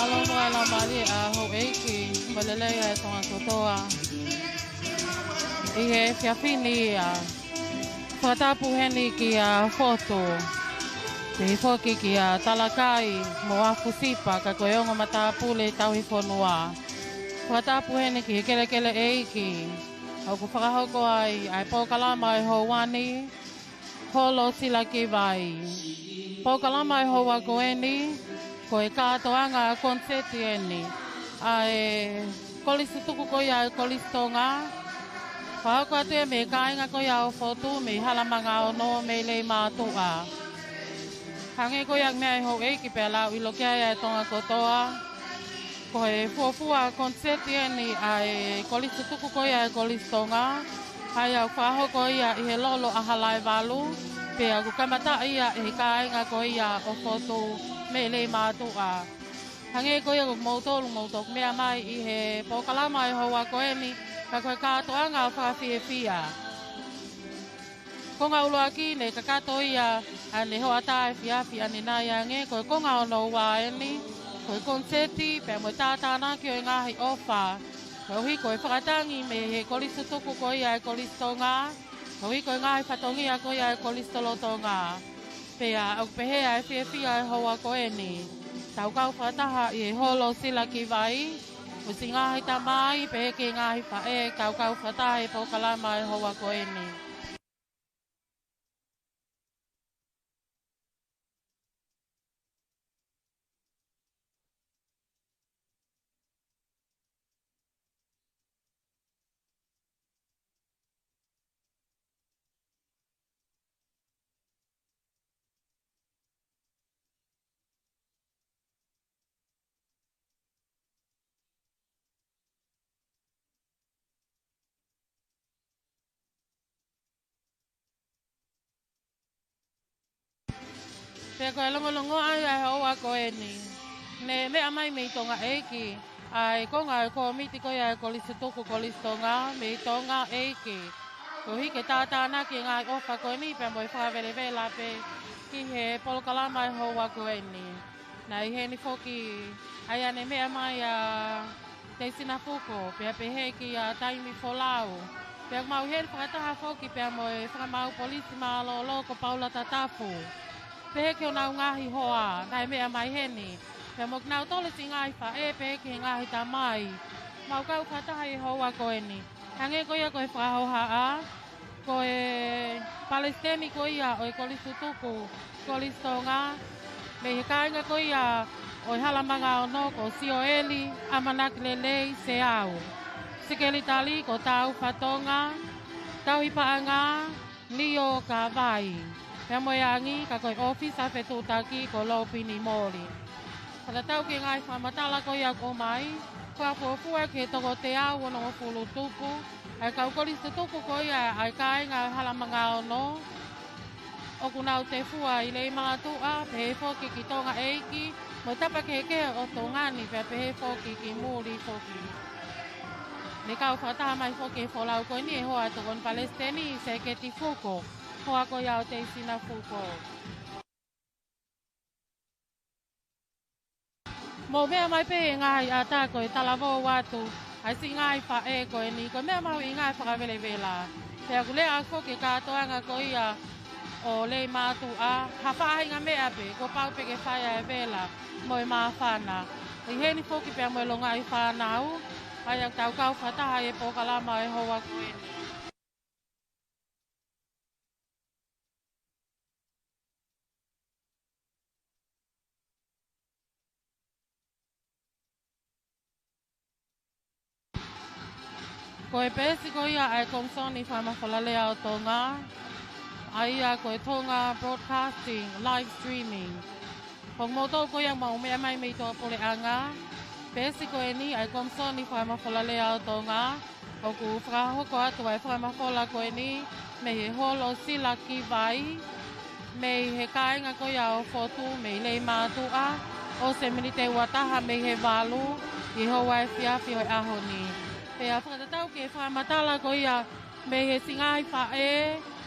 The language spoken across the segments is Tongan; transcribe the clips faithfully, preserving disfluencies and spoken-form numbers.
Mālō muʻa e laumālie ʻa houʻeiki mo e lelei ʻa e Tonga kotoa. ʻI he efiafi ni ia, fakatapu heni kia Fotu, pehē foki kia Talakai mo Afusipa, ka ko e ongo matāpule tauhi fonua. Fakatapu heni ki he kelekele ʻeiki. ʻOku fakahoko ai ʻa e polokalama ʻo e houa ni, Holo Silakivai. Polokalama ʻo e houa ko eni, ko e kātoanga koniseti eni ʻa e kolisi tutuku ko ia ʻa e Kolisi Tonga. Fakahoko atu ia mei he kāinga ko ia ʻo Fotu, mei Halamanga Ono, mei Leimātuʻa. Hangē ko ia ʻoku meʻa ai houʻeiki pea lau ʻilo ki ai ʻa e Tonga kotoa, ko e fuofua koniseti eni ʻa e kolisi tutuku ko ia ʻa e Kolisi Tonga, ʻa ia ʻoku fakahoko ia ʻi he lolo ʻa Halaevalu, pea ʻoku kamataʻi ia ʻe he kāinga ko ia ʻo Fotu mei Leimātuʻa. Hangē ko ia ko kimoutolu ʻoku mou toki meʻa mai ʻi he polokalama ʻo e houa ko eni, ka ko e kātoanga fakafiefia. Konga ʻuluaki ne kakato ia ʻa ʻene hoʻatā efiafi ʻanenai, hangē ko e konga hono ua eni, ko e koniseti pea mo e tātānaki ʻo e ngaahi ʻofa, koeʻuhi ko e fakatangi mei he kolisi tutuku ko ia ʻa e Kolisi Tonga, koeʻuhi ko e ngaahi fatongia ko ia ʻa e kolisi lolotonga. Pea ʻoku pehē ʻa e fiefia ʻo e houa ko eni, tau kau fakataha ʻi he Holo Silakivai, mo siʻi ngaahi tamai pehē ki he ngaahi faʻē, tau kau fakataha ʻi he polokalama ʻo e houa ko eni. Pea ko e longolongoaʻa ia ʻo e houa ko eni, ne meʻa mai mei Tonga ʻEiki ʻa e konga ʻo e kōmiti ko ia ʻa e kolisi tutuku Kolisi Tonga mei Tonga ʻEiki, koeʻuhi ke tātānaki e ngaahi ʻofa ko eni pea mo e fakavelevela pē ki he polokalama ʻo e houa ko eni. Naʻe ʻi heni foki ʻa ia ne meʻa mai ʻa Teisina Fuko, pea pehē kia Taimi Folau. Pea ʻoku mau ʻi heni fakataha foki pea mo e Fakamaau Polisi Mālōlō ko Paula Tatafu, pehē ki honau ngaahi hoa naʻe meʻa mai heni, pea mo kinautolu siʻi ngaahi faʻē pehē ki he ngaahi tamai. Mau kau fakataha ʻi he houa ko eni. Hangē ko ia ko e fakahohaʻa, ko e palesiteni ko ia ʻo e kolisi tutuku Kolisi Tonga, mei he kāinga ko ia ʻo e Halamanga Ono ko Sioeli ʻAmanaki Lelei Seau. Sekelitali ko Tau Fatonga, Tauhi Paʻanga, Nio Kavai. Pea mo e angi, ka ko e ʻōfisa fetuʻutaki ko Lopini Moli. Fakatatau ki he ngaahi fakamatala ko ia ʻoku ʻomai, fakafuofua ki he toko teau onongofulu tupu ʻa e kau kolisi tutuku ko ia ʻa e kāinga ʻo e Halamanga Ono, ʻoku nau tefua ʻi Leimātuʻa, pehē foki ki Tonga ʻEiki, mo e tapa kehekehe ʻo Tonga ni, pea pehē foki ki muli foki. Ne kau fakataha mai foki he folau ko eni ʻa e hoa ʻo e tokoni palesiteni, Seketi Fuko, hoa ko ia ʻo Teisina Fuko. Mou meʻa mai pē he ngaahi ʻata ko e talavou atu ʻa e siʻi ngaahi faʻē ko eni, ko e meʻa mahuʻinga e fakavelevela. Pea ʻoku lea foki e kātoanga ko ia ʻo Leimātuʻa, ha faʻahinga meʻa pē, kuo pau pē ke fai ʻa e vela mo e māfana. ʻI heni foki pea mo e longaʻi fānau, ʻa ia ʻoku tau kau fakataha ʻi he polokalama ʻo e houa ko eni. Ko e peesi ko ia ʻa e Komisoni Fakamafolalea ʻo Tonga, ʻa ia ko e Tonga Broadcasting Live Streaming. Ko kimoutolu ko ia ʻoku mou meʻa mai mei tuʻapuleʻanga, peesi ko eni ʻa e Komisoni Fakamafolalea ʻo Tonga, ʻoku fakahoko atu ʻa e fakamafola ko eni mei he Holo Silakivai, mei he kāinga ko ia ʻo Fotu, mei Leimātuʻa, ʻo Seminite Uataha mei he valu ʻi he houa efiafi ʻo e ʻaho ni. Pea fakatatau ki he fakamatala ko ia mei he siʻi ngaahi faʻē,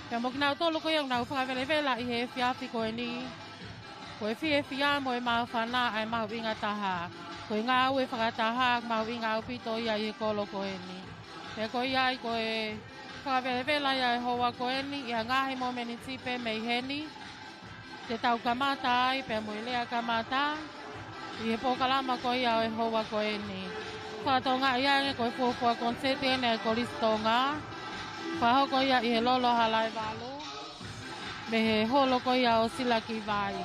pea mo kinautolu ko ia ʻoku nau fakavelevela ʻi he efiafi ko eni, ko e fiefia mo e māfana ʻa e mahuʻinga taha. Ko e ngāue fakataha ʻoku mahuʻinga ʻaupito ia ʻi he kolo ko eni. Pea ko ia ai ko e fakavelevela ia ʻo e houa ko eni, ʻi ha ngaahi momeniti pē mei heni, te tau kamata ai pea mo e lea kamata ʻi he polokalama ko ia ʻo e houa ko eni. Fakatokangaʻi ange ko e fuofua konisēti eni ʻa e Kolisi Tonga, fakahoko ia ʻi he Lolo Halaevalu, mei he holo ko ia ʻo Silakivai.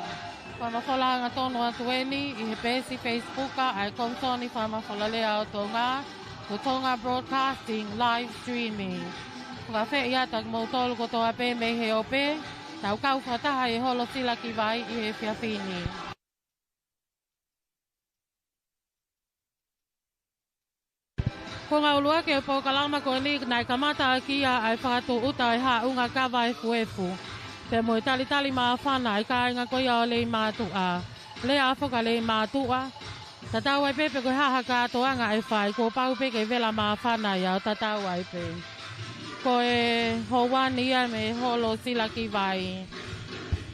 Fakamafola hangatonu atu eni ʻi he peesi Facebook ʻa e Komisoni Fakamafolalea ʻo Tonga, ko Tonga Broadcasting Live Streaming. Fakaafeʻi atu kimoutolu kotoa pē mei he ope, tau kau fakataha ʻi he holo Silakivai ʻi he efiafi ni. Ko e ngaahi ʻuluaki ʻo e polokalama ko eni naʻe kamata ʻaki ia ʻa e fakatūʻuta ʻo e haʻunga kava efuefu, pea mo e talitali māfana ʻa e kāinga ko ia ʻo Leimātuʻa. Lea ʻa Foka Leimātuʻa, tatau ai pē pe ko e hā ha kātoanga ʻe fai, kuo pau pē ke vela māfana ia ʻo tatau ai pē. Ko e houa ni ia mei he holo Silakivai.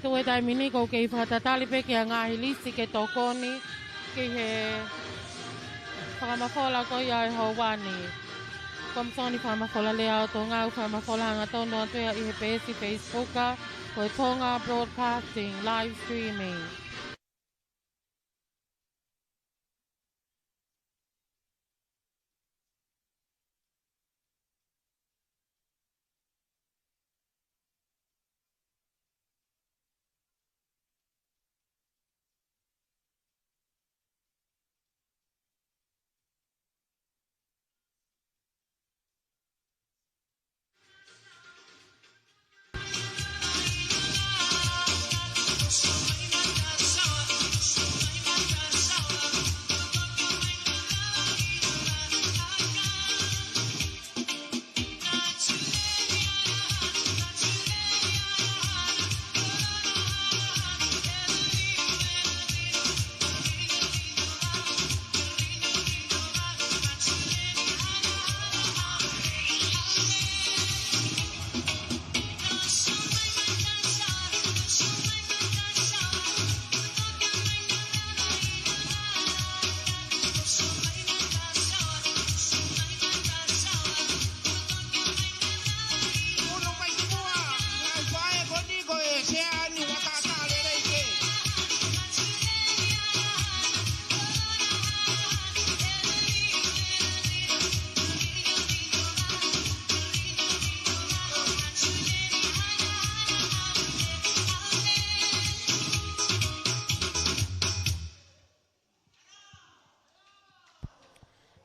Tuʻu he taimi ni ʻoku ou kei fakatatali pē ki ha ngaahi lisi ke tokoni ki he fakamafola ko ia ʻo e houa ni. Komisoni Fakamafolalea ʻo Tonga, ʻoku fakamafola hangatonu atu ia ʻi he peesi Facebook, ko e Tonga Broadcasting Live Streaming.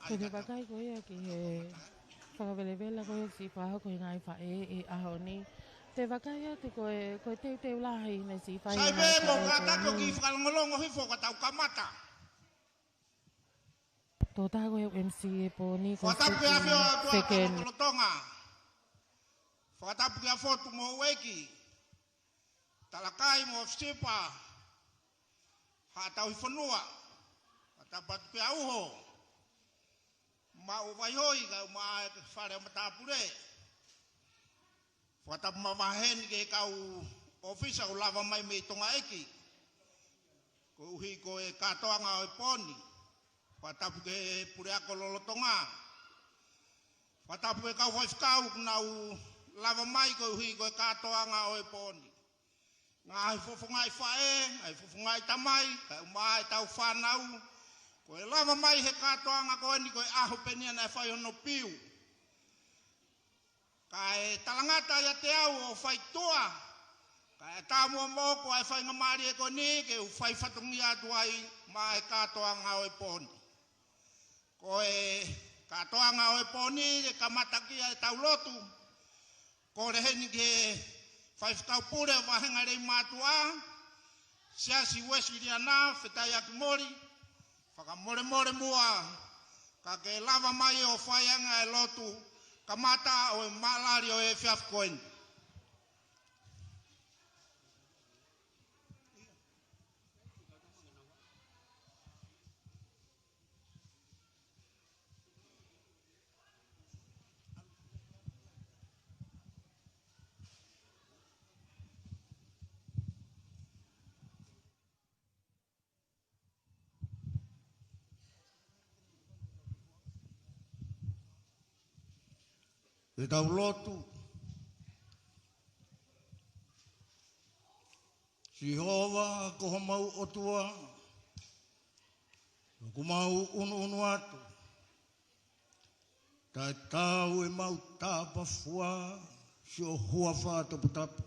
Ko e vakai ko ia ki he fakavelevela ko ia ʻoku siʻi fakahoko ʻe he ngaahi faʻē ʻi he ʻaho ni. Te u vakai atu ko e, ko e teuteu lahi naʻe siʻi fai. Sai pē mo kātaki ʻo kiʻi fakalongolongo hifo ka tau kamata. Tō tā ko e M C ʻo e pō ni ko Fakatapu ki he ʻAfio ʻo e ʻOtua Fekeni. Koloa Lolotonga. Fakatapu ki he ʻAfio ʻo e Tuʻi mo e ʻEiki. Talakai mo Fisipa. Haʻa Tauhi Fonua. Fakatapu atu ki he ʻAuho. Maʻu Vaihoi kae ʻumaʻā e fale ʻo matāpule. Fakatapu makehe heni ki he kau ʻōfisa ʻoku lava mai mei Tonga ʻEiki. Koeʻuhi ko e kātoanga ʻo e pō ni. Fakatapu ki he puleako lolotonga. Fakatapu ki he kau faifekau ʻoku nau lava mai koeʻuhi ko e kātoanga ʻo e pō ni. Ngaahi fofongaʻi faʻē, ngaahi fofongaʻi tamai, kae ʻumaʻā ʻetau fānau. Ko e lava mai he kātoanga ko eni ko e ʻaho pē eni ia naʻe fai hono piu. Kae talangata ʻiate au ʻo fai tuʻa, kae tāmuʻa moʻoku ʻa e faingamālie ko eni ke u fai fatongia atu ai maʻa e kātoanga ʻo e pō ni. Ko e kātoanga ʻo e pō ni, ke kamata ki ai ʻetau lotu. Kole heni ki he faifekau pule ʻo e vāhenga Leimātuʻa, Siasi Uēsiliana, Fetaiaki Moli, fakamolemole muʻa, ka ke lava mai ʻo fai ange e lotu, kamata ʻo e mālali ʻo e efiafi ko eni. Ke tau lotu. Sihova ko homau ʻOtua, ʻoku mau ʻunuʻunu atu, taʻetaau ʻemau tāpafua siʻo huafa toputapu,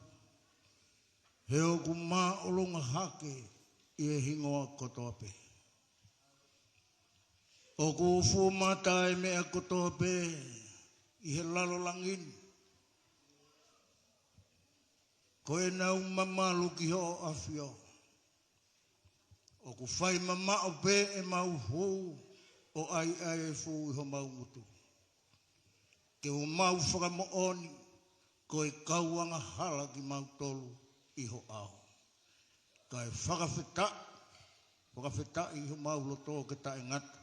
he ʻoku māʻolunga hake ʻi he hingoa kotoa pē. ʻOku fuʻu mata ʻa e meʻa kotoa pē ʻi he lalo langi ni, ko ʻenau mamalu ki hoʻo ʻafio. ʻOku fai mamaʻo pē ʻemau hū ʻo ʻaiʻai e fū ʻi homau ngutu. Ke u mau fakamoʻoni ko e kau angahala kimautolu ʻi ho ʻao. Kae fakafetaʻi, fakafetaʻi ʻi homau loto ke taʻengata.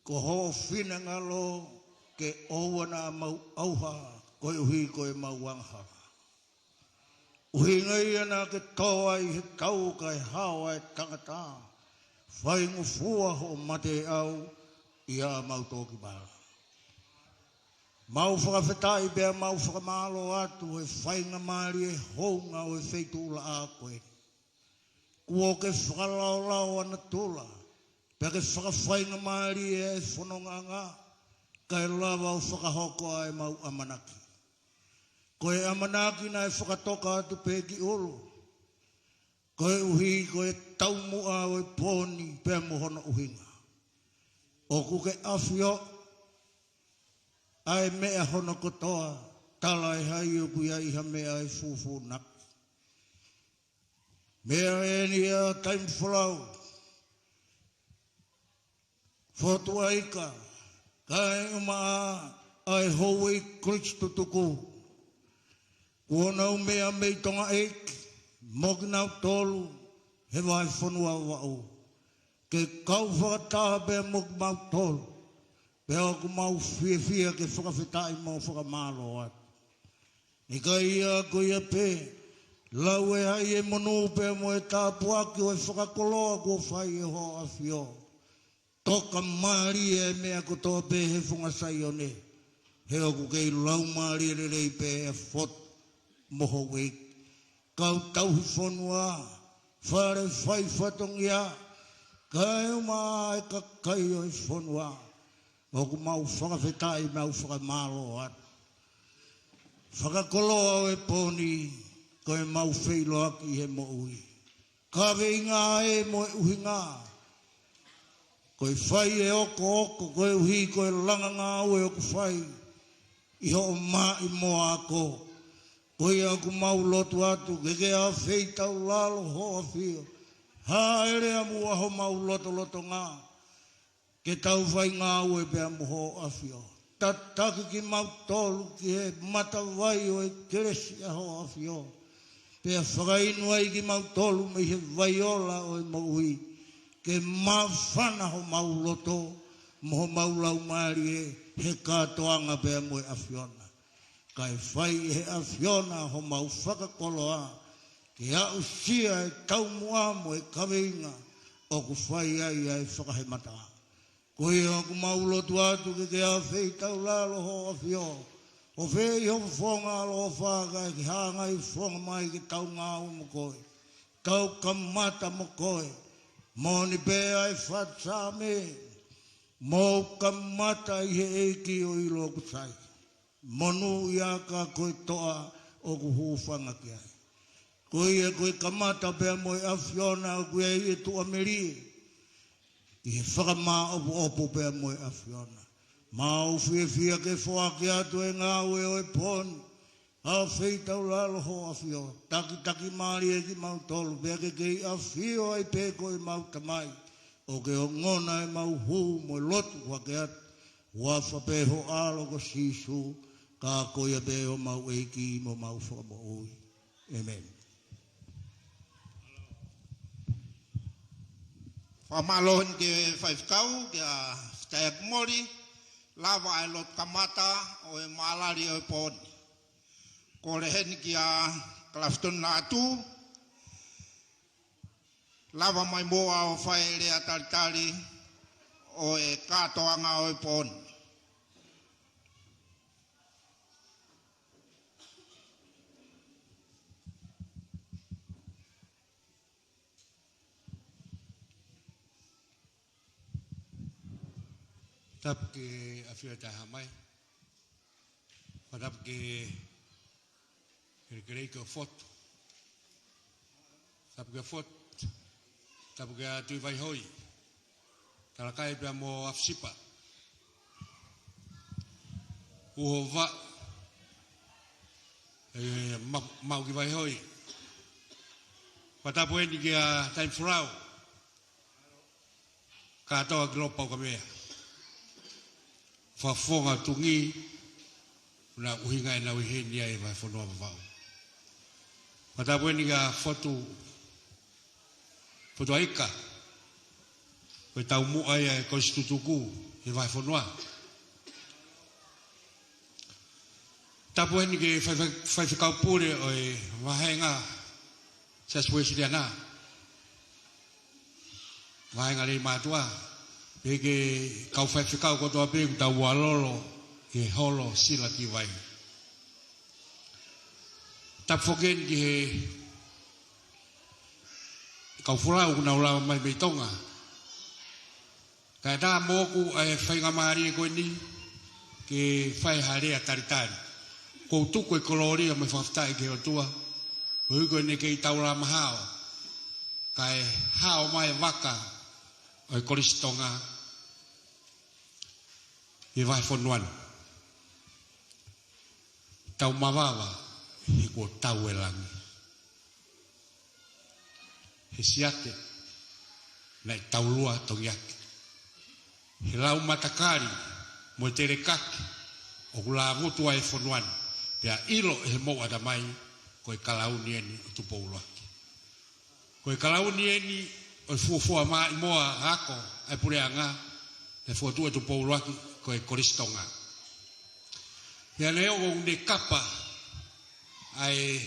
Ko hoʻo finangalo ke ʻoua naʻa mau ʻauha koeʻuhi ko ʻemau angahala. ʻUhinga ia naʻa ke tō ai he tau kae hao ʻa e tangata, faingofua hoʻo mate ʻau ʻi haʻamau toki mala. Mau fakafetaʻi pea mau fakamālō atu he faingamālie hounga ʻo e feituʻulaʻā ko eni. Kuo ke fakalaolao ʻa natula, pea ke fakafaingamālie e fonongaʻanga, kae lava ʻo fakahoko ʻa ʻemau ʻamanaki. Ko e ʻamanaki naʻe fakatoka atu pē ki ʻulu, koeʻuhi ko e taumuʻa ʻo e pō ni pea mo hono ʻuhinga. ʻOku ke ʻafio ʻa e meʻa hono kotoa, tala ʻe hai ʻoku ʻi ai ha meʻa ʻe fūfūnaki. Meʻa eni ʻa Taimi Folau, Fotu ʻAika, kae ʻumaʻā ʻa e houʻeiki Kolisi Tutuku, kuo nau meʻa mei Tonga ʻEiki mo kinautolu he vahefonua Vavaʻu. Ke kau fakataha pea mo kimautolu, pea ʻoku mau fiefia ke fakafetaʻi mo fakamālō atu. ʻIkai ia ko ia pē, lau ʻe hai e monū pea mo e tāpuaki ʻo e fakakoloa kuo fai ʻe hoʻo ʻafio. Toka mālie e meʻa kotoa pē he funga Saione, he ʻoku kei laumālie lelei pē ʻa Fotu mo houʻeiki, kau tauhi fonua, fale fai fatongia, kae ʻumaʻā e kakai ʻo e fonua. ʻOku mau fakafetaʻi, mau fakamālō atu. Fakakoloa ʻo e pō ni, ko ʻemau feʻiloaki he moʻui. Kaveinga ē mo e ʻuhinga. Ko e fai e okooko, koeʻuhi ko e langa ngāue ʻoku fai ʻi hoʻo maʻimoa ako. Ko ia ʻoku mau lotu atu, ke ke ʻafeitaulalo hoʻo ʻafio. Hāʻele ʻamuʻa homau lotolotonga, ke tau fai ngāue pea mo hoʻo ʻafio. Tataki kimautolu ki he matavai ʻo e kelesi ʻa hoʻo ʻafio. Pea fakainu ai kimautolu mei he vai ola ʻo e moʻui, ke māfana homau loto mo homau laumālie he kātoanga pea mo e ʻAfiona. Kae fai ʻe he ʻAfiona homau fakakoloa, ke aʻusia e taumuʻa mo e kaveinga ʻoku fai ai ʻa e fakahemataʻa. Ko ia ʻoku mau lotu atu, ke ke ʻafeitaulalo hoʻo ʻafio. ʻO fē ʻi ho fofonga ʻaloʻofa, kae ke hanga ʻo fofonga mai ke tau ngāue mo koe, tau kamata mo koe. Moʻoni pē ʻa e fatu Saame, mou kamata ʻi he ʻEiki ʻo ʻilo ʻoku sai. Monūʻia ka ko e toʻa ʻoku hūfanga ki ai. Ko ia ko e kamata pea mo e ʻAfiona, ʻoku ʻi ai e tuʻamelie ʻi he fakamāʻopoʻopo pea mo e ʻAfiona. Mau fiefia ke foaki atu e ngāue ʻo e pō ni. ʻAfeitaulalo hoʻo ʻafio, takitaki mālie kimautolu, pea ke kei ʻafio ai pē ko ʻemau Tamai, ʻo ke ongona ʻemau hū mo e lotu ʻoku hake atu, huafa pē ho ʻAlo ko Sīsū, ka ko ia pē homau ʻEiki mo homau Fakamoʻui. ʻĒmeni. Fakamālō heni ki he faifekau, kia Fitaiaki Moli, lava e lotu kamata ʻo e mālali ʻo e pō ni. Kole heni kia Kalafitoni Lātū, lava mai muʻa ʻo fai e lea talitali ʻo e kātoanga ʻo e pō ni. Tapu ki he ʻafio ʻa Tahamai. Fakatapu ki he kelekele ki he fotu. Tapu ki he fotu. Tapu ki he Tuʻi Vaihoi. Talakai pea mo Afisipa. Uho Vaʻu. ʻE, ma-, Maʻu ki Vaihoi. Fakatapu eni ki he Taimi Folau. Kātoa ki Lopa ʻo ka meʻa. Fakafofonga Tuʻi, ʻuhinga ʻenau ʻi heni ai he vahefonua Vavaʻu. Fakatapu eni ki he fotu, fotu ʻaika. Ko e taumuʻa ia ʻa e Kolisi Tutuku he vahefonua. Tapu eni ki he fai-, fai-, faifekau pule ʻo e vāhenga Siasi Uēsiliana. Vāhenga Leimātuʻa. Pea ki he kau faifekau kotoa pē ʻoku tau ʻalu lolo ki he holo Sila Kivai. Tapu foki eni ki he kau folau ʻoku nau lava mai mei Tonga. Kae ʻatā moʻoku ʻa e faingamālie ko eni ke fai ha lea talitali. ʻOku ou tuku e kolōlia mo e fakafetaʻi ki he ʻOtua. Koeʻuhi ko eni ʻoku kei taulama hao. Kae hao mai e vaka ʻo e Kolisi Tonga he vahefonua ni. Tau mavava he kuo tau e langi. He siate naʻe taulua tongiake. He lau matakali mo e telekaki ʻoku lāvutu ai e fonua ni, pea ʻilo ʻe he moʻui ʻatamai ko e kalauni eni ʻo Tupou ʻUluaki. Ko e kalauni eni ʻo e fuofua maʻimoa ako ʻa e puleʻanga, ʻa e fokotuʻu ʻa Tupou ʻUluaki ko e Kolisi Tonga. Pea neongo ʻoku ne kapa ʻa e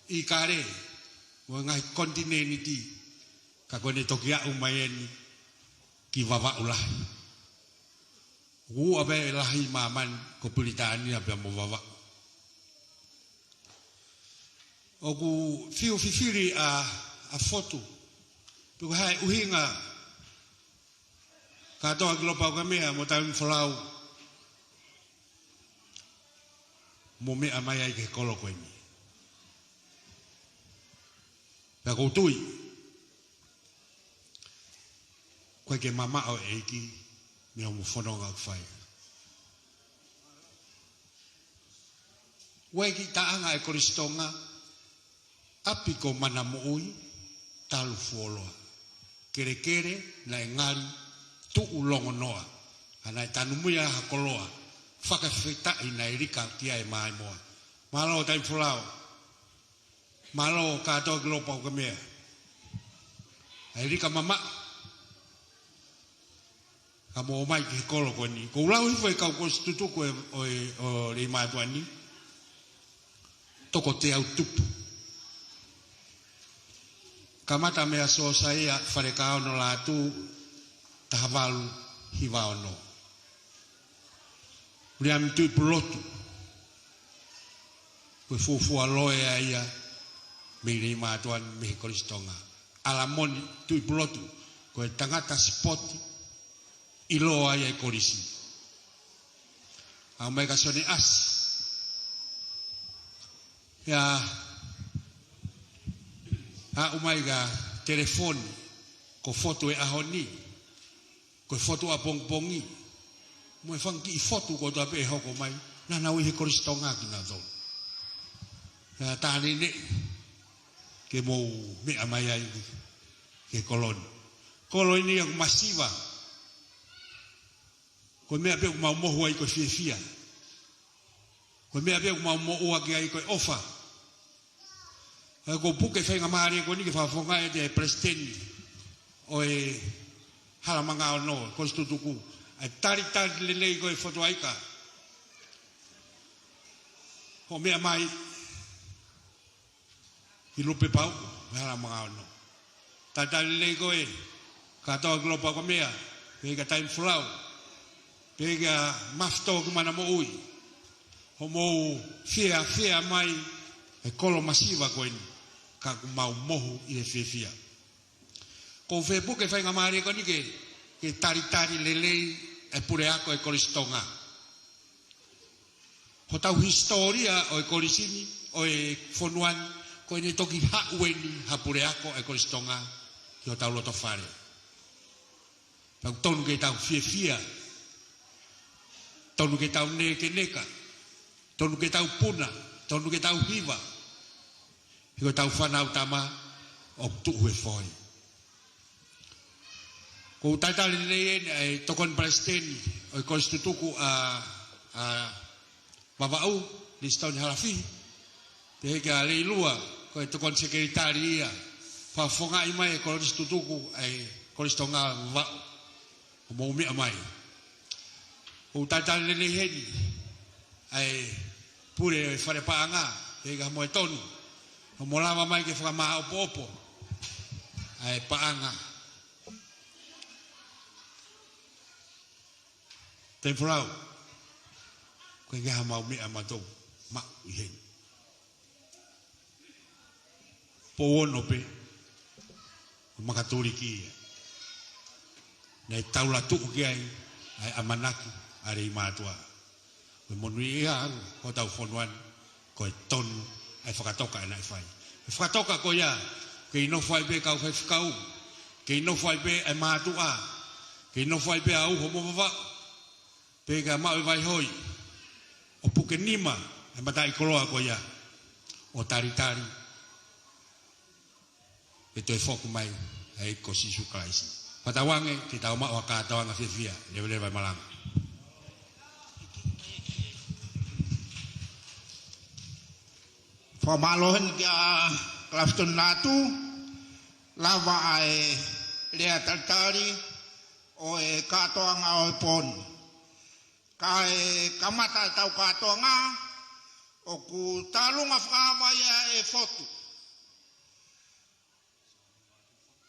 ʻIkale mo e ngaahi konitinēniti, ka ko ʻene toki aʻu mai eni ki Vavaʻu lahi. ʻOku ʻi ai pē e lahi māmani ko Pilitānia pea mo Vavaʻu. ʻOku fiu fifili ʻa, ʻa fotu. Tuku hai ʻuhinga kātoa ki Lopa ʻo ka meʻa mo Taimi Folau mo meʻa mai ai ki he kolo ko eni. Pea ʻoku ou tui ʻoku ʻikai ke mamaʻo e ʻEiki mei hoʻomo fononga ʻoku fai. ʻOku ʻi ai e taʻanga ʻa e Kolisi Tonga, ʻapi ko Mana Moʻui, talu fuoloa. Kelekele naʻe ngali tuʻu longonoa. Ka naʻe tanumuʻi ai ha koloa. Fakafetaʻi naʻe lika ki ai e maʻimoa. Mālō Taimi Folau. Mālō kātoa ki Lopa ʻo ka meʻa. ʻAi lika mamaʻo. Ka mou ō mai ki he kolo ko eni. ʻOku ou lau hifo e kau Kolisi Tutuku ʻo e, ʻo e, ʻo Leimātuʻa ni. Toko teau tupu. Kamata meia Siosaia Falekaono Lātū, taha valu hiva ono. Uliami Tuʻipulotu, ko e fuofua loea ia mei Leimātuʻa ni mei he Kolisi Tonga. ʻAlamoni Tuʻipulotu, ko e tangata sipoti ʻiloa ia ʻi he kolisi. Aʻu mai kia Sione ʻAsi. Ia, aʻu mai kia Telefoni, ko e fotu e ʻaho ni, ko e fotu ʻapongipongi. Mo e fanga kiʻi fotu kotoa pē ʻe hoko mai, naʻa nau ʻi he Kolisi Tonga kinautolu. Ia, tā neʻineʻi ke mou meʻa mai ai ki he kolo ni. Kolo eni ia ʻoku masiva. Ko e meʻa pē ʻoku mau mohu ai ko e fiefia. Ko e meʻa pē ʻoku mau moʻua ki ai ko e ʻofa. ʻOku ou puke faingamālie ko eni ke fakafofongaʻi ʻe he Palesiteni ʻo e Hala Manga Ono, Kolisi Tutuku, ʻa e talitali lelei ko e fotu ʻaika. Hoʻo meʻa mai ʻi Lupepauʻu, mei Hala Manga Ono. Talitali lelei ko ē, kātoa ki Lopa ʻo ka meʻa, pea kia Taimi Folau, pea kia Mafito ki Mana Moʻui. Hoʻomou fiefia mai e kolo masiva ko eni, ka ʻoku mau mohu ʻi he fiefia. ʻOku ou fie puke faingamālie ko eni ke, ke talitali lelei e puleako e Kolisi Tonga. Hotau hisitōlia ʻo e kolisi ni, ʻo e fonua ni, ko ʻene toki haʻu eni ha puleako e Kolisi Tonga ki hotau loto fale. Pea ʻoku tonu ke tau fiefia, tonu ke tau nekeneka, tonu ke tau puna, tonu ke tau hiva. He ko ʻetau fānau tama ʻoku tuʻu he foʻi. ʻOku ou talitali lelei eni ʻa e tokoni palesiteni ʻo e kolisi tutuku ʻa, ʻa Vavaʻu, Lisitoni Halafihi. Pehē kia Leilua, ko e tokoni sekelitali ia. Fakafofongaʻi mai e kolisi tutuku ʻa e Kolisi Tonga Vavaʻu. ʻO mou meʻa mai. ʻOku ou talitali lelei heni ʻa e pule ʻo e fale paʻanga, pehē kia Moetonu. ʻO mo lava mai ke fakamāʻopoʻopo ʻa e paʻanga. Temi Folau, ko e ke ha mau meʻa matou maʻu ʻi heni. Pou ono pē, ʻo Makatuliki ia. Naʻe taulatuʻu ki ai ʻa e ʻamanaki ʻa Leimātuʻa. Ko e monūʻia ʻa hotau fonua ni, ko e tonu ʻa e fakatoka ʻe naʻe fai. ʻE fakatoka ko ia, kei nofo ai pē kau faifekau, kei nofo ai pē ʻa e mātuʻa, kei nofo ai pē ʻa Uho mo Vavaʻu. Pea ka maʻu e vaihoi ʻo puke nima e mataʻikoloa ko ia ʻo talitali ke toe foki mai ʻa e ʻEiki ko Sīsū Kalaisi. Fakatauange ke tau maʻu ha kātoanga fiefia, leveleva e malanga. Fakamālō heni kia Kalafitoni Lātū, lava ʻa e lea talitali ʻo e kātoanga ʻo e pō ni. Kae kamata ʻetau kātoanga, ʻoku tālunga fakaava ia e fotu.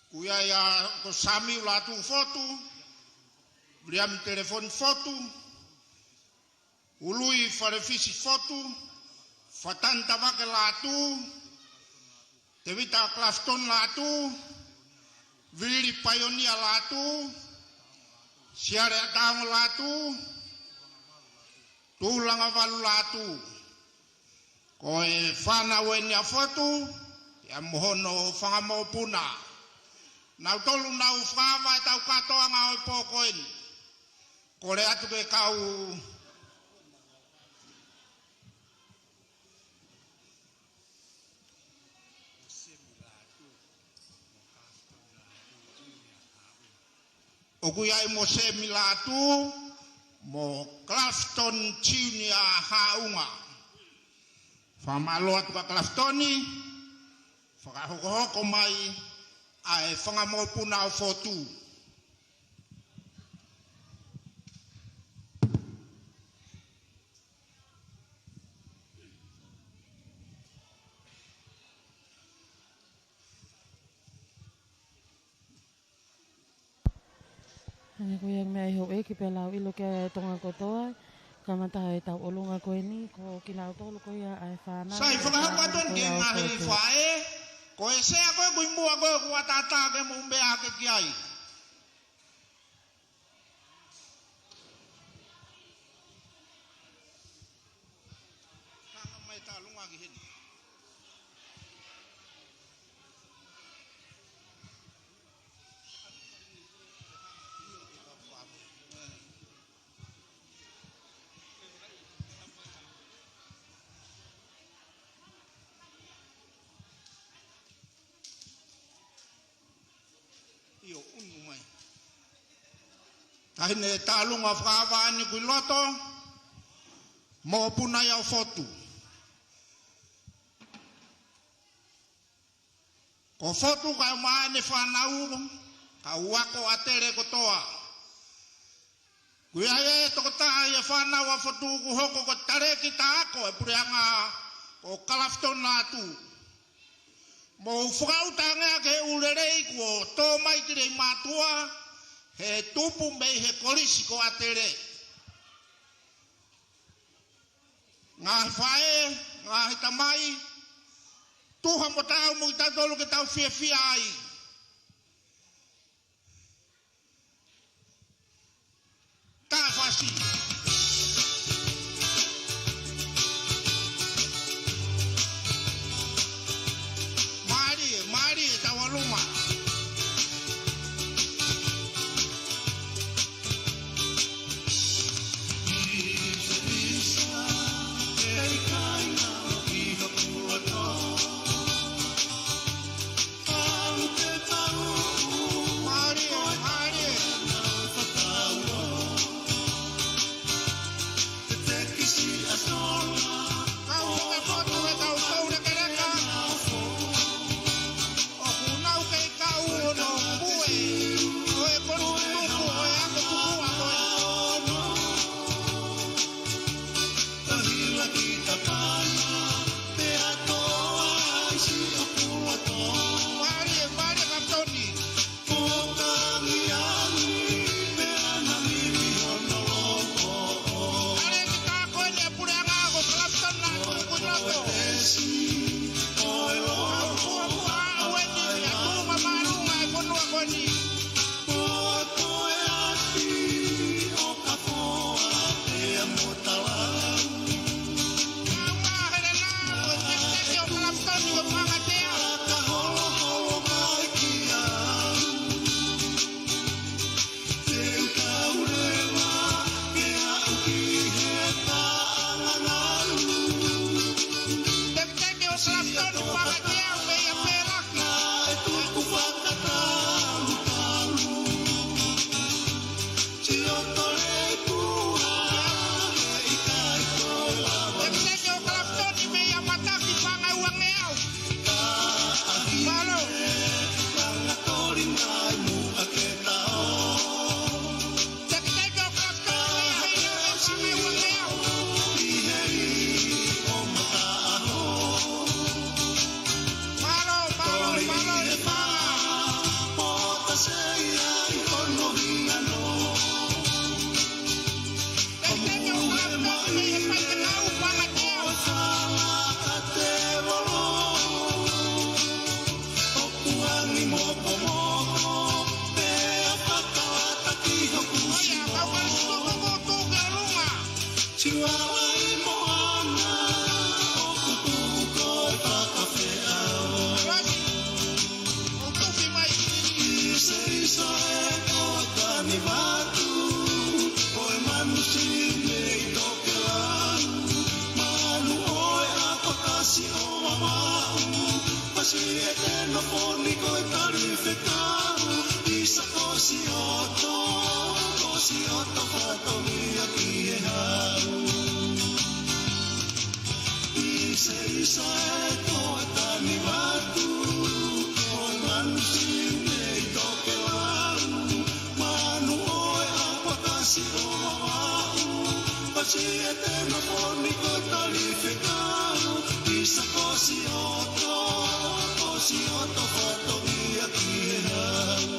Ko ia ia ko Samiu Lātū Fotu, Viliami Telefoni Fotu, Ului Falefisi Fotu, Fatani Tavake Lātū, Tēvita Kalafitoni Lātū, Vili Paionia Lātū, Siale ʻAtaongo Lātū, Tūlanga Valu Lātū. Ko e fānau eni ʻa Fotu, pea mo hono fanga mokopuna. Nautolu nau fakaava ʻetau kātoanga ʻo e pō ko eni. Kole atu ke kau ʻoku ʻi ai mo Semi Lātū, mo Kalafitoni Tiunia Haʻunga. Fakamālō atu kia Kalafitoni, fakahokohoko mai ʻa e fanga mokopuna ʻo Fotu. Hangē ko ia meʻa ʻi houʻeiki pea lau ʻilo ki ai ʻa e Tonga kotoa, kamata ʻi he tauʻolunga ko eni, ko kinautolu ko ia ʻa e fānau. Sai, fakahoko atu ko ia ʻa e ngaahi fotu. Faʻē, ko e sea ko ē ʻoku ʻi muʻa ko ē ʻoku ʻatā ke mou meʻa hake ki ai. Hanga mai tālunga ki heni. ʻIo, unu mai. Taʻahine tālunga fakaava eni ʻoku ʻi loto, mokopuna ia ʻo Fotu. Ko Fotu kae ʻumaʻā ʻene fānau, kau ako ʻa Tele kotoa. Ko ia ʻa e tokotaha ʻi he fānau ʻa Fotu ʻoku hoko ko e talēkita ako ʻo e puleʻanga ko Kalafitoni Lātū. Mou fakaʻuta ange ʻa e ʻū lelei kuo tō mai ki Leimātuʻa, he tupu mei he kolisi ko ʻAtele. Ngaahi faʻē, ngaahi tamai, tuha mo taau mo kitautolu ke tau fiefia ai. ʻOto, ko siʻoto fatongia ki he hau. Iseisa e toe tani vatu, ko e manu siʻi mei tokelau. Manu ʻo e ʻapakasi ʻo Vavaʻu, pasi e tena poni ko e tali fekau. Isa ko siʻoto, ko siʻoto fatongia ki he hau.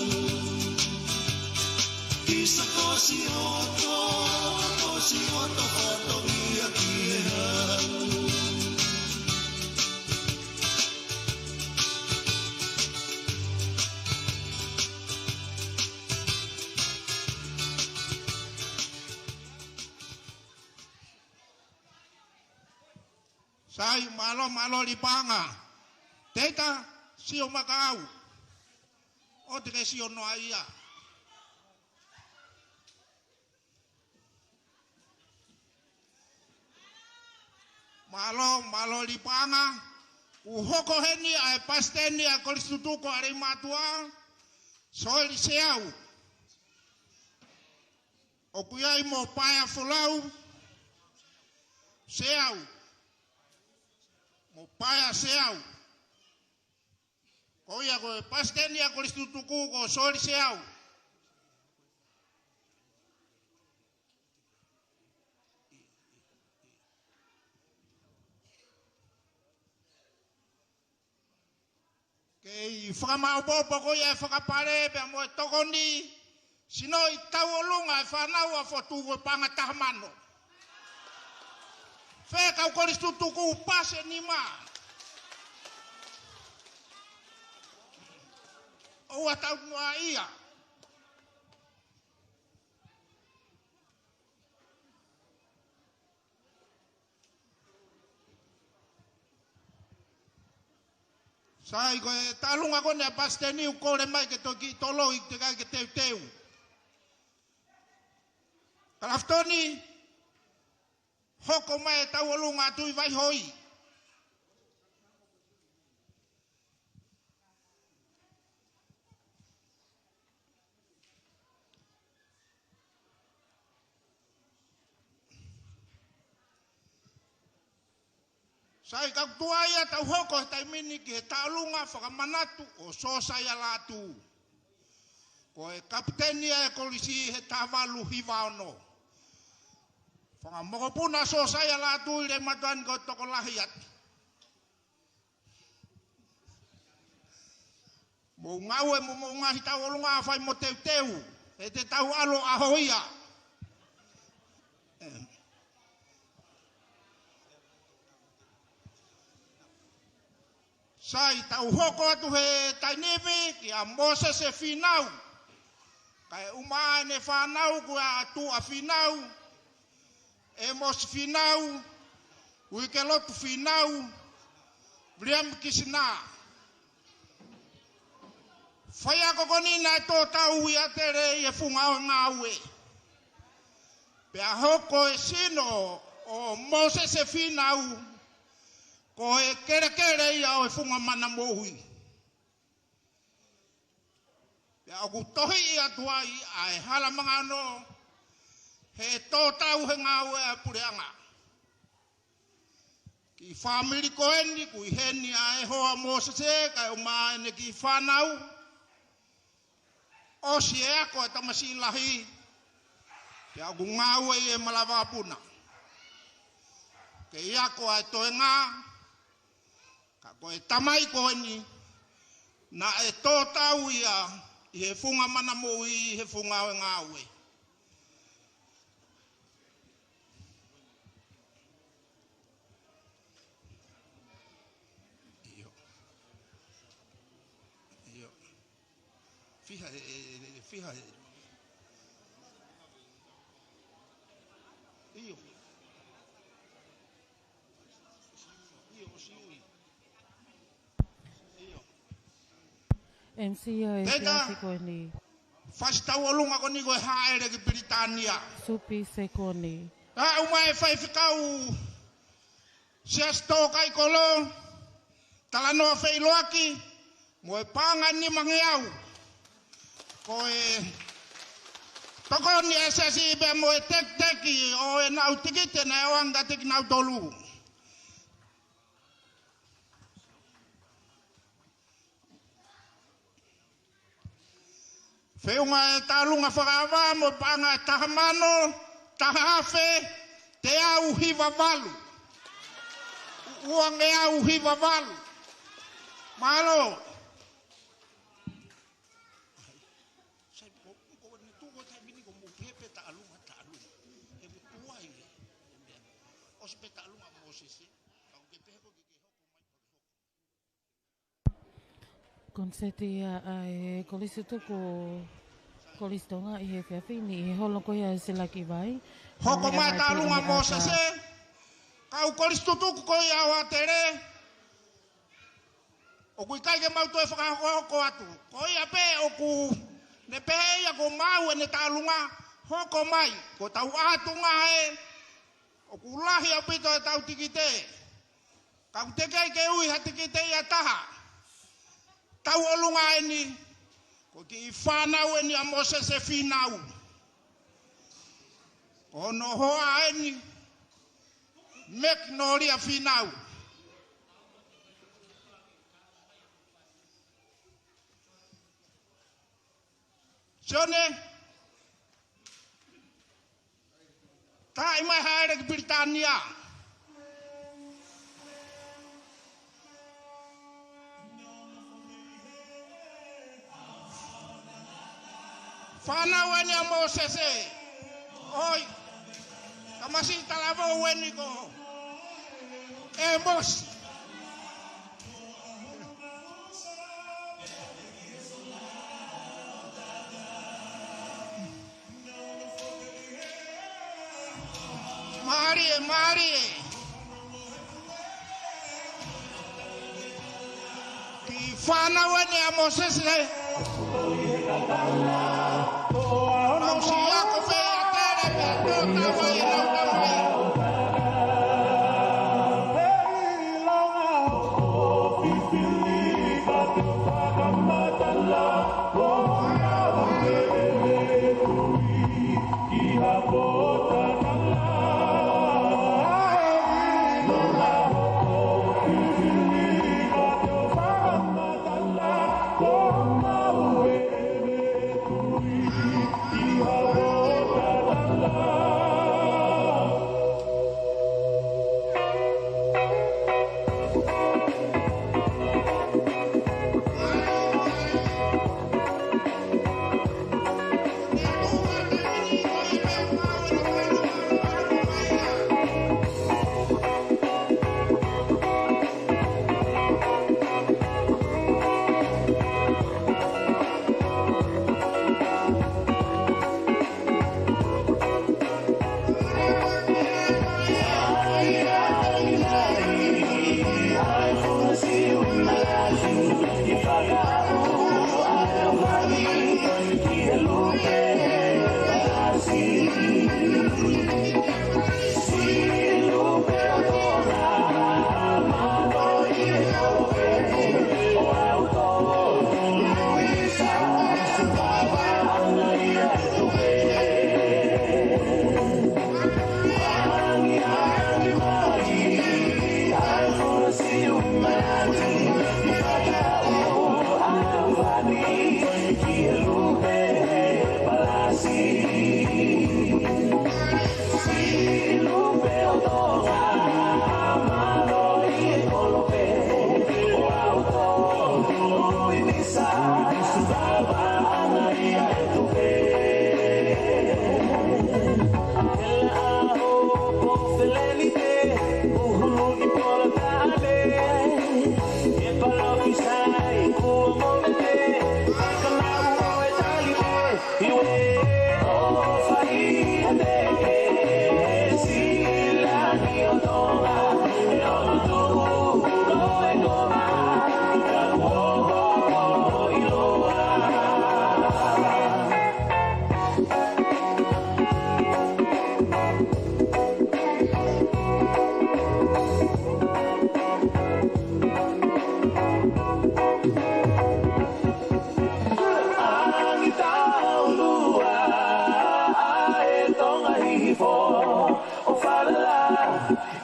Isa ko siʻoto, ko siʻoto fatongia ki he hau. Sai, mālō, mālō Lipaʻanga. Teta, sio makaʻau. ʻOua te ke sio noa ia. Mālō, mālō Lipaʻanga. Kuo hoko heni ʻa e Palesiteni ʻa e Kolisi Tutuku ʻa Leimātuʻa, Soeli Seau. ʻOku ʻi ai mo Paea Folau, Seau. Mo Paea Seau. Ko ia ko e Palesiteni ʻa e Kolisi Tutuku ko Soeli Seau. Kei fakamaopoopo ko ia e fakapale pea mo e tokoni, sino ʻi tauʻolunga e fānau ʻa Fotu ko e paʻanga taha mano. Fē kau Kolisi Tutuku pasi e nima. ʻOua tau noa ia. Sai, ko e taʻolunga ko eni ʻa e Palesiteni ʻoku kole mai ke toki toloi, teʻeki ai ke teuteu. Kalafitoni, hoko mai e tauʻolunga ʻa Tuʻivaihoʻi. Sai, ka ʻoku tuai ia tau hoko he taimi ni ki he taʻolunga fakamanatu ʻo Siosaia Lātū. Ko e kapiteni ʻa e kolisi he taha valu hiva ono. Fanga mokopuna Siosaia Lātū ʻi Leimātuʻa ni ko e tokolahi atu. Mou ngāue mo mou ngaahi tauʻolunga ʻa fai mo teuteu, he te tau ʻalu ʻo ʻaho ia. Sai, tau hoko atu he taimi ni kia Mōsese Fīnau. Kae ʻumaʻā ʻene fānau ko ia Tuʻa Fīnau, ʻEmosi Fīnau, Uikelotu Fīnau, Viliami Kisinā. Faiako ko eni naʻe tō tau ia tele ʻi he funga ʻo e ngāue. Pea hoko e sino ʻo Mōsese Fīnau ko e kelekele ia ʻo e funga mana moʻui. Pea ʻoku tohiʻi atu ai ʻa e hala mangano he tō tau he ngāue ʻa e puleʻanga. Kiʻi fāmili ko eni, ʻoku ʻi heni ʻa e hoa ʻo Mōsese, kae ʻumaʻā ʻene kiʻi fānau. ʻOsi e ako ʻa e tamasiʻi lahi, pea ʻoku ngāue ʻi he malanga vakapuna. Kei ako ʻa e toenga, ka ko e tamai ko eni, naʻe tō tau ia ʻi he funga mana moʻui, ʻi he funga ʻo e ngāue. ʻIo. ʻIo. Fiha he, e, e, e, fiha he. ʻIo. ʻIo, ʻo siui. ʻIo. M C ʻo e Teta. Siasi ko eni. Fasi tauʻolunga ko eni ko e hāʻele ki Pilitānia. Supi Sekoni. Aʻu mai e faifekau Siasi Tōkaikolo, Talanoa Feʻiloaki, mo e paʻanga nimangeau. Ko e Tokoni e siasi pea mo e tekiteki ʻo ʻenau tikite naʻe ʻoange kiate kinautolu. Feʻunga e taʻalunga fakaava mo e paʻanga ʻe taha mano, taha afe, teau hiva valu. Uangeau hiva valu. Mālō. Sai, ko, ko ne tu ko taʻimini ko mo pepe taʻalunga, taʻalunga. He mo tuai e, e meʻa. ʻOsi pē taʻalunga Mōsese, ka ʻoku ke pehē ko ke ke hoko mai. Koniseti ia ʻa e Kolisi Tutuku, Kolisi Tonga ʻi he efiafi ni ʻi he holo ko ia ʻe Silaki Vai. Hoko mai taʻalunga Mōsese, kau Kolisi Tutuku ko ia ʻo Atele. ʻOku ʻikai ke mau toe fakahokohoko atu. Ko ia pē ʻoku ne pehē ia ko mau ʻene taʻalunga, hoko mai, ko tau ʻatunga ē, ʻoku lahi ʻaupito e tau tikite. Ka ʻoku teʻeki ke ui ha tikite ia taha. Tau ʻolunga eni, ko e kiʻi fānau eni ʻa Mōsese Fīnau. Ko hono hoa eni, Mekinolia Fīnau. Sione, taaʻi mai haʻele ki Pilitānia. Fānau eni ʻa Mōsese. ʻOi. Tamasiʻi talavou eni ko ʻĒmosi. Mālie, mālie. Kiʻi fānau eni ʻa Mōsese. Nau siʻi ako pē ʻi Atele pea tō tau ai, nau tau ai.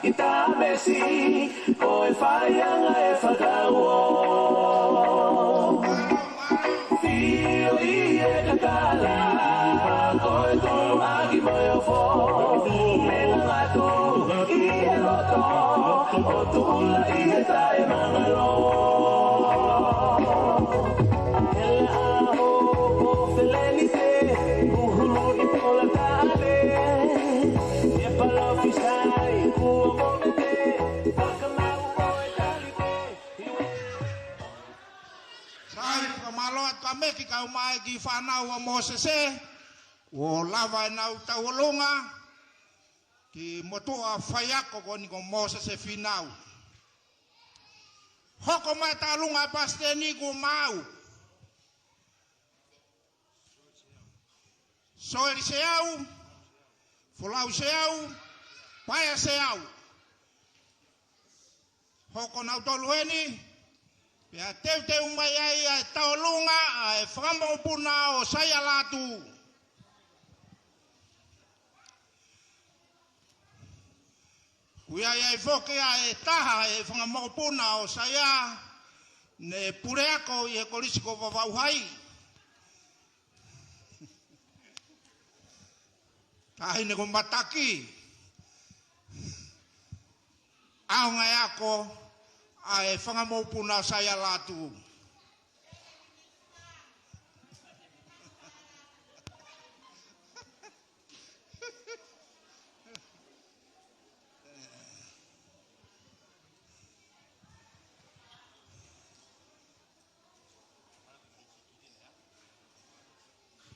ʻI Tamesi, ko e faiʻanga ʻe fakauo. Fio ʻi he kakala, ko e tumuʻaki mo e ofo. Mena ngatu ʻi he loto, ʻo tuʻula ʻi he taʻemangalo. Hela ʻo Felenite, kuhulu ʻi Polatale. E palofisai, kuo komete, fakamau ʻo e talipe. Sai, fakamālō atu ka meki kau mai ki fānau ʻa Mōsese, ʻo lava ʻenau tauʻolunga, ki motuʻa faiako ko eni ko Mōsese Fīnau. Hoko mai tauʻolunga ʻa e pasiteni kuo maau. Soeli Seau, Folau Seau, Paea Seau. Hoko nautolu eni, pea teuteu mai ai ʻa e tauʻolunga ʻa e fanga mokopuna ʻo Saialatu. Kuo ʻi ai foki ʻa e taha ʻo e fanga mokopuna ʻo Saia, ne puleako ʻi he kolisi ko Vavaʻu Hai. Taʻahine ko Mataki. ʻAonga e ako ʻa e fanga mokopuna ʻo Saialatu.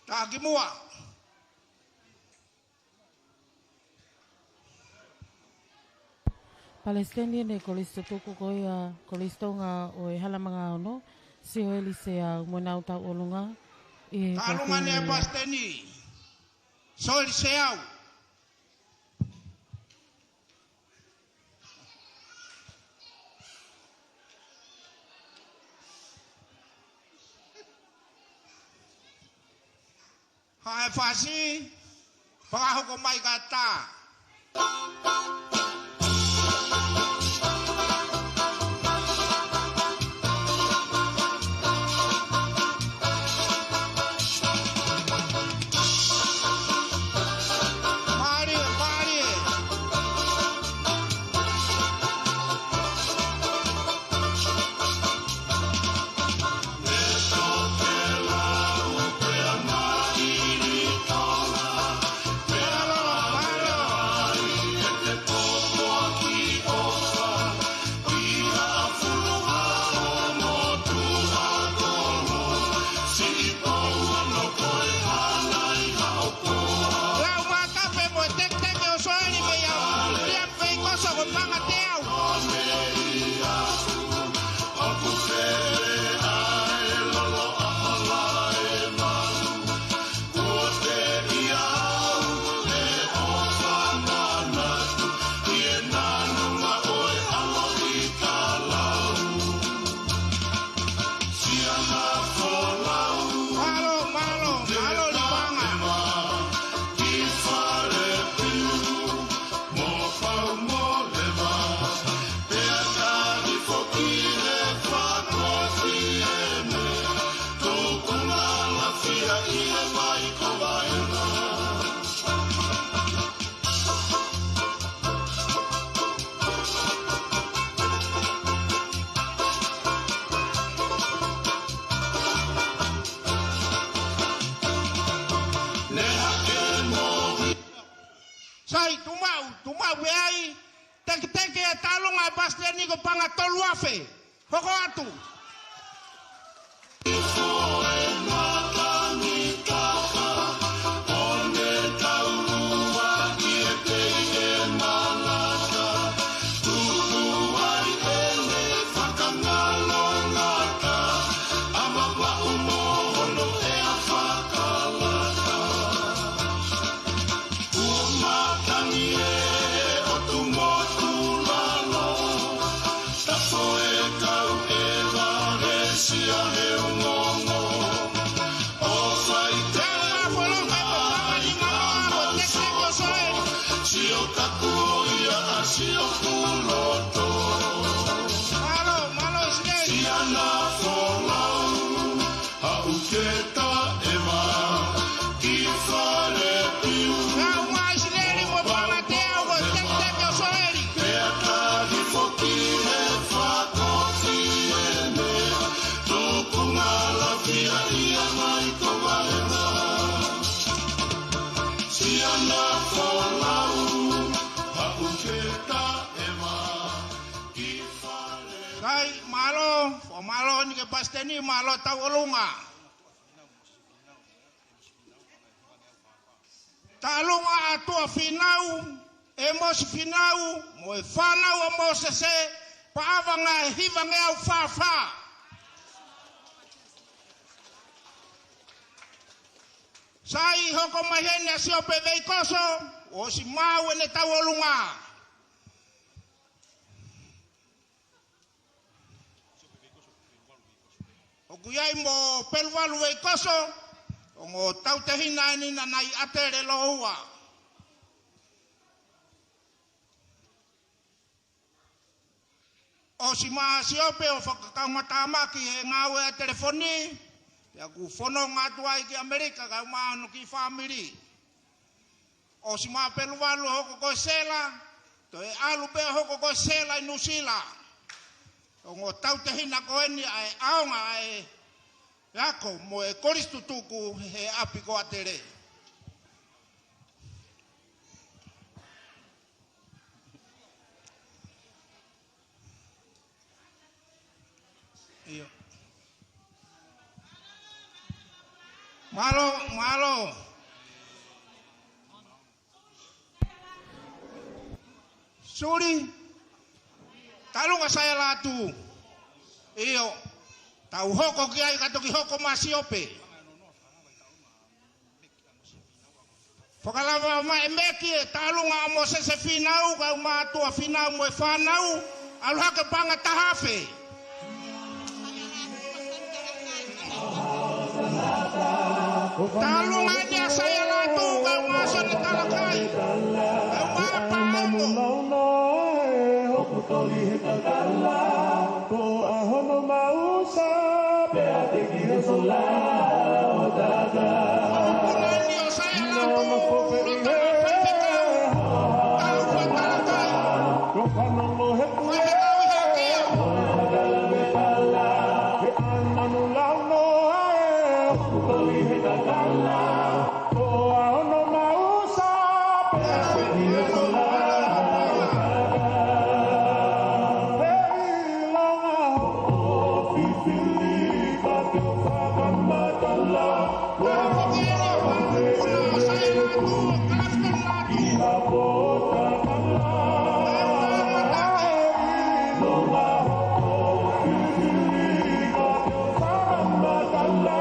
Takimuʻa. Palesiteni ʻo e Kolisi Tutuku ko ia Kolisi Tonga ʻo e Halamanga Ono, Soeli Seau, mo ʻenau tauʻolunga. ʻI he Tauʻolunga ʻa e pasiteni, Soeli Seau. Hae fasi, fakahoko mai ka ta. Mālie, mālie. Lau mātape mo e teketeke ʻo Soeli mei au. Pea pei koso ko Mangateau. Mālō, mālō, mālō, Lipanga. Sai, tuʻu maʻu, tuʻu maʻu pē ai, teketeke e tauʻolunga ʻa e pasiteni ko Pangatolu Afe. Hoko atu. Mālō eni ki he Palesiteni, mālō tauʻolunga. Tauʻolunga ʻa Tuʻa Fīnau, ʻEmosi Fīnau, mo e fānau ʻa Mōsese, paʻanga ʻe hivangeau fāfā. Sai hoko mai heni ʻa Siope Veikoso, ʻosi maʻu ʻene tauʻolunga. ʻOku ʻi ai mo Peluvalu Veikoso, ongo tautehina eni naʻa nau ʻi ʻAtele lōua. ʻOsi maʻu ʻa Siope ʻo fakakaungātāmaki he ngāue ʻa e telefoni, pea kuo fononga atu ai ki ʻAmelika, kae ʻumaʻā hono kiʻi fāmili. ʻOsi maʻu ʻa Peluvalu ʻo hoko ko e sela, toe ʻalu pē ʻo hoko ko e sela ʻi Nuʻusila. Ongo tautehina ko eni ʻa e ʻaonga ʻa e ako mo e kolisi tutuku he ʻapi ko ʻAtele. ʻIo. Mālō, mālō. Suli. Tauʻolunga Saia Lātū. ʻIo. Tau hoko ki ai ka toki hoko maʻa Siope. Fakalava mai e meki e tauʻolunga ʻa Mōsese Fīnau, kae ʻumaʻā Tuʻa Fīnau mo e fānau, ʻalu hake paʻanga taha afe. Tauʻolunga eni ʻa Saia Lātū, kae ʻumaʻā Sione Talakai, kae ʻumaʻā Paomo. Ko ʻaho no mausa, pea te ki he sola o tata. Nō ma foke i he. Ko fanongo he pue. He ʻananu lau noa e. Ko i he tatala. Ko ʻaho no mausa, pea te ki he sola. Hei, langa hoʻo fifili, ka ke fakamatala. Ko ʻaho no mausa, pea te ki he sola. Hei, langa hoʻo fifili, ka ke fakamatala.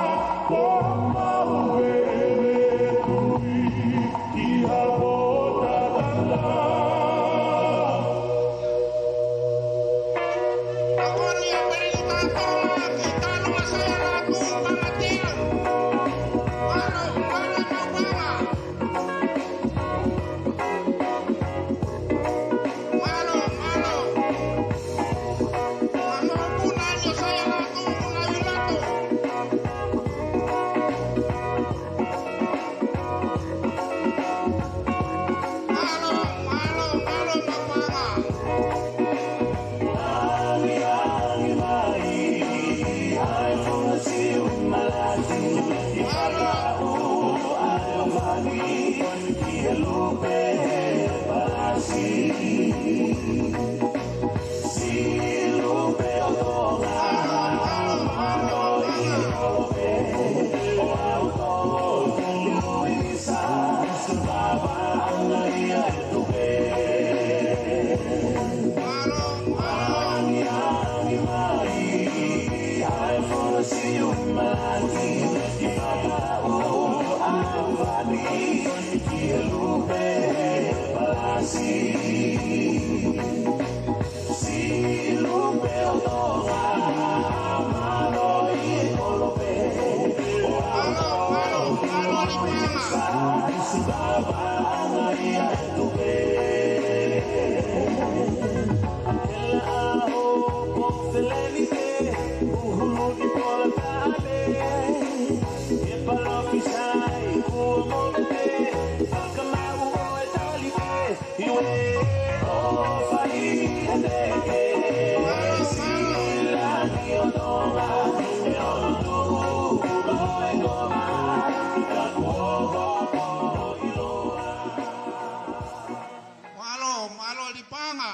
Mālō, mālō Lipaʻanga.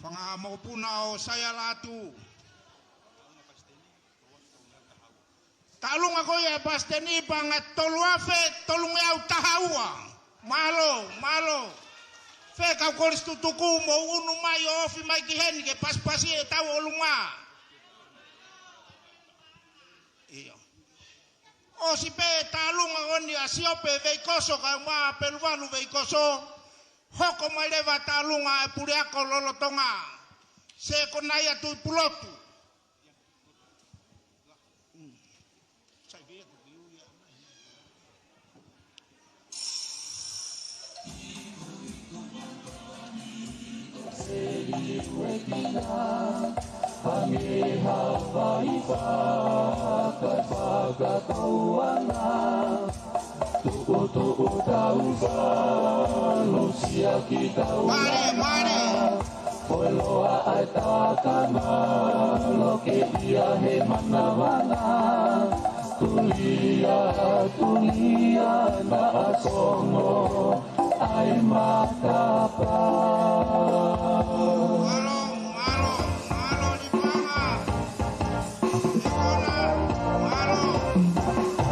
Fanga mokopuna ʻo Saia Lātū. Talunga ko ia e palesiteni, paʻanga tolu afe tolungeau taha ua. Mālō, mālō. Fē kau kolisi tutuku, mou ʻunu mai ʻo ofi mai ki heni ke pasipasi ʻetau ʻolunga. ʻIo. ʻOsi pē talunga ko eni ʻa Siope Veikoso kae ʻumaʻā Peluvalu Veikoso, hoko mai leva talunga e puleako lolotonga. Sekonaia Tuʻipulotu. Hangē ha fai fakakauʻanga, tuʻutuʻu tau falu siaki tau. Mare, mare. Ko e loa ʻa e takanga, loke ia he manavanga. Tulia, tulia, naʻa songo ʻa e matapā. Mālō, mālō, mālō, Lipanga. Mālō. Mālō, mālō.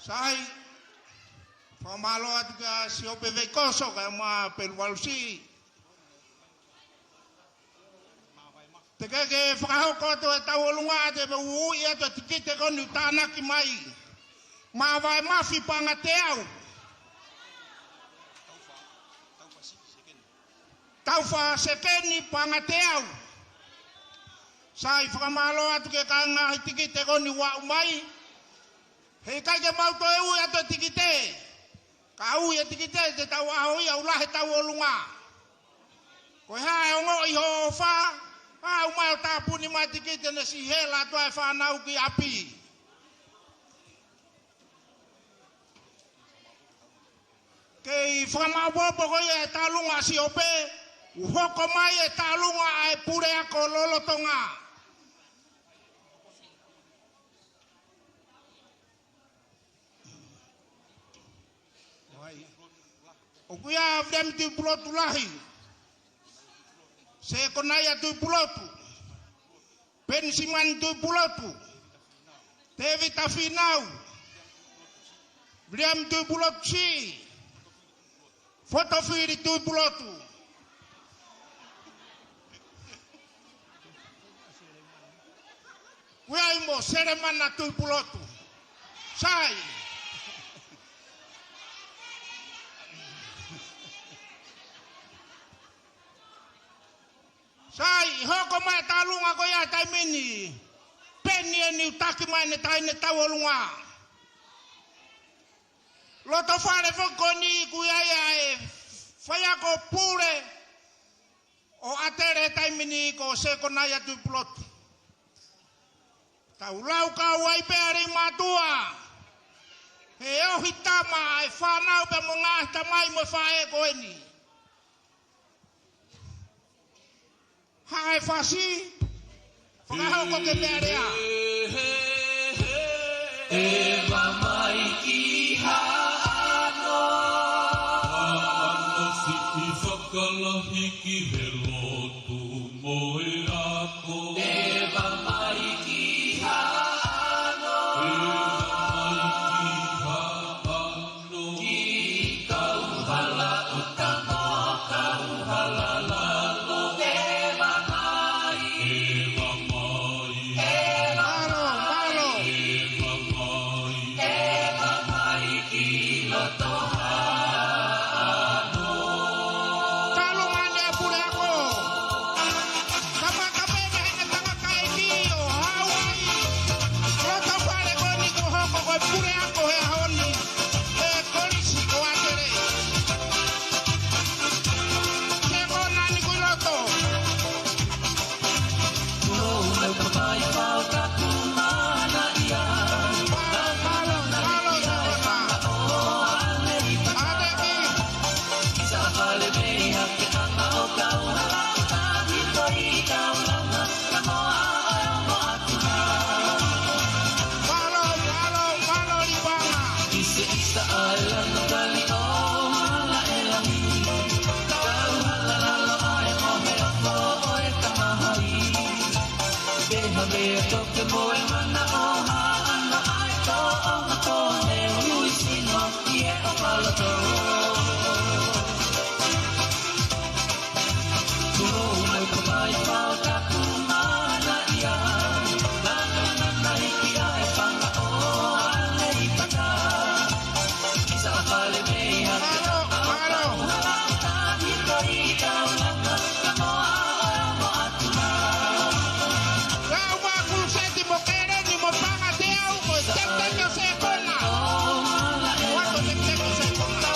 Sai, fakamālō atu kia Siope Veikoso kae ʻumaʻā Peluvalu Siʻi. Teʻeki ke fakahoko atu ʻetau ʻolunga ʻa te uʻi atu e tikite ko eni ʻoku tānaki mai. Māvae Mafi paʻanga teau. Taufa Sekeni paʻanga teau. Sai, fakamālō atu ki he kāinga ʻi he tikite ko eni ʻoku aʻu mai. Heʻikai ke mau toe uʻi atu e tikite. Ka uʻi e tikite te tau ʻaho ia ʻoku lahi ʻetau ʻolunga. Ko e hā e ongoʻi hoʻo ʻofa, ʻaʻu mai ʻo tāpuni mai e tikite ne siʻi hela atu ai e fānau ki ʻapi. Kei fakamaʻopoʻopo ko ia e talunga ʻa Siope, ʻoku hoko mai e talunga ʻa e puleako lolotonga. ʻOku ʻi ai ʻa Viliami Tuʻipulotu Lahi, Sekonaia Tuʻipulotu, Penisimani Tuʻipulotu, Tēvita Fīnau, Viliami Tuʻipulotu Siʻi, Fotofili Tuʻipulotu. ʻOku ʻi ai mo Selemana Tuʻipulotu. Sai. Sai, hoko mai e talunga ko ia he taimi ni. Peni eni ʻoku taki mai ʻene taʻahine tauʻolunga. Loto fale foki ko eni ʻoku ʻi ai ʻa e faiako pule ʻo ʻAtele he taimi ni ko Sekonai atu ʻi Pulotu. Tau lau kau ai pē ʻa Leimātuʻa. He ohi tama ʻa e fānau pea mo e ngaahi tamai mo e faʻē ko eni. Haʻu e fasi, fakahoko ke meʻa lea. ʻE vā mai ki Haʻano. Haʻano siʻi fakalahi ki he lotu mo e ako. ʻE vā mai ki Haʻano. ʻE vā mai ki Haʻano. Ki Kauhala ʻo Tama, Kauhala lalo, ʻe vā mai. ʻE vā mai. ʻE vā mai. Mālō, mālō. ʻE vā mai. ʻE vā mai ki loto Haʻano. Talo mane puleako. Kamata pē mei he tangataʻeiki ʻo Hauaiʻi. Loto fale ko eni kuo hoko ko e puleako he ʻaho ni. ʻE Kolisi ko ʻAtele. Sekona ni kui loto. Kuo u leu ka mai pau ka ku mana ia. Mālō, mālō, mālō, Sekona. ʻAtele ki. Isa fale mei ha ke anga o Kauhala ʻo Tahi ko i Kauhala. Mālō, mālō, mālō, Lipanga. Lau ʻa Kuluseti mo Keleni mo Pangateau, ko e teputeki ʻo Sekona. Ko e teputeki ʻo Sekona.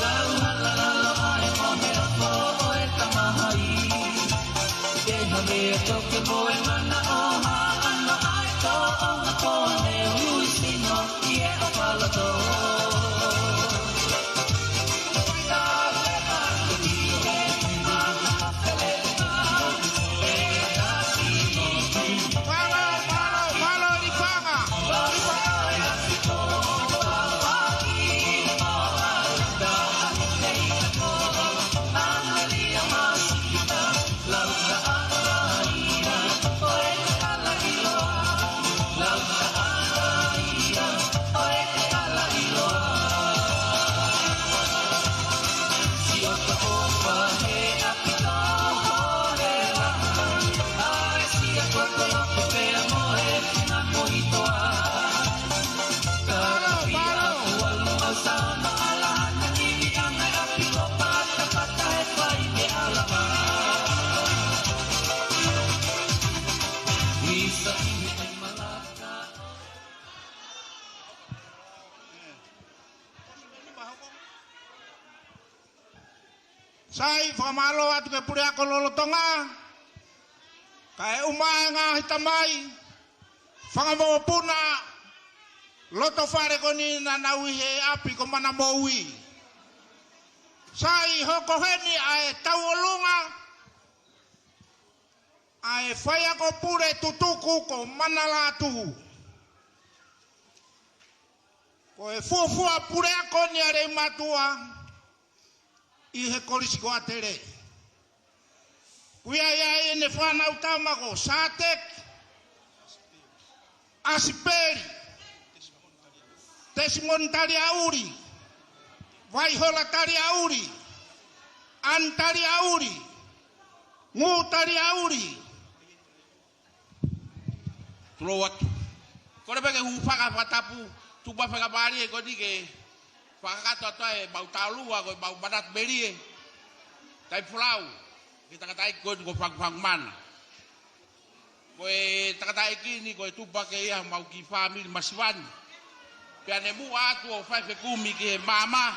Sai, fakamālō atu ki he puleako lolotonga. Kae ʻumaʻā e ngaahi tamai, fanga mokopuna, loto fale ko eni naʻa nau ʻi he ʻapi ko Manamoui. Sai, hoko heni ʻa e tauʻolunga ʻa e faiako pule tutuku ko Manalatu. Ko e fuofua puleako ni ʻa Leimātuʻa ʻi he Kolisi ko ʻAtele. Ko ia ia ʻene fānau tama ko Sāteki, ʻAsipeli, Tesimoni Taliauli, Vaihola Taliauli, ʻAni Taliauli, Ngū Taliauli. Tulou atu. Kole pē ke u fakatapu, tupa fekapālie ko eni ke fakakakato atu ai ʻemau taulua, ko ʻemau manatu melie. Taifolau, ki he tangataʻeiki ko eni ko Fangufangu Mana. Ko e tangataʻeiki ni ko e tupa ke ia homau kiʻi fāmili masiva ni. Pea ne muʻa atu ʻo fai fekumi ki he maama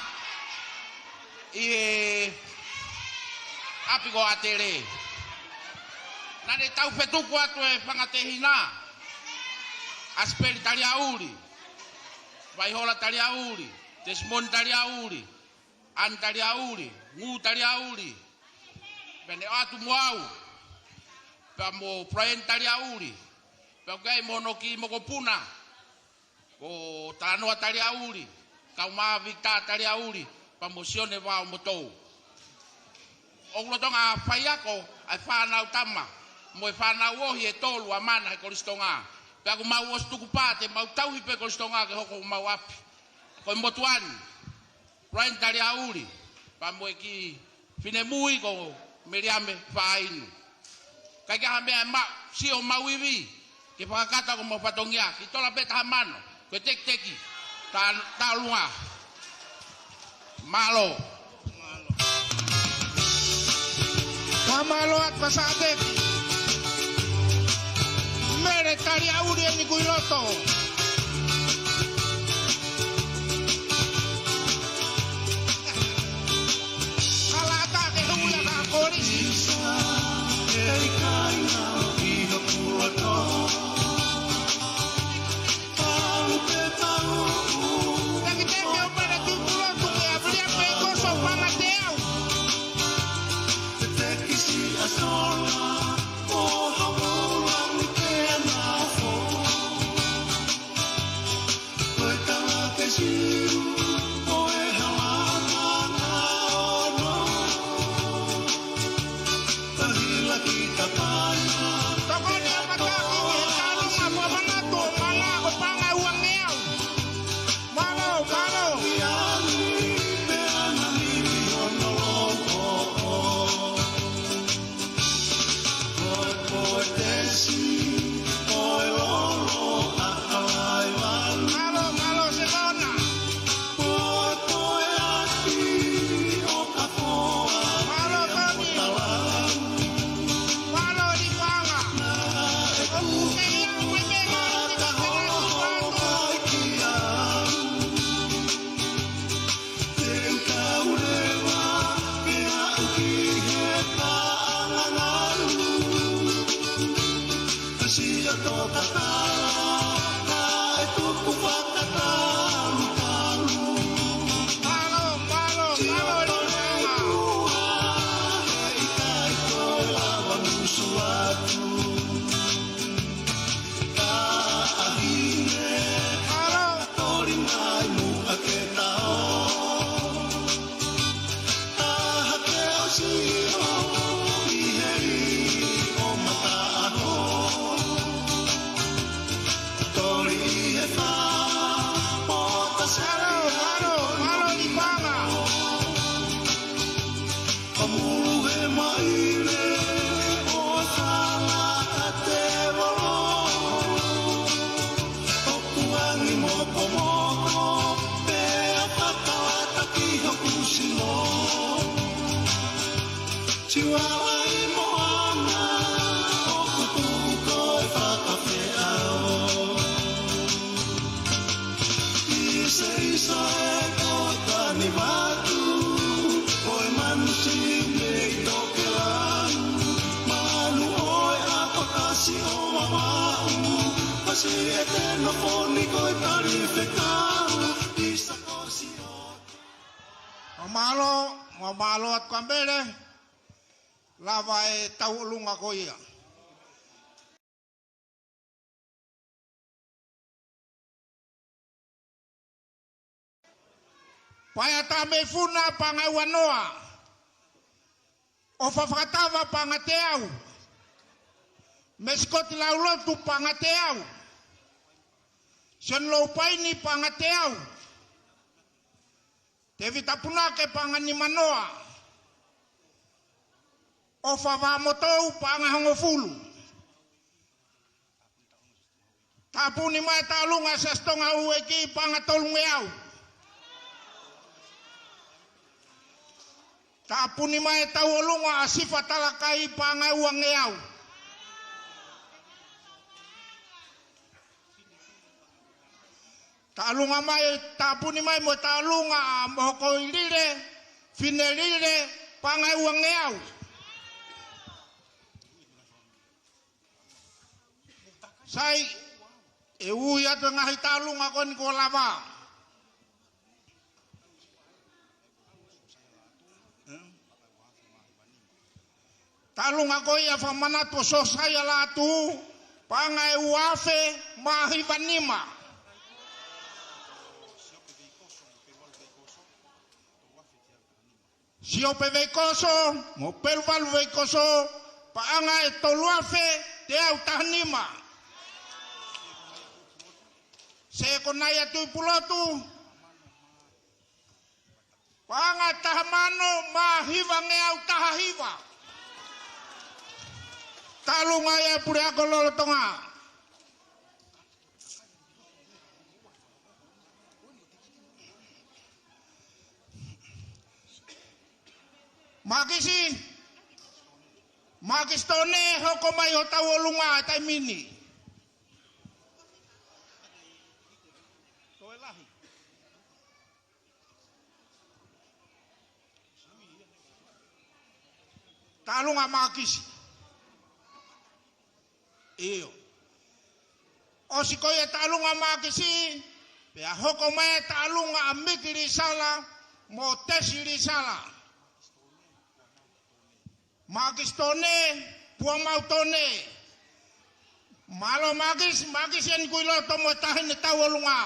ʻi he ʻapi ko ʻAtele. Naʻa ne tau fetuku atu e fanga tehina. ʻAsipeli Taliauli, Vaihola Taliauli, Tesimoni Taliauli, ʻAni Taliauli, Ngū Taliauli, pea ne ʻoatu mo au, pea mo Brian Taliauli, pea ʻoku ʻi ai mo hono kiʻi mokopuna, ko Talanoa Taliauli, kau mo Vita Taliauli, pea mo Sione Vaomotou. ʻOku lolotonga faiako ʻa e fānau tama mo e fānau ohi ʻe tolu ʻa Mana he Kolisi Tonga. Pea ʻoku mau ʻosi tukupā te mau tauhi pē Kolisi Tonga ke hoko homau ʻapi. Ko e motuʻa ni, Brian Taliauli, pea mo e kiʻi finemui ko Meliame Fainu. ʻIkai ke ʻi ai ha meʻa ʻe maʻu, siʻi homau ivi ke fakakakato homau fatongia. Kiʻi tola pē taha mano, ko e tekiteki, tā, tālunga. Mālō. Fakamālō atu kia Sāteki. Mele Taliauli eni kuo ʻi loto. Kalata ke hui ʻa ka kolisi. Teki teki o pere tuku lotu ke a pili a pe koso panga te au. Tokoni ʻa Mataki ki he tālunga mo Manatu ʻo Mana ʻo Panga Uangeau. Mālō, mālō. Mālō, mālō, Semona. Mālō, Toni. Mālō, Lipanga. ʻOku kei au mai pē ngā tika pena ki pātu. Mālō, mālō, mālō, Lipanga. Mālō. Mālō, mālō, mālō, Lipanga. Siua ai mo ana, ʻoku tuʻu ko e fakafeʻao. Isa, isa e ko Tanivatu, ko e manu siʻi mei Tokelau, manu ʻo e ʻapakasi ʻo Vavaʻu, pasi e tena foni ko e tali fekau, isa ko Sio. Mālō, mālō atu kia Mele, lava e tauʻolunga ko ia. Paea Tameifuna Panga Uanoa, ʻOfa Fakatava Panga Teau, Mesikoti Laulotu Panga Teau, Sione Loupaini Panga Teau, Tevita Punake Panga Nimanoa, ʻOfa Vamotou Panga Hongofulu. Tāpuni mai e tauʻolunga ʻa Siaosi Tonga Ueki Panga Tolungeau. Tāpuni mai e tauʻolunga ʻa Sifa Talakai Panga Uangeau. Tauʻolunga mai, tāpuni mai mo e tauʻolunga ʻa Mohokoilile Finelile Panga Uangeau. Sai, ʻe ui atu e ngaahi taʻalunga ko eni kuo lava. Taʻalunga ko ia fakamanatu ʻo Siosaia Lātū, paʻanga ʻe ua afe mā hiva nima. Siope Veikoso mo Peluvalu Veikoso, paʻanga ʻe tolu afe teau taha nima. Sekonaia Tuʻipulotu, paʻanga ʻe taha mano mā hivangeau taha hiva. Taʻalunga ia e puleako lolotonga. Mākisi, Mākisi Tone, hoko mai hotau ʻolunga he taimi ni. Toe lahi. Taʻalunga Mākisi. ʻIo. ʻOsi ko ia taʻalunga Mākisi, pea hoko mai e taʻalunga ʻa Miki Lisala mo Tesi Lisala. Mākisi Tone, Puamau Tone. Mālō Mākisi, Mākisi eni kui loto mo tahi ne tau ʻolunga.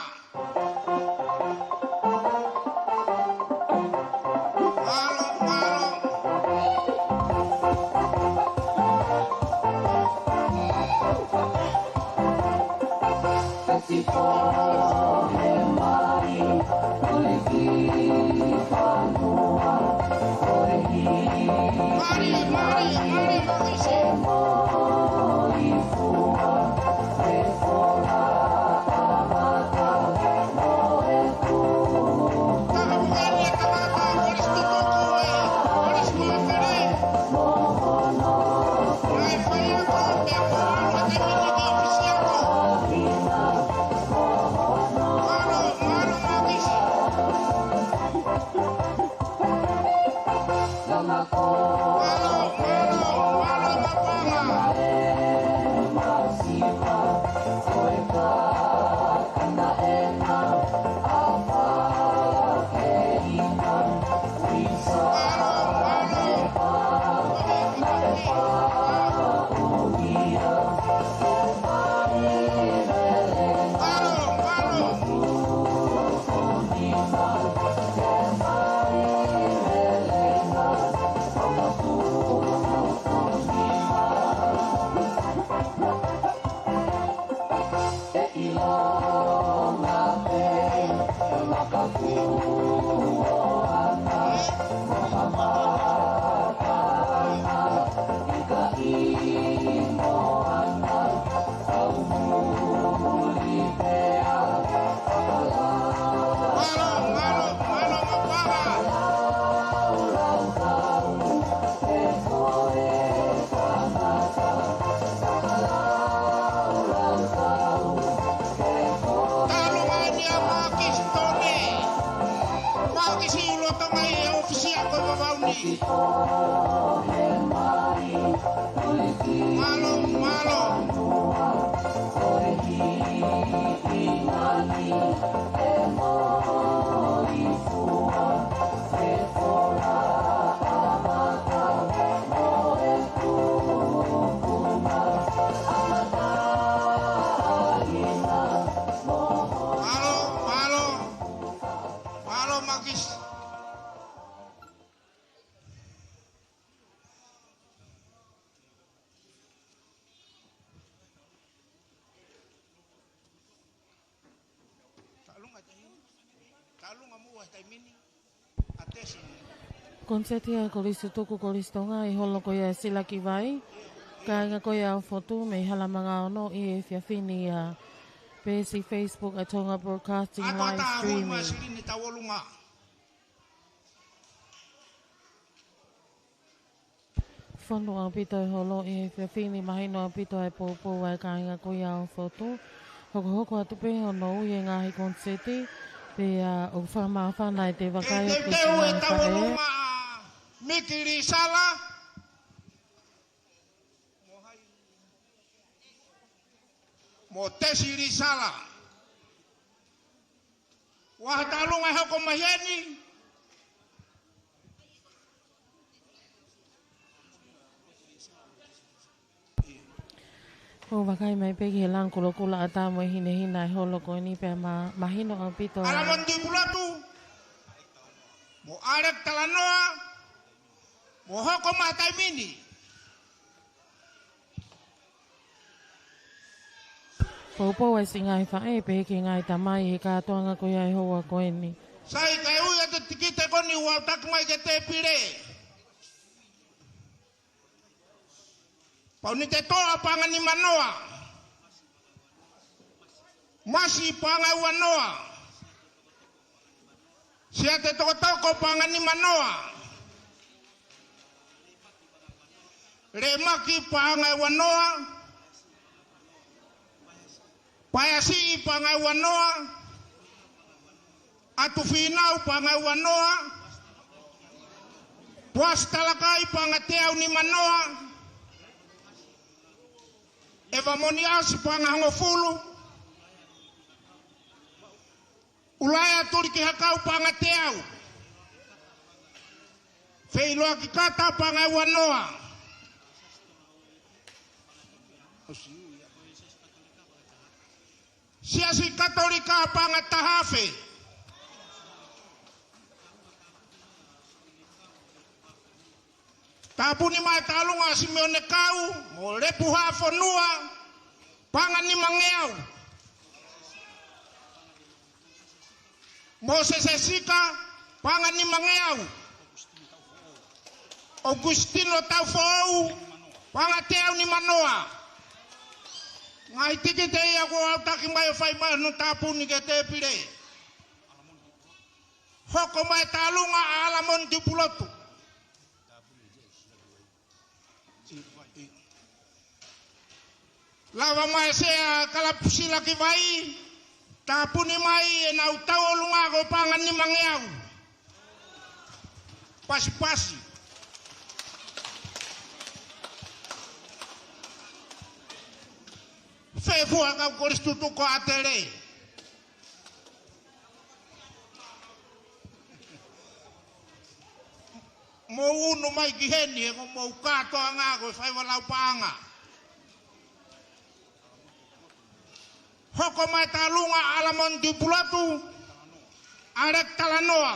Mālō, mālō. Mari, mari, mari, mari. Talu mai ni ʻa Mākisi Tone. Mākisi ʻi loto mai e ʻōfisi ʻa ko Vavauni. Mālō, mālō. Mālō, mālō. Mālō Mākisi. Taʻalunga tahi. Taʻalunga muʻa he taimi ni. ʻA Tesi. Koniseti ʻa e Kolisi Tutuku Kolisi Tonga ʻi he holo ko ia ʻa Silaki Vai. Kāinga ko ia ʻo Fotu mei Halamanga Ono ʻi he efiafi ni ʻi he peesi Facebook ʻa e Tonga Broadcasting Live Streaming. Ako ata hui ma sili ni tau ʻolunga. Fonu ʻaupito e holo ʻi he efiafi ni, mahino ʻaupito e poupou ʻa e kāinga ko ia ʻo Fotu. Hokohoko atu pē hono ui e ngaahi koniseti, pea ʻoku fakamāfana e te vakai ʻo e teuteu e tau ʻolunga ʻa Miki Lisala. Mo hai? mo Tesi Lisala. Ua ha tālunga hoko mai heni. ʻOku ou vakai mai pē ki he langa kulokula ʻatā mo e hinehina ʻa e holo ko eni pea ma-, mahino ʻaupito. ʻAlamoni Tuʻipulotu, mo ʻAleki Talanoa, mo hoko mai he taimi ni. Poupou ʻa e siʻi ngaahi faʻē pehē ki he ngaahi tamai he kātoanga ko ia ʻo e houa ko eni. Sai, kae ui atu e tikite ko eni ʻo aʻutaki mai ki he tēpile. Paunitetoa paʻanga nima noa. Masi paʻanga ua noa. Siate Tokotoko paʻanga nima noa. Lēmaki paʻanga ua noa. Paeasiʻi paʻanga ua noa. ʻAtufīnau paʻanga ua noa. Poasi Talakai paʻanga teau nima noa. ʻEva Moniasi paʻanga hongofulu. ʻUlaea Tulikihakau paʻanga teau. Feʻiloaki Kata paʻanga ua noa. Siasi Katolika paʻanga taha afe. Tāpuni mai e tālunga ʻa Simione Kau mo Lepuha Fonua, paʻanga nimangeau. Mōsese Sika, paʻanga nimangeau. ʻOkusitino Taufoʻou, paʻanga teau nima noa. Ngaahi tikite ia kuo aʻutaki mai ʻo fai mai hono tāpuni ki he tēpile. Hoko mai e tālunga ʻa ʻAlamoni Tuʻipulotu. Lava mai e Sea Kalapusila Kivai, tāpuni mai ʻenau tauʻolunga ko e paʻanga nimangeau. Pasipasi. Fefua kau kolisi tutuku ʻa ʻAtele. Mou unu mai ki heni he ko homou kātoanga ko e faiva lau paʻanga. Hoko mai e tālunga ʻa ʻAlamoni Tuʻipulotu, ʻAleki Talanoa.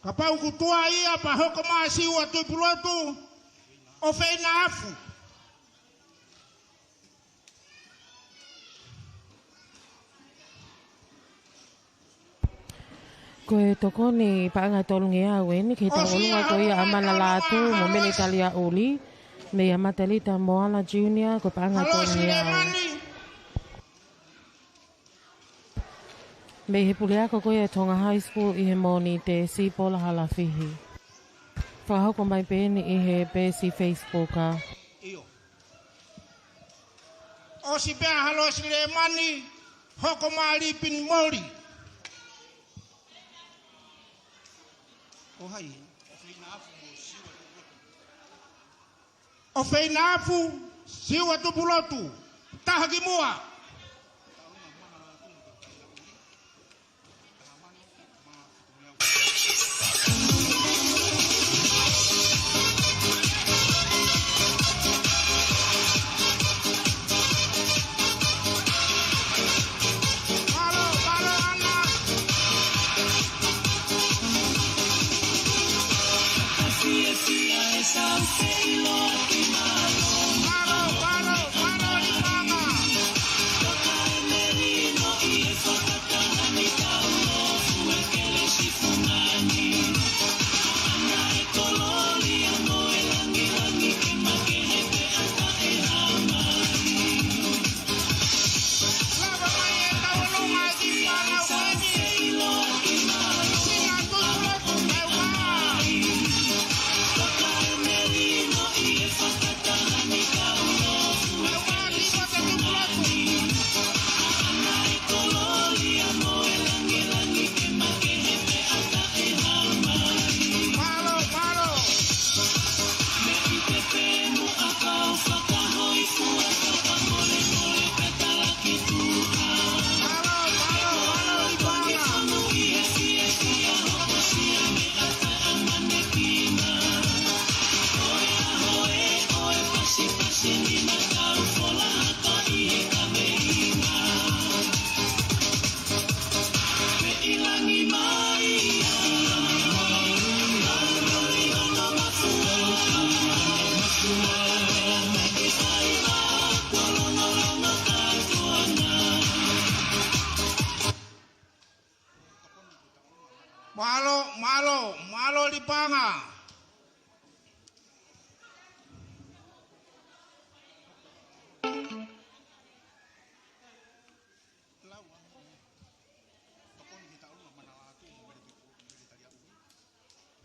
Kapau kuo tuʻa ia pea hoko mai Siua Tuʻipulotu ʻo Feinaafu. Ko e tokoni paʻanga tolungeau eni ki he tauʻolunga ko ia ʻa Mana Lātū mo Mele Taliaʻuli, mei ʻa Matelita Moala Junior, ko e paʻanga tolungeau. Mei he puleako ko ia ʻa Tonga High School ʻi he Mōnite, Sipola Halafihi. Fakahoko mai pē eni ʻi he peesi Facebook. ʻIo. ʻOsi pē ʻa Halosi Lemani, hoko mai Lipini Moli. Ko hai? ʻO Feinaafu, Siua Tuʻipulotu, taha ki muʻa.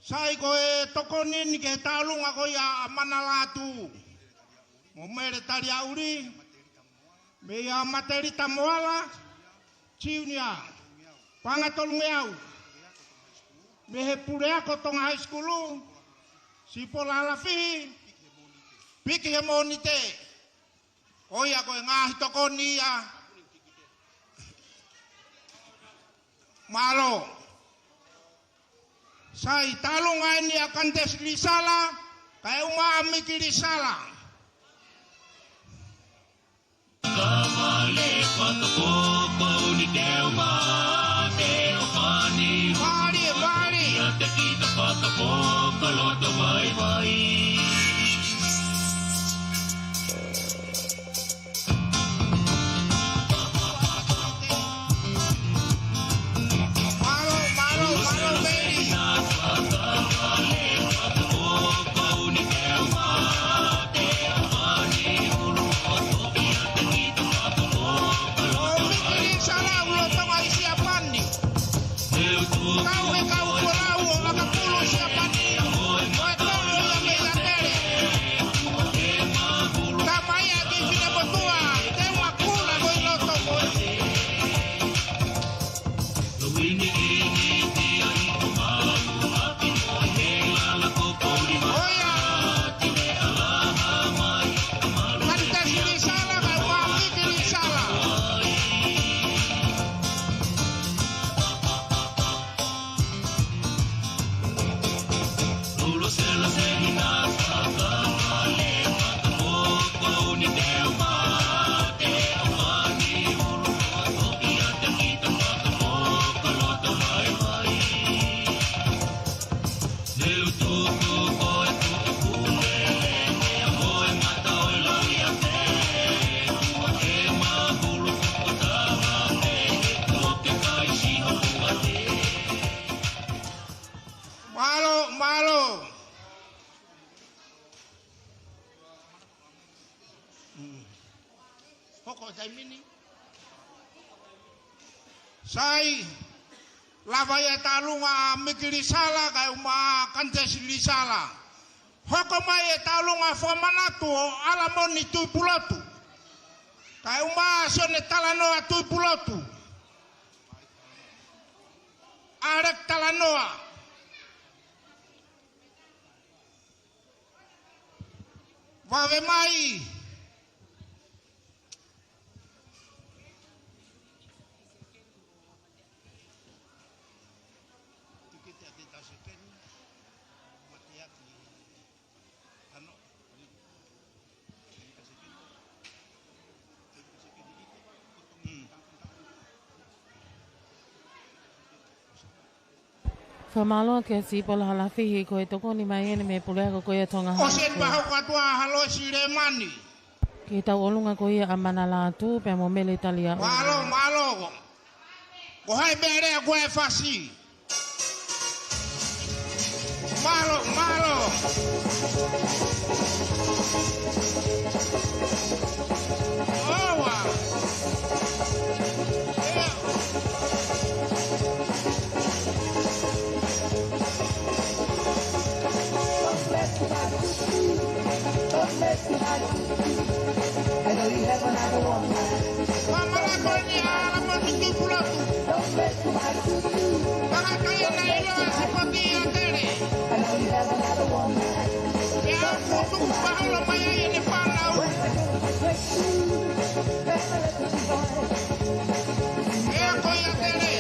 Sai, ko e tokoni eni ki he tauʻolunga ko ia ʻa Mana Lātū mo Mele Taliaʻuli, mei a Matelita Moala Junior, paʻanga tolungeau, mei he puleako Tonga High School, Sipola Halafihi, Piki he Mōnite. Ko ia ko e ngaahi tokoni ia. Mālō. Sai, tauʻolunga eni ʻa Kantesi Lisala, kae ʻumaʻā Miki Lisala. Ka vale fakapoko ni te u mate ʻo pani. Vale, vale. Ia te kita fakapoko loto vaivai. Mālō, mālō, mālō, Mele. ʻO Miki Lisala, ʻulutonga ʻi Siapani. Kau he kau folau ʻo ʻakapulu Siapani. Ko e tolu ia mei ʻAtele. Tamaia ki Finemotuʻa, te u makula ko i loto ko ē. Ko ia. Kantesi Lisala, kae ʻumaʻā Miki Lisala. Mālō, mālō. Mm. Hoko taimi ni. Sai, lava ia e tauʻolunga ʻa Miki Lisala, kae ʻumaʻā Kantesi Lisala. Hoko mai e tauʻolunga fakamanatu ʻo ʻAlamoni Tuʻipulotu, kae ʻumaʻā Sione Talanoa Tuʻipulotu. ʻAleki Talanoa. Vave mai. Fakamālō kia Sipola Halafihi, ko e tokoni mai eni mei he puleako ko ia Tonga High School. ʻOsi eni pea hoko atu ʻa Haloisi Lemani. Ki he tauʻolunga ko ia ʻa Mana Lātū pea mo Mele Taliaʻuli. Mālō, mālō. Ko hai pē lea ko e fasi. Mālō, mālō. ʻOua. Fakamālō eni ʻa ʻAlamoni Tuʻipulotu. Tangata ia naʻe ʻiloa e sipoti ʻi ʻAtele. Pea ʻoku tuku paholo mai ai ʻene fānau. ʻEa ko ʻi ʻAtele.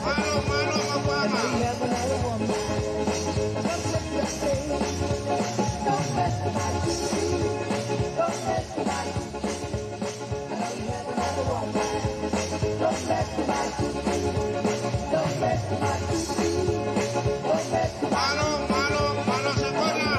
Mālō, mālō lotu. Mālō, mālō maʻu ʻaonga. Mālō, mālō, mālō Sekona.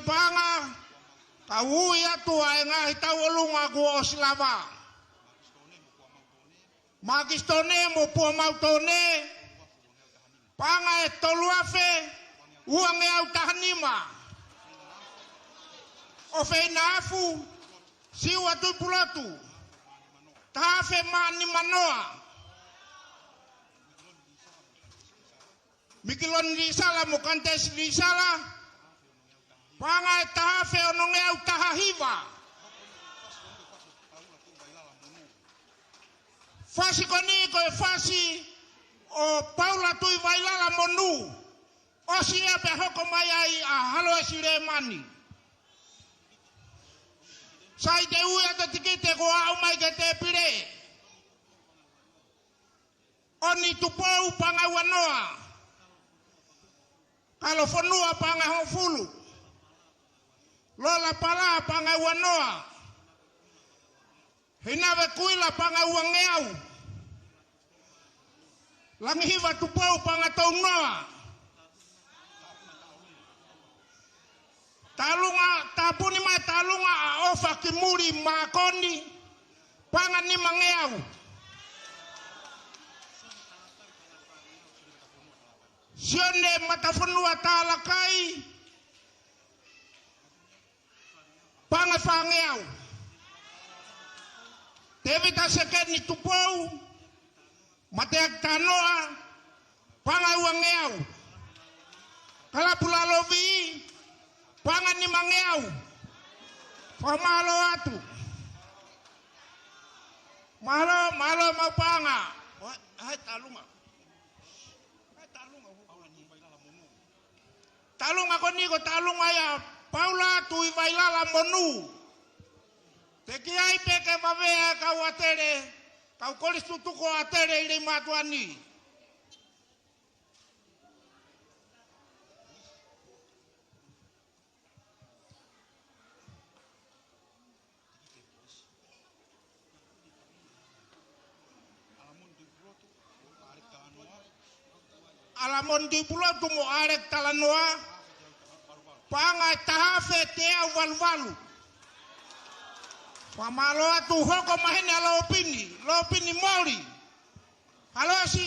Paʻanga, ka ui atu ʻa e ngaahi tauʻolunga kuo ʻosi lava. Makisitone mo Puamautone, paʻanga ʻe tolu afe uangeau taha nima. ʻOfeina Afu, Siua Tuʻipulotu, taha afe mā nima noa. Mikiloni Lisala mo Kantesi Lisala, paʻanga ʻe taha afe onongeau taha hiva. Fasi ko eni ko e fasi ʻo Paula Tuʻivailala Monu. ʻOsi ia pea hoko mai ai ʻa Haloesi Lemani. Sai, te u ui atu e tikite kuo aʻu mai ki he tēpile. ʻOni Tupou, paʻanga ua noa. Kalofonua, paʻanga hongofulu. Lola Pala, paʻanga ua noa. Hinave Kuila, paʻanga uangeau. Langihiva Tupou, paʻanga tolu noa. Tālunga, tāpuni mai e tālunga ʻa ʻOfa Kimuli Makoni, paʻanga nimangeau. Sione Matafonua Talakai, paʻanga fāngeau. Tēvita Sekeni Tupou, Mateaki Tanoa, paʻanga uangeau. Kalapulalovi, paʻanga nimangeau. Fakamālō atu. Mālō, mālō mau paʻanga. ʻAi, tālunga. ʻAi, tālunga. Tālunga ko eni ko e tālunga ia Paula Tuʻivailala Monu. Teʻeki ai pē ke vave ʻa e kau ʻatele, kau kolisi tutuku ʻo ʻatele ʻi Leimātuʻa ni. ʻAlamoni Tuʻipulotu mo ʻAleki Talanoa, paʻanga ʻe taha afe teau valuvalu. Fakamālō atu. Hoko mai heni ʻa Lopini, Lopini Moli. Haloesi.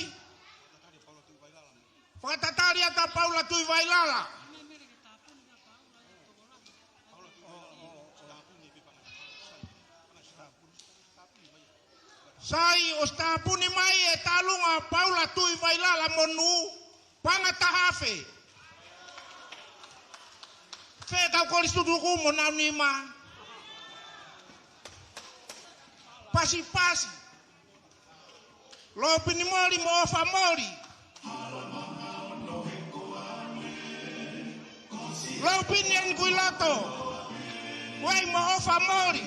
Fakatatali atu ʻa Paula Tuʻivailala. Sai, ʻosi tāpuni mai e tālunga ʻa Paula Tuʻivailala Monu, paʻanga taha afe. Fē kau kolisi tutuku mo nau nima? Pasipasi. Lopini Moli mo ʻOfa Moli. Lopini ʻeni kuo ʻi loto. Vai mo ʻOfa Moli.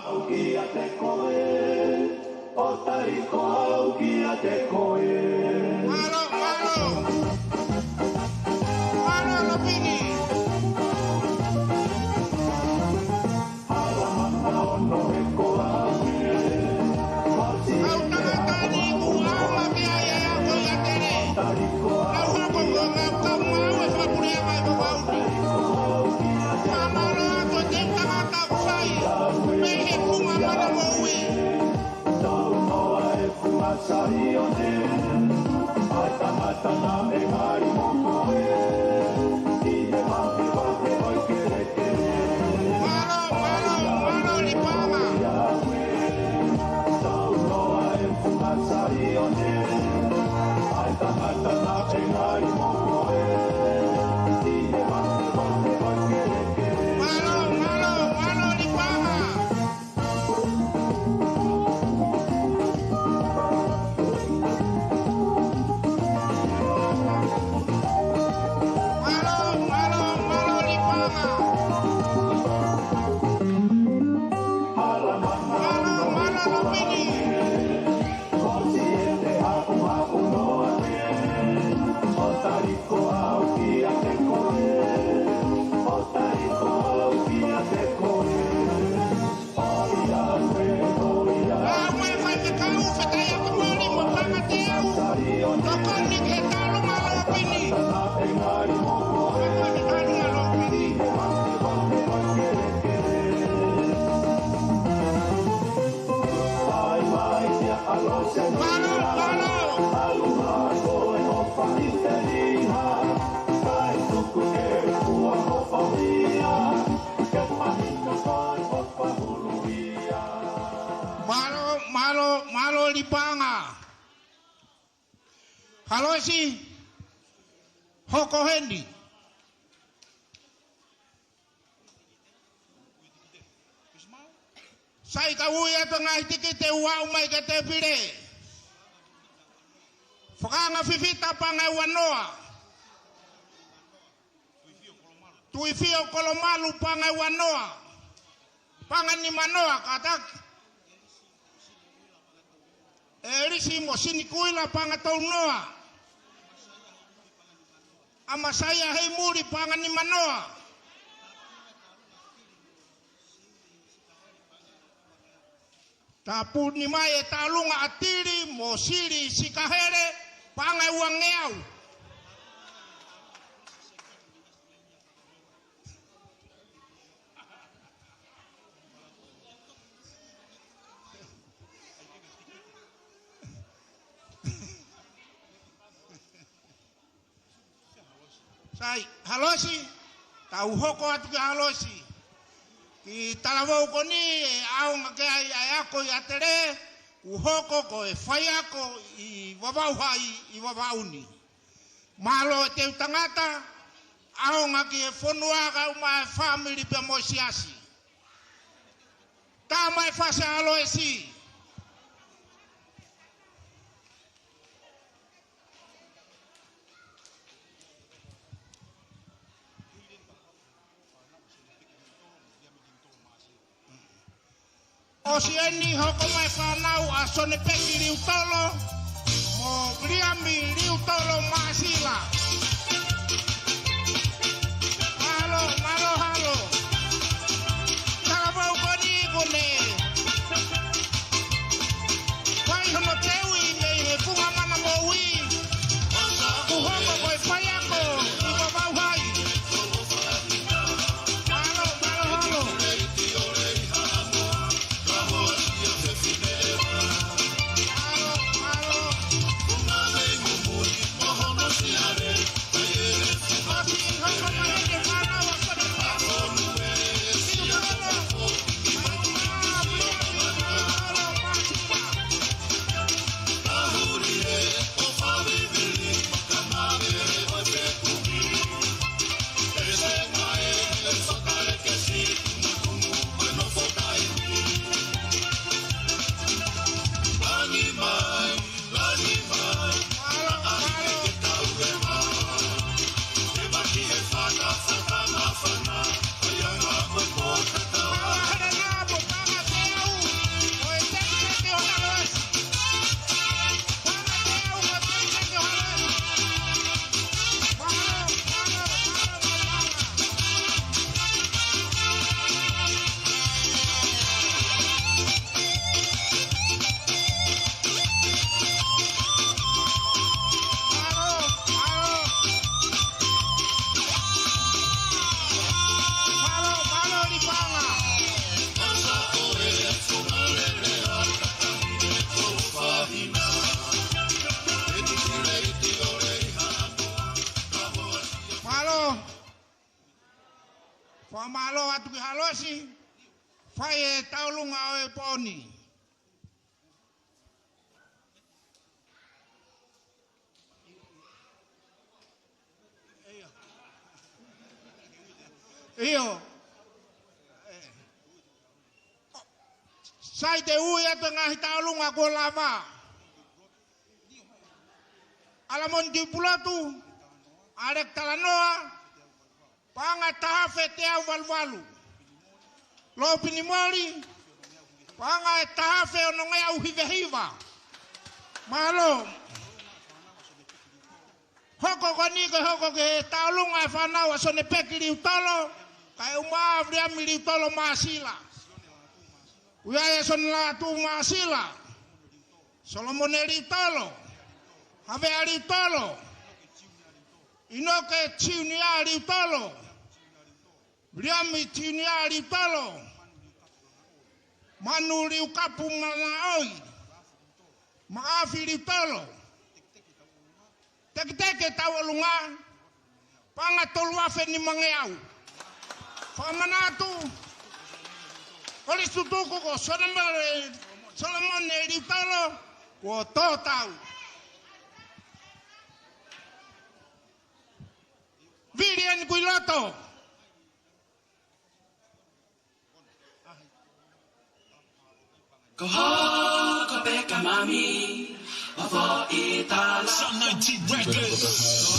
ʻAukia te koe, ʻo tali ko ʻaukia te koe. Mālō, mālō. Mālō, Lopini. Kau tangata ni kuo ʻaonga ki ai e ako ʻi ʻAtele. Kau hoko ko ngā kau maʻu e fakapuleʻanga ʻi Vavaʻu ni. Fakamālō atu e teu tangata kuo fai mei he funga mana moʻui. Tau noa e funga Saione, ʻa e tangata naʻe ngali mo koe. ʻI he vahevahe ʻo e kelekele. Mālō, mālō, mālō Lipaʻanga. Mālō, mālō, mālō Lipaʻanga. Mālō, mālō, mālō Lipaʻanga. Mālō, mālō Lopini. Mālō, mālō. Mālō, mālō, mālō Lipaʻanga. Halosi, hoko heni. Sai, ka ui atu e ngaahi tikite ʻo aʻu mai ki he tēpile. Fakaanga Fifita paʻanga ʻe uanoa. Tuifio Kolomalu paʻanga ʻe uanoa. Paʻanga nimanoa, kātaki. ʻElisi mo Sinikuila paʻanga tolunoa. ʻAmasaia Heimuli paʻanga nimanoa. Tāpuni mai e tauʻolunga ʻa Tili mo Sili Sikahele paʻanga ʻe uangeau. Sai, Halosi, tau hoko atu ki Halosi. Ki talavou ko eni ʻe ʻaonga ki ai ʻa e ako ʻi ʻAtele, kuo hoko ko e faiako ʻi Vavaʻu Hai ʻi Vavaʻu ni. Mālō e teu tangata, ʻaonga ki he fonua kae ʻumaʻā e fāmili pea mo e siasi. Tā mai fasi ʻa Halosi. ʻOsi eni hoko mai fānau ʻa Sonepeki Liutolo mo Viliami Liutolo Māsila. Mālō, mālō, halo. Talavou ko eni kuo ne fai hono teuʻi mei he funga mana moʻui. Kuo hoko ko e faiako ʻi Vavaʻu Hai. Mālō, mālō, halo. Mālō. Fakamālō atu ki Halosi, fai e tauʻolunga ʻo e pooni. ʻIo. Sai, te u ui atu e ngaahi tauʻolunga kuo lava. ʻAlamoni Tuʻipulotu, ʻAleki Talanoa, paʻanga ʻe taha afe teau valu valu. Lopini Moli, paʻanga ʻe taha afe onongeau hiva hiva. Mālō. Hoko ko eni ke hoko ki he tauʻolunga e fānau ʻa Sonepeki Liutolo, kae ʻumaʻā Viliami Liutolo Māsila. ʻOku ʻi ai ʻa Sione Lātū Māsila, Solomone Liutolo, Havea Liutolo, ʻInoke Tiunia Liutolo, Viliami Tiunia Liutolo, Manu Liukapu Manaʻoi, Maʻafi Liutolo. Teketeke Tauʻolunga. Paʻanga tolu afe nimangeau. Fakamanatu, Kolisi Tutuku ko Solomone, Solomone Liutolo, kuo tō tau. Viliani Kuiloto. Ko Hoko Peka Mami, ʻo foʻi tala. Sun nineteen Records.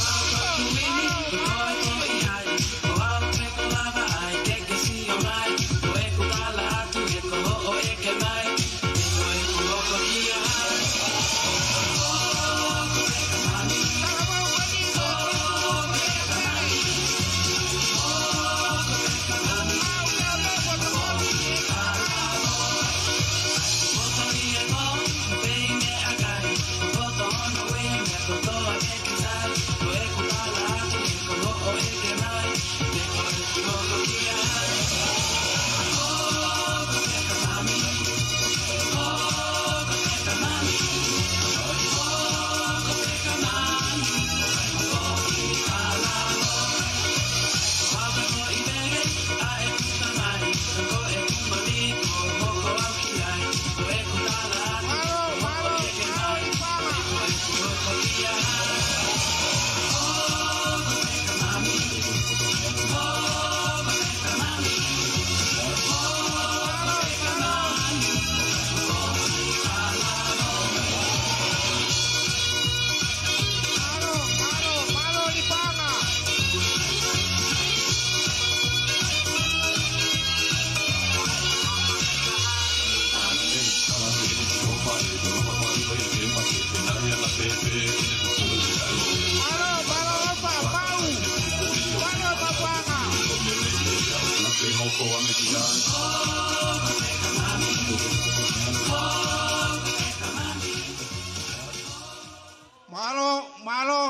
Mālō, mālō.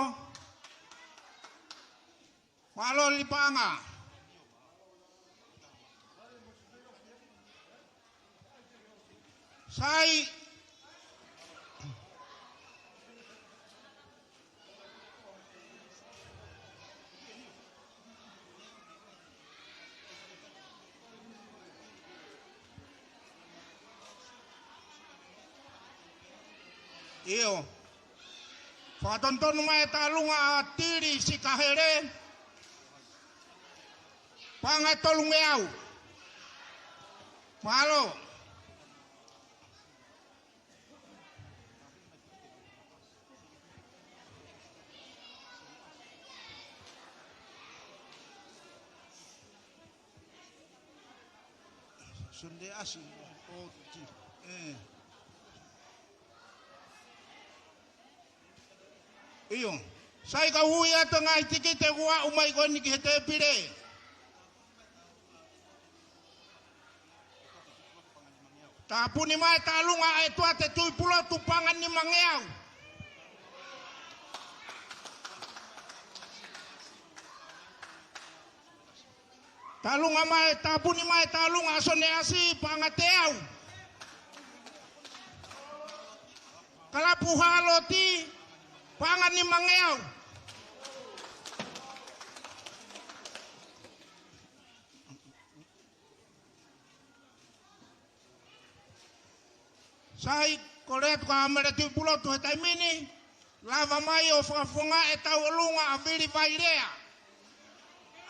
Mālō Lipaʻanga. Sai. ʻIo. Fakatonutonu mai e tālunga ʻa Tili Sikahele. Paʻanga tolungeau. Mālō. Sunday asi. ʻO ti. ʻE. ʻIo. Sai, ka ui atu e ngaahi tikite kuo aʻu mai ko eni ki he tēpile. Tāpuni mai e tālunga ʻa e Tuate Tuʻipulotu, paʻanga nimangeau. Tālunga mai, tāpuni mai e tālunga ʻa Sone ʻAsi, paʻanga teau. Kalapu Hāloti, paʻanga nimangeau. Sai, kole atu kia Mele Tuʻipulotu he taimi ni, lava mai ʻo fakafofongaʻi e tauʻolunga ʻa Vili Vailea,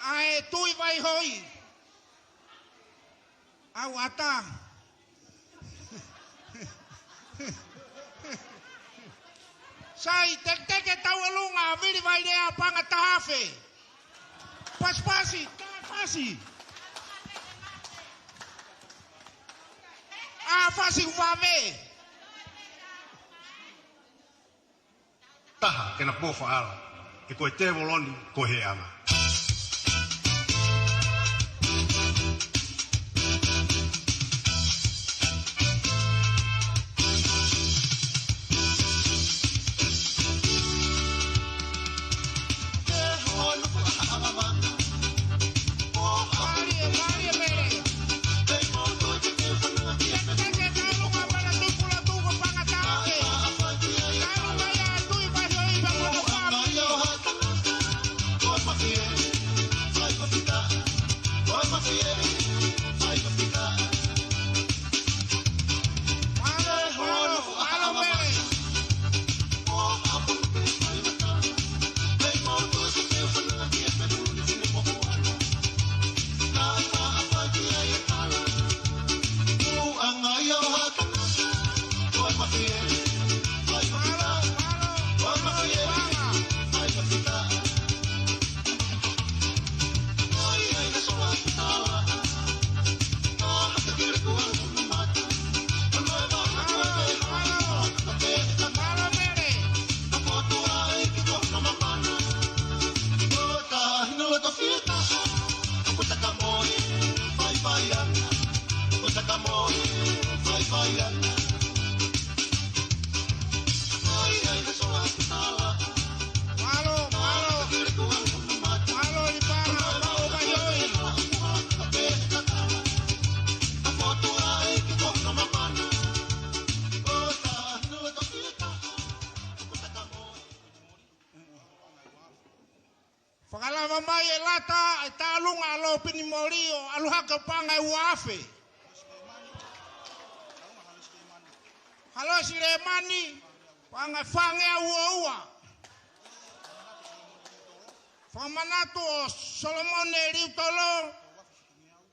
ʻa e Tuʻi Vaihoʻi. ʻAu ʻatā. Sai, teketeke tauʻolunga ʻa Vili Vailea, paʻanga taha afe. Pasipasi, taʻefasi. ʻAfasi ʻoku vave. Taha ke na pō faʻala, ʻe ko e tēvolo ni ko e heʻanga. Mai e lata, e tālunga ʻa Lopini Moli ʻo ʻalu hake ʻo paʻanga ʻe ua afe. Halosi Lemani, paʻanga ʻe fāngeau ua ua. Fakamanatu ʻo Solomone Liutolo,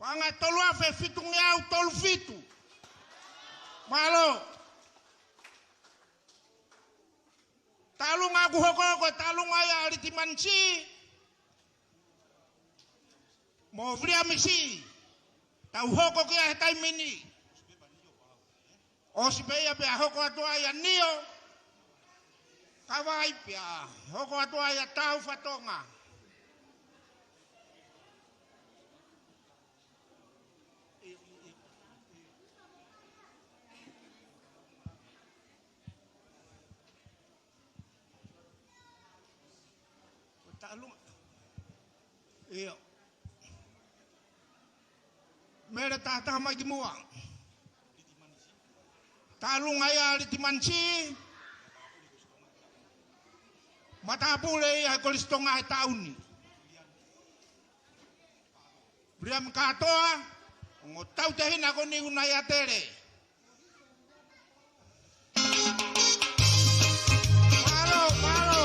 paʻanga ʻe tolu afe fitungeau tolu fitu. Mālō. Tālunga ʻoku hoko ko e tālunga ia ʻa Litimani Siʻi mo Viliami Siʻi. Tau hoko ki ai he taimi ni. ʻOsi pē ia pea hoko atu ai ʻa Nio Kavai pea hoko atu ai ʻa Tau Fatonga. Ko e tālunga. ʻIo. Mele tahataha mai ki muʻa. Tālunga ia ʻa Litimani Siʻi. Matāpule ia he Kolisi Tonga he taʻu ni. Viliami Katoa, ongo tautehina ko eni ʻoku nau ʻi ʻAtele. Mālō, mālō.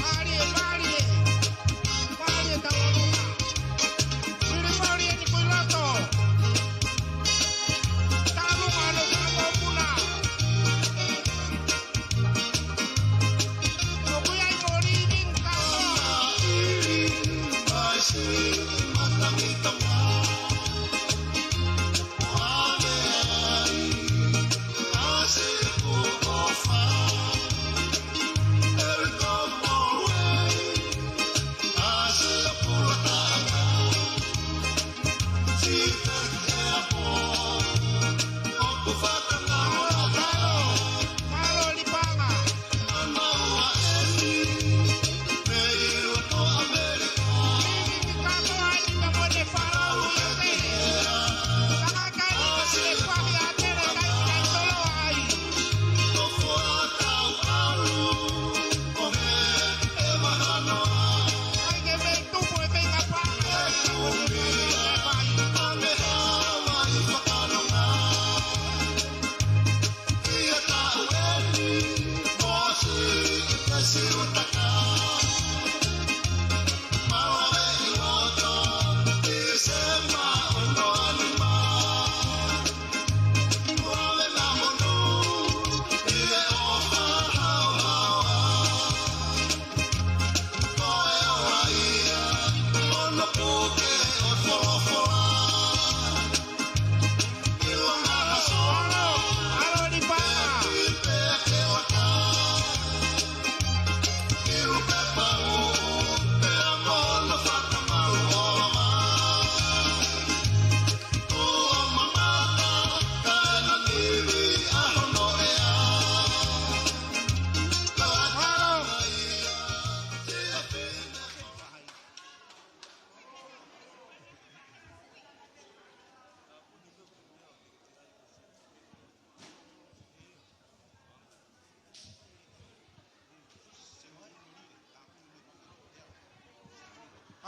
Mālie, mālie. Mālie tauʻolunga. Vili Moli eni ko e loto. Tālunga ʻa Nofo Mokopuna. ʻOku ʻi ai Moli Vingkatoa.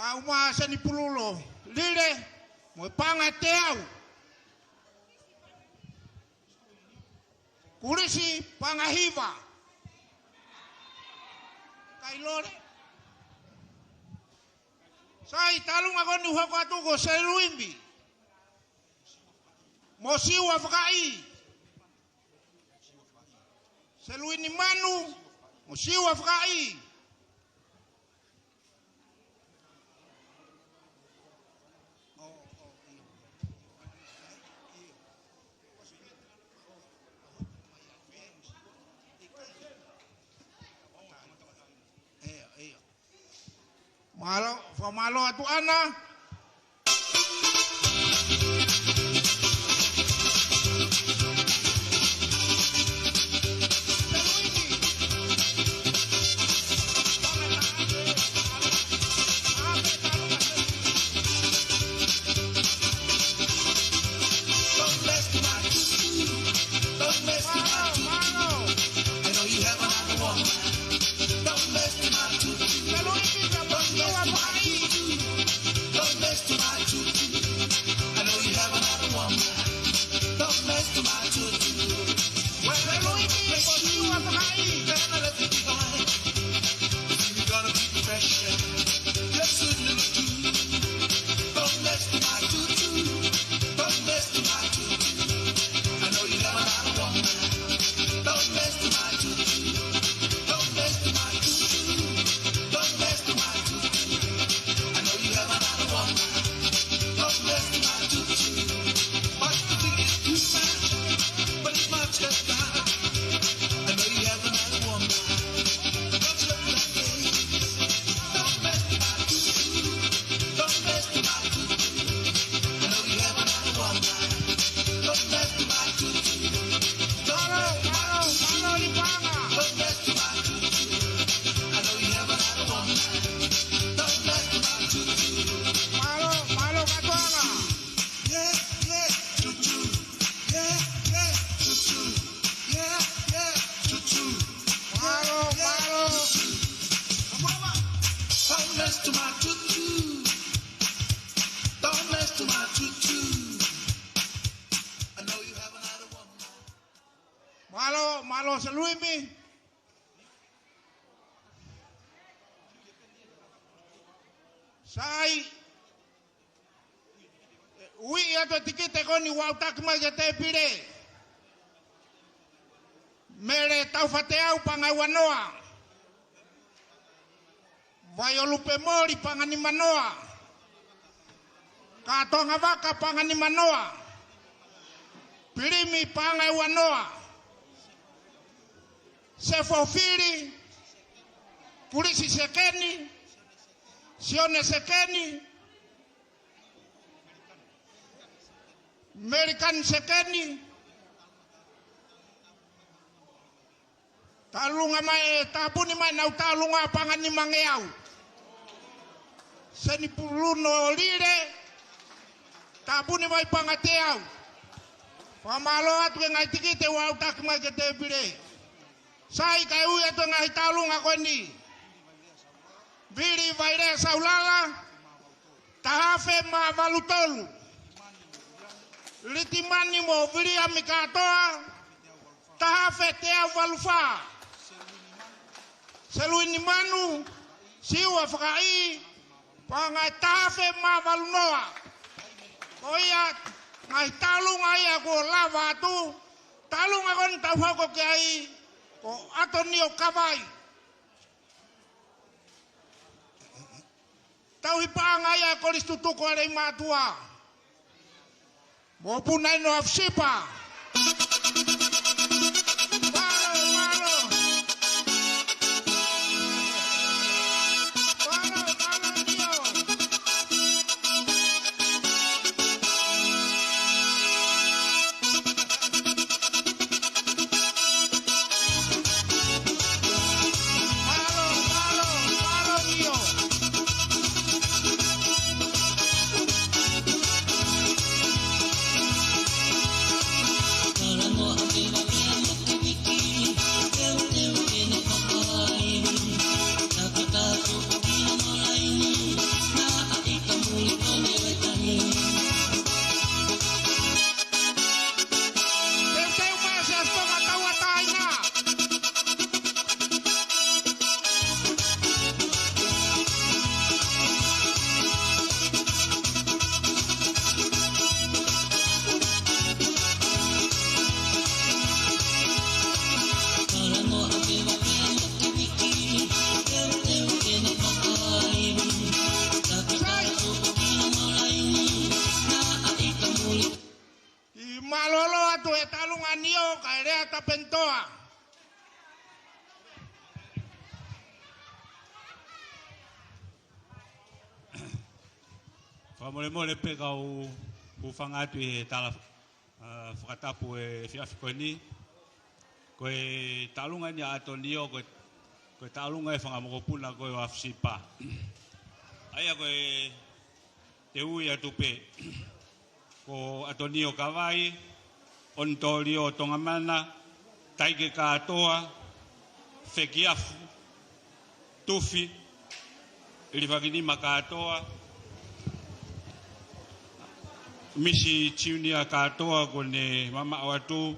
ʻA Uma Seni Pululo Lile, mo e paʻanga ʻe teau. Kulisi, paʻanga ʻe hiva. Kailole. Sai, tālunga ko eni ʻoku hoko atu ko Seluini mo Siua Fakaʻi. Seluini Manu mo Siua Fakaʻi. Mālō, fakamālō atu ʻAna. Seluimi. Sai, ui atu e tikite ko eni ʻo aʻutaki mai ki he tēpile. Mele Taufateau, paʻanga ua noa. Vaiolupe Moli, paʻanga nima noa. Kātoanga Vaka, paʻanga nima noa. Pilimi, paʻanga ua noa. Sefo Fili, Kulisi Sekeni, Sione Sekeni, Melikani Sekeni, Tālunga mai, tāpuni mai ʻenau tālunga, paʻanga nima ngeau. Seni Puluno Lile, tāpuni mai paʻanga teau. Fakamālō atu ki he ngaahi tikite ʻo aʻutaki mai ki he tēpile. Sai, kae ui atu e ngaahi tālunga ko eni. Vili Vailea Saulala, taha afe mā valu tolu. Litimani mo Viliami Kātoa, taha afe teau valu fā. Seluini Manu, Siua Fakaʻī, paʻanga ʻe taha afe mā valu noa. Ko ia, ngaahi tālunga ia kuo lava atu, tālunga ko eni tau hoko ki ai, ko ʻAtonio Kavai. Tauhi paʻanga ia ʻa e Kolisi Tutuku ʻa Leimātuʻa. Mokopuna ʻeni ʻo Afisipa. Mālō, mālō. Mālō, mālō, Nio. Kiʻi mālōlō atu he tālunga Nio, kae lea Tapenitoa. Fakamolemole pē kau hūfanga atu ʻi he tala, ʻa, fakatapu he efiafi ko eni. Ko e tālunga ʻeni ʻa ʻAtonio, ko e, ko e tālunga e fanga mokopuna ko ē ʻo Afisipa. ʻA ia ko e, te u ui atu pē. Ko ʻAtonio Kavai, ʻOnitolio Tongamana, Taike Kātoa, Fekiafu, Tufi, Lifakinima Kātoa, Misi Tiunia Kātoa, kuo ne mamaʻo atu,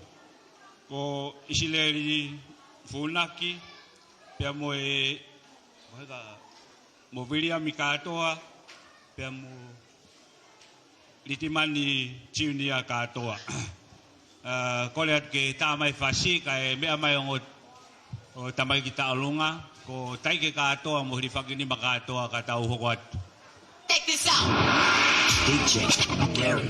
ko ʻIsileli Funaki, pea mo e, mo Viliami Kātoa, pea mo Litimani Tiunia Kātoa. ʻA, kole atu ke tā mai fasi, kae meʻa mai ongo, ʻo tamaiki tālunga, ko Taike Kātoa mo Lifakinima Kātoa ka tau hoko atu. Check this out. D J Gary.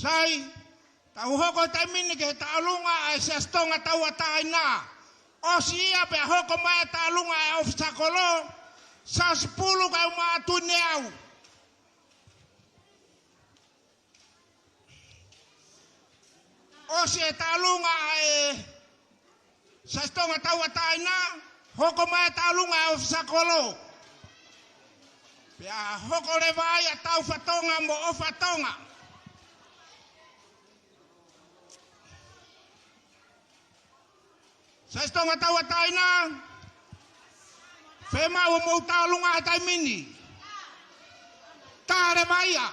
Sai, tau hoko he taimi ni ki he tauʻolunga ʻa e Siasi Tonga Tauʻatāina. ʻOsi ia pea hoko mai e tauʻolunga ʻa e ʻOfisa Kolo, Siasi Pulu kae ʻumaʻā Tuʻi Neau. ʻOsi e tauʻolunga ʻa e Siasi Tonga Tauʻatāina, hoko mai e tauʻolunga ʻa e ʻOfisa Kolo. Pea hoko leva ai ʻa Taufatonga mo ʻOfatonga. Siasi Tonga Tauʻatāina, fiemaʻu hoʻomou tauʻolunga he taimi ni. Tale mai ia.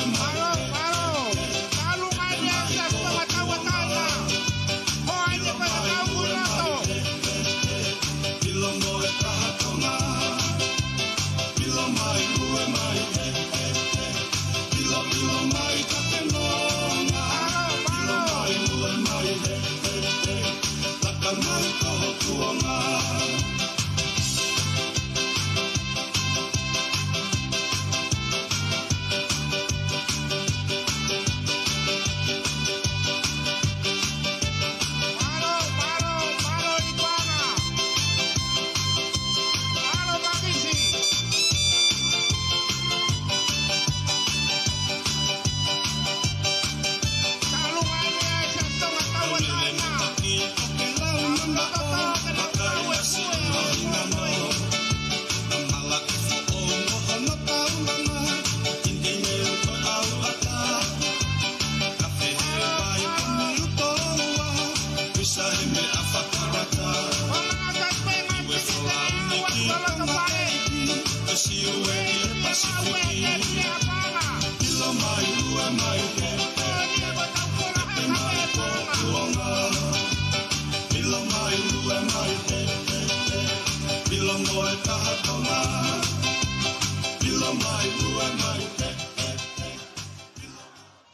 Mālō, mālō. Tauʻolunga ia ʻa e Siasi Tonga Tauʻatāina. Hoa ʻi he pea tau ui loto. Mālō, mālō. Mālō, mālō, mālō Ikuana. Mālō Makisi. Tauʻolunga ia ʻa e Siasi Tonga Tauʻatāina.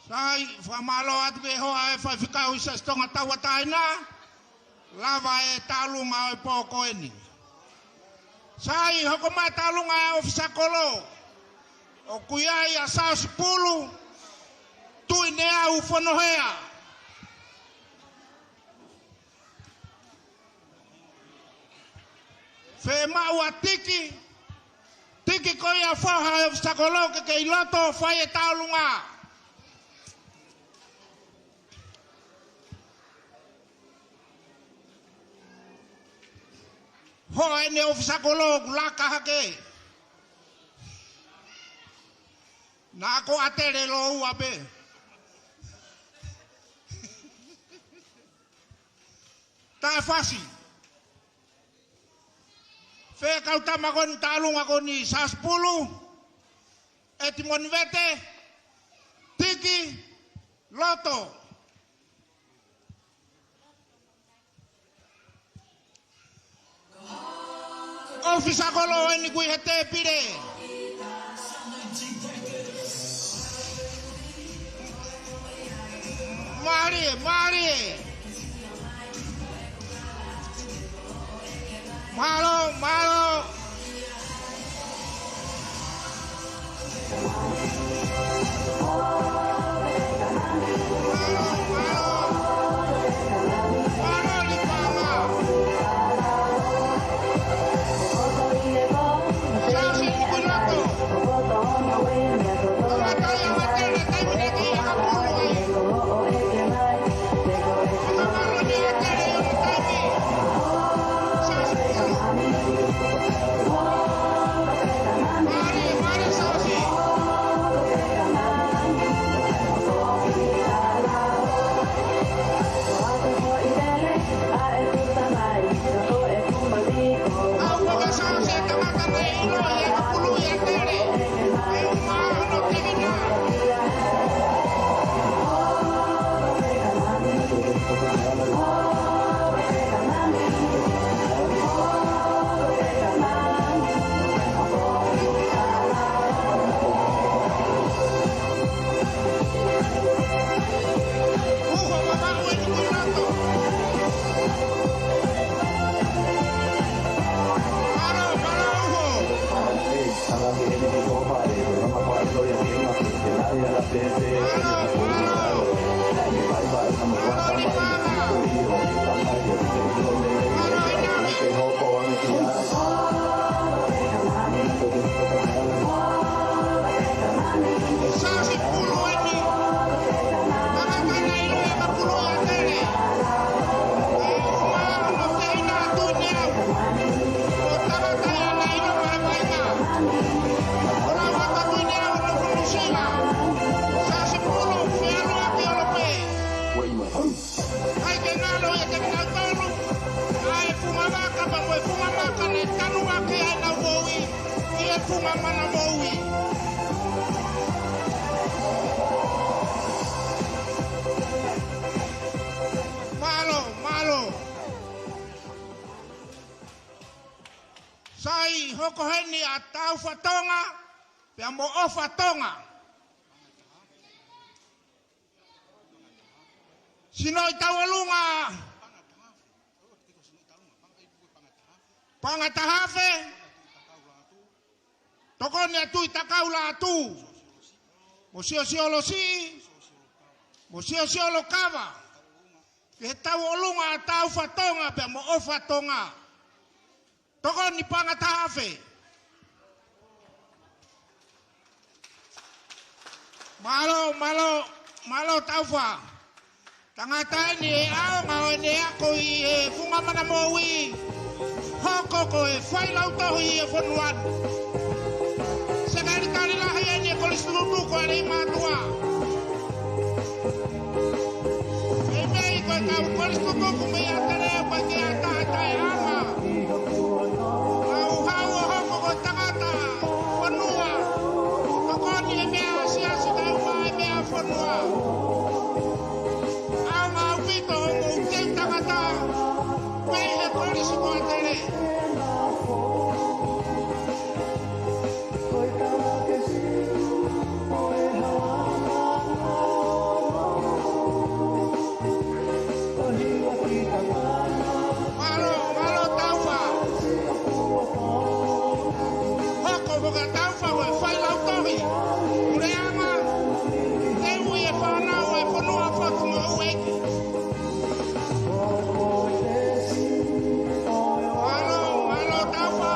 Sai, fakamālō atu ki he hoa ʻo e Faifekau ʻi he Siasi Tonga Tauʻatāina. Lava e tauʻolunga ʻo e pō ko eni. Sai, hoko mai e tauʻolunga ʻa e ʻOfisa Kolo. ʻOku ʻi ai ʻa Siasi Pulu, Tuʻi Neau Fonohea. Fiemaʻu ʻa Tiki, Tiki ko ia foha ʻo e ʻOfisa Kolo ke kei loto fai e tauʻolunga. Hoa ʻene ʻOfisa Kolo ʻoku laka hake. Naʻa ko ʻAtele lōua pē. Taʻefasi. Fē kau tama ko eni tauʻolunga ko eni? Siasi Pulu, ʻEtimoni Vete, Tiki, loto. ʻOfisa Kolo eni ʻoku ʻi he tēpile. Mālie, mālie. Mālō, mālō. Funga Mana Moʻui. Mālō, mālō. Sai, hoko heni ʻa Taufa Tonga pea mo ʻOfa Tonga. Sinoʻi Tauʻolunga Pangatahafe, Tokoni ʻa Tuʻitakau Lātū, mo Siosiolo Siʻi, mo Siosiolo Kava, ki he tauʻolunga ʻa Taufa Tonga pea mo ʻOfa Tonga. Tokoni Pangatahafe. Mālō, mālō, mālō Taufa. Tangata eni ʻe ʻaonga ʻo ʻene ako ʻi he Funga Mana Moʻui, hoko ko e failautohi ʻi he fonua ni. Sekelitali lahi eni ʻo e Kolisi Tutuku ʻa Leimātuʻa. Meimei ko e kau Kolisi Tutuku mei ʻAtele ʻoku ʻikai ke ʻi ai ha taha taʻeʻaonga. Hauhau ʻo hoko ko e tangata fonua. Tokoni e meʻa ʻa e siasi kae ʻumaʻā e meʻa ʻa e fonua. ʻAonga ʻaupito hoʻomou teu tangata mei he Kolisi ko ʻAtele. Mālō, mālō Taufa. Hoko foki ʻa Taufa ko e failautohi. Puleʻanga, teu ʻi he fānau ʻa e fonua, fatu mo ueki. Mālō, mālō Taufa.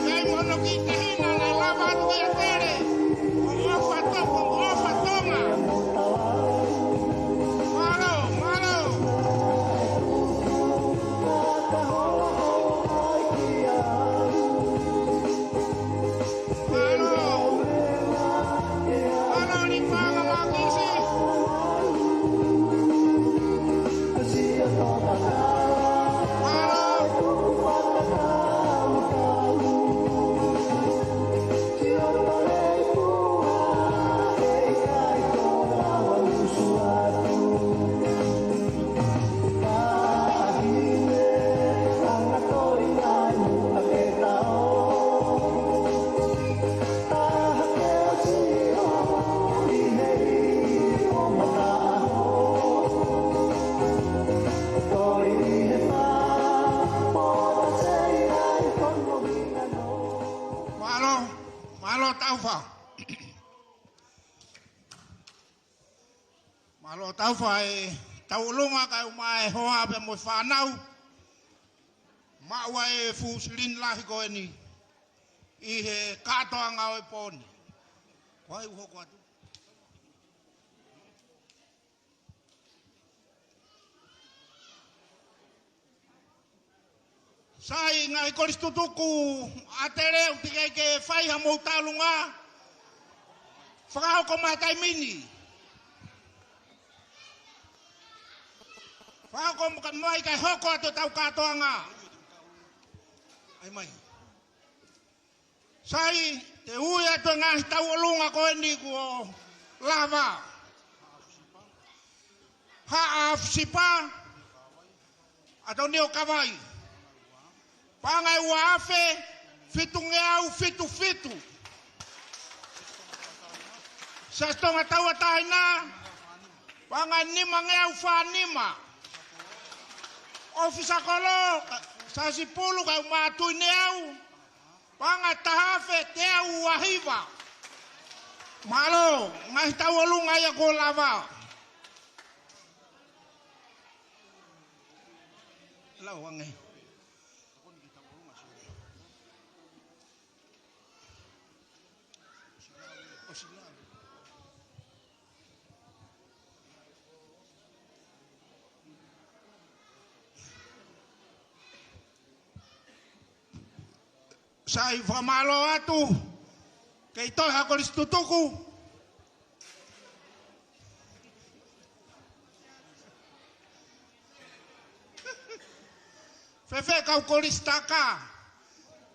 Kei mono ki tahina naʻe lava atu ki ʻAtele. ʻOfa Tonga, ʻOfa Tonga. Mālō, mālō. Mālō. Mālō ni Pāla Makisi. Mālō. Mālō, mālō Taufa. Mālō Taufa e tauʻolunga kae ʻumaʻā e hoa pea mo e fānau. Maʻu ai e fuʻu silini lahi ko eni ʻi he kātoanga ʻo e pō ni. Ko hai ʻoku hoko atu? Sai, ngaahi Kolisi Tutuku ʻAtele, ʻoku teʻeki ke fai hamou tālunga. Fakahoko mai taimi ni. Fakahoko mai kae hoko atu ʻetau kātoanga. ʻAi mai. Sai, te u ui atu e ngaahi tauʻolunga ko eni kuo lava. Haʻa Fusipa, ʻAtonio Kavai. Paʻanga ʻe ua afe fitungeau fitu fitu. Siasi Tonga Tauʻatāina, paʻanga ʻe nimangeau fā nima. ʻOfisa Kolo, Siasi Pulu kae ʻumaʻā Tuʻi Neau, paʻanga ʻe taha afe teau ua hiva. Mālō, ngaahi tauʻolunga ia kuo lava. Lau ange. Sai, fakamālō atu. Kei toe ha Kolisi Tutuku. Fēfē kau Kolisi Taka?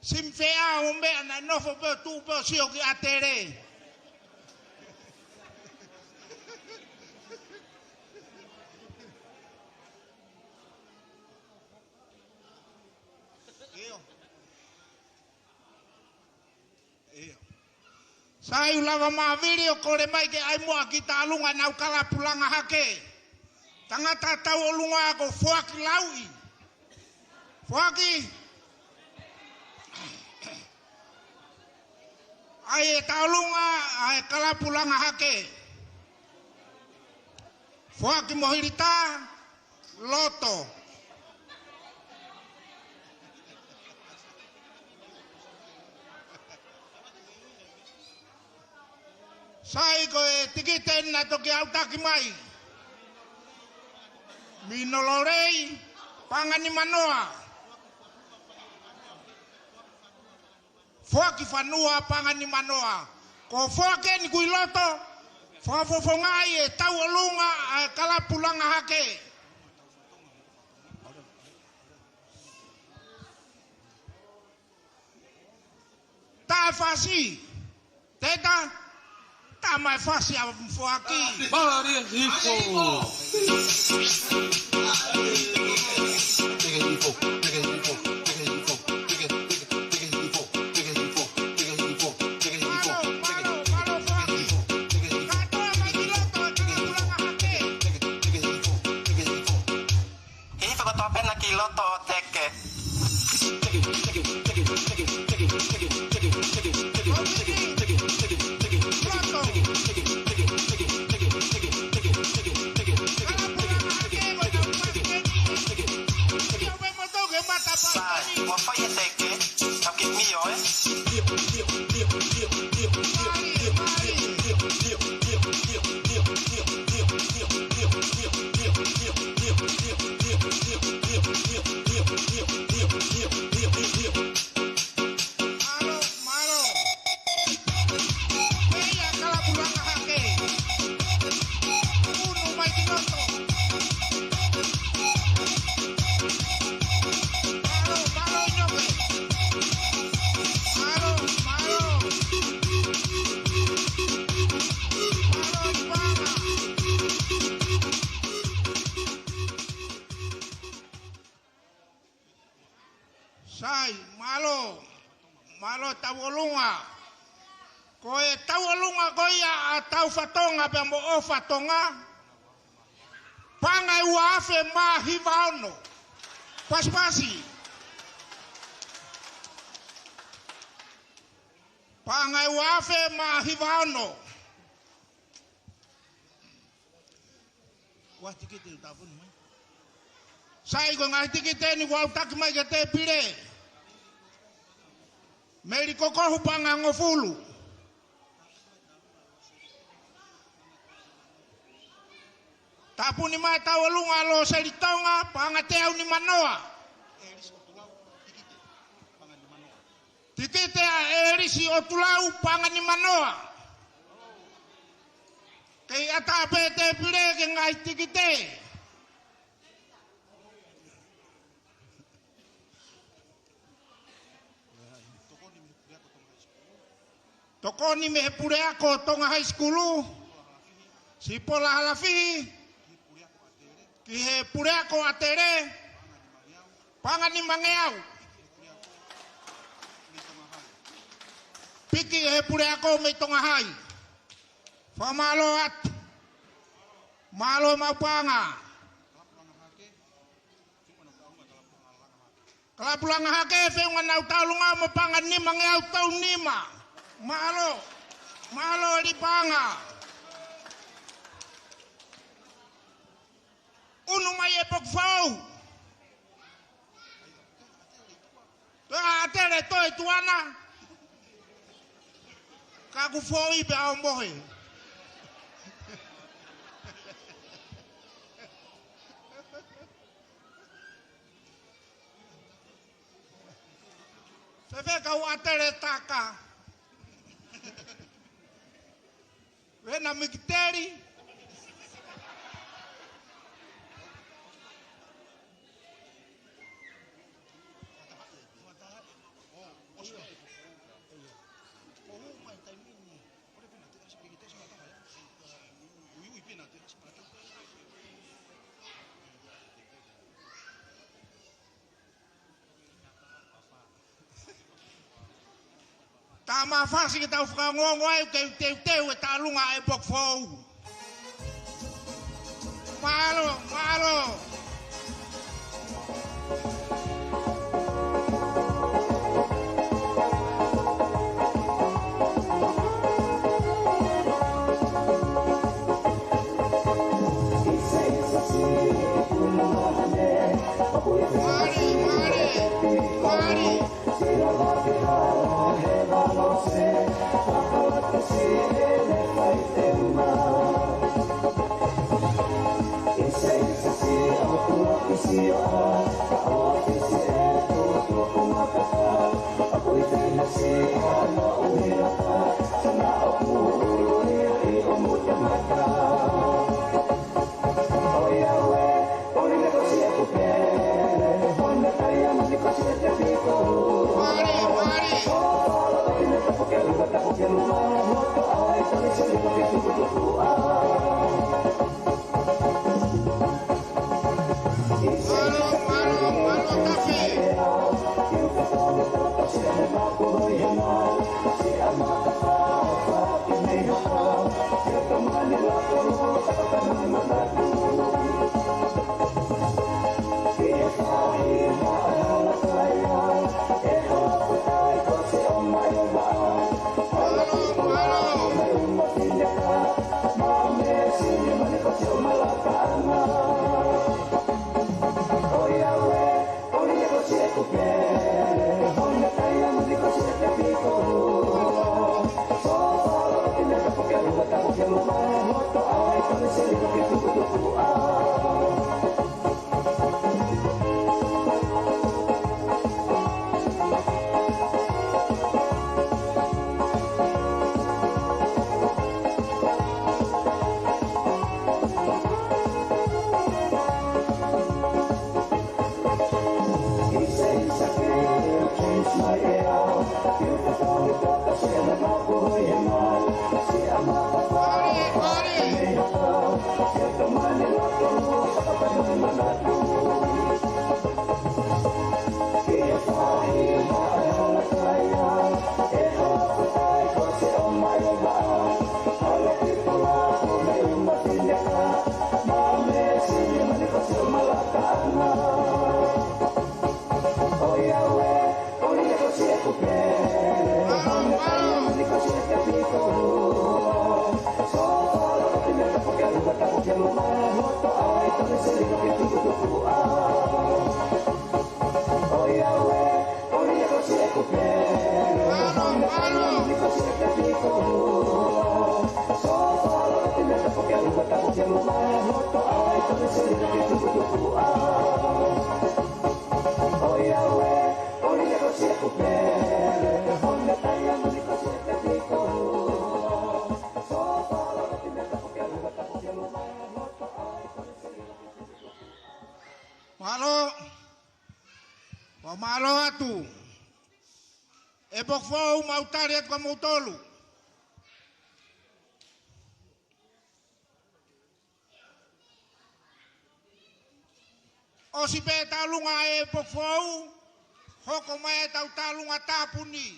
Simi feʻao mo e meʻa, naʻe nofo pē ʻo tuʻu pē ʻo sio ki ʻAtele. ʻIo. ʻIo. Sai, ʻoku lava māfili ʻo kole mai ke ʻai muʻa ki tauʻolunga ʻenau kalapulanga hake. Tangata tauʻolunga ko Foaki Lauʻi. Foaki. ʻAi e tauʻolunga ʻa e kalapulanga hake. Foaki mo Hilita Loto. Sai, ko e tikite naʻe toki aʻutaki mai. Mino Lolei, paʻanga nimanoa. Foaki Fanua, paʻanga nimanoa. Ko Foaki eni ʻoku ʻi loto, fakafofongaʻi e tauʻolunga ʻa e kalapulanga hake. Taʻe fasi. Teta. Taʻe mai fasi ʻa Foaki. Mālie hifo. Mālō, mālō, mālō Foaki. Kātoa mai ki loto, kalapulanga hake. Hifo kotoa pē ena ki loto ʻo teke. Sai, ua fai e teke, tau ki mio, ē? Mālō, mālō. Pea kalapulanga hake. Unu mai ki loto. Mālō, mālō ʻInoke. Mālō, mālō. Mālō ʻIpanga. Sai, mālō, mālō tauʻolunga. Ko e tauʻolunga ko ia ʻa Taufatonga pea mo ʻOfatonga. Paʻanga ʻe ua afe mā hiva ono. Pasipasi. Paʻanga ʻe ua afe mā hiva ono. Ua tikite ʻoku tāpuni mai. Sai, ko e ngaahi tikite ni kuo aʻutaki mai ki he tēpile. Meli Kokohu, paʻanga hongofulu. Tāpuni mai tauʻolunga ʻa Loseli Tonga, paʻanga teau nimanoa. Tikite ʻa ʻElisi ʻOtulau, paʻanga nimanoa. Kei ʻatā pē tēpile ki he ngaahi tikite. Tokoni mei he Puleako Tonga High School, Sipola Halafihi, ki he Puleako ʻAtele, paʻanga nimangeau. Piki ʻe he Puleako mei Tonga High. Fakamālō atu. Mālō maʻu paʻanga. Kalapulanga hake, feʻunga ʻenau tauʻolunga mo e paʻanga nimangeau tolu nima. Mālō. Mālō ʻIpanga. Unu mai e poki fou. Toe ʻAtele toe tuʻa na. Ka kuo foʻi pē ʻa e mohe. Fēfē kau ʻAtele taka? Vena Mikiteli. Mafasi ke tau fakaongoongo ai ke teuteu e tālunga ʻa e poki foʻou. Mālō, mālō. Mālō, mālō, mālō. Mālō. Ua mālō atu. ʻE poki foʻou, mau tali atu kia moutolu. ʻOsi pē tālunga ʻa e poki foʻou, hoko mai ʻetau tālunga tāpuni.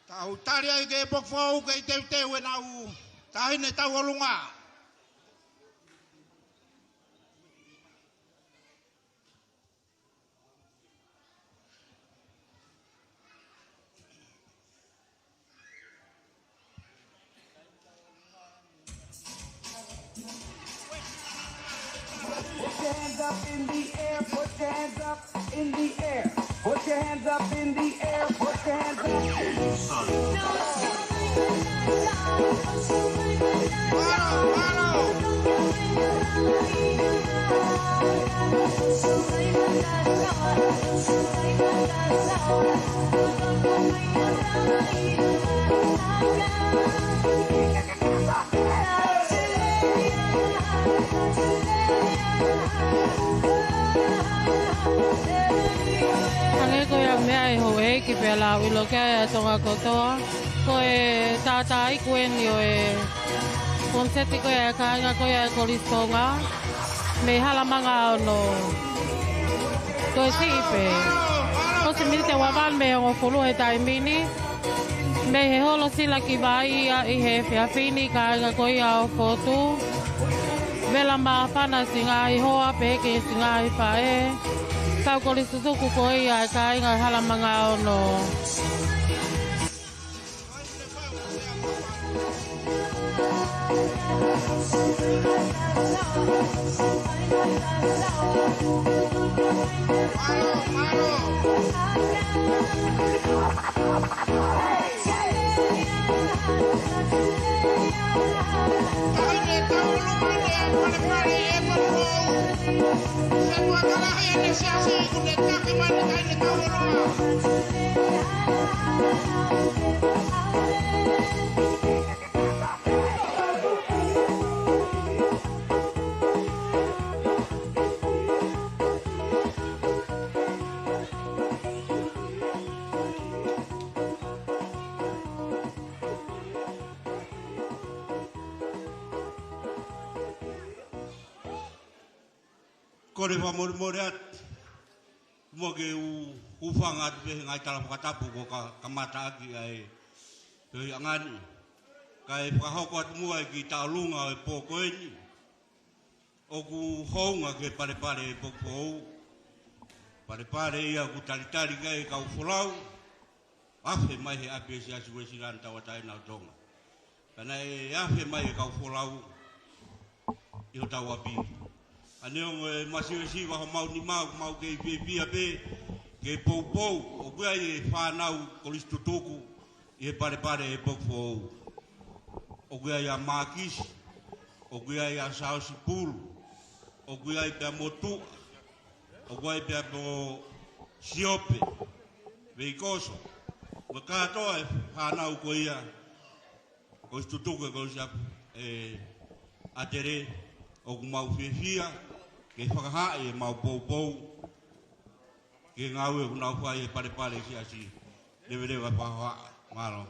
Tau tali ai ki he poki foʻou kei teuteu ʻenau taʻahine tauʻolunga. Put your hands up in the air, put your hands up in the air, put your hands up in the air, put your hands up. Hangē ko ia meʻa ʻe he houʻeiki pea lau ʻilo ki ai ʻa Tonga kotoa. Ko e tātāiku eni ʻo e koniseti ko ia ʻa e kāinga ko ia ʻa e Kolisi Tonga mei Halamanga Ono. Ko e siʻi pē. ʻOsi miniti ʻe ua valu mei he hongofulu he taimi ni. Mei he holo Sila ki Vai ia ʻi he efiafi ni, kāinga ko ia ʻo Fotu. Vela māfana siʻi ngaahi hoa pehē ki he siʻi ngaahi faʻē. Kau kolisi tutuku ko ia ʻa e kāinga Halamanga Ono. Kole fakamolemole atu. Mo ke u, u hūfanga atu pē he ngaahi tala fakatapu kuo ka, kamata ʻaki ʻa e tohiʻanga ni. Kae fakahoko atu muʻa e kiʻi tauʻolunga ʻo e pō ko eni. ʻOku hounga ki he palepale ʻo e poku foʻou. Palepale ia ʻoku talitali ki ai e kau folau. Afe mai he ʻapi ʻo e Siasi Uēsilana Tauʻatāina ʻo Tonga. Ka naʻe afe mai e kau folau ʻi hotau ʻapi. ʻA neongo e masiva homau nima, ʻoku mau kei fiefia pē ke poupou ʻoku ʻi ai e fānau kolisi tutuku ʻi he palepale ʻo e poku foʻou. ʻOku ʻi ai ʻa Mākisi, ʻoku ʻi ai ʻa Saosi Pulu, ʻoku ʻi ai pea mo Tuʻa, ʻoku ʻi ai pea mo Siope, Veikoso, mo e kātoa e fānau ko ia, kolisi tutuku e kolisi ʻa, ʻe, ʻAtele, ʻoku mau fiefia ke fakahā ʻemau poupou ki he ngāue ʻoku nau fai he palepale ʻo e Siasi. Leveleva e fakahohaʻa. Mālō.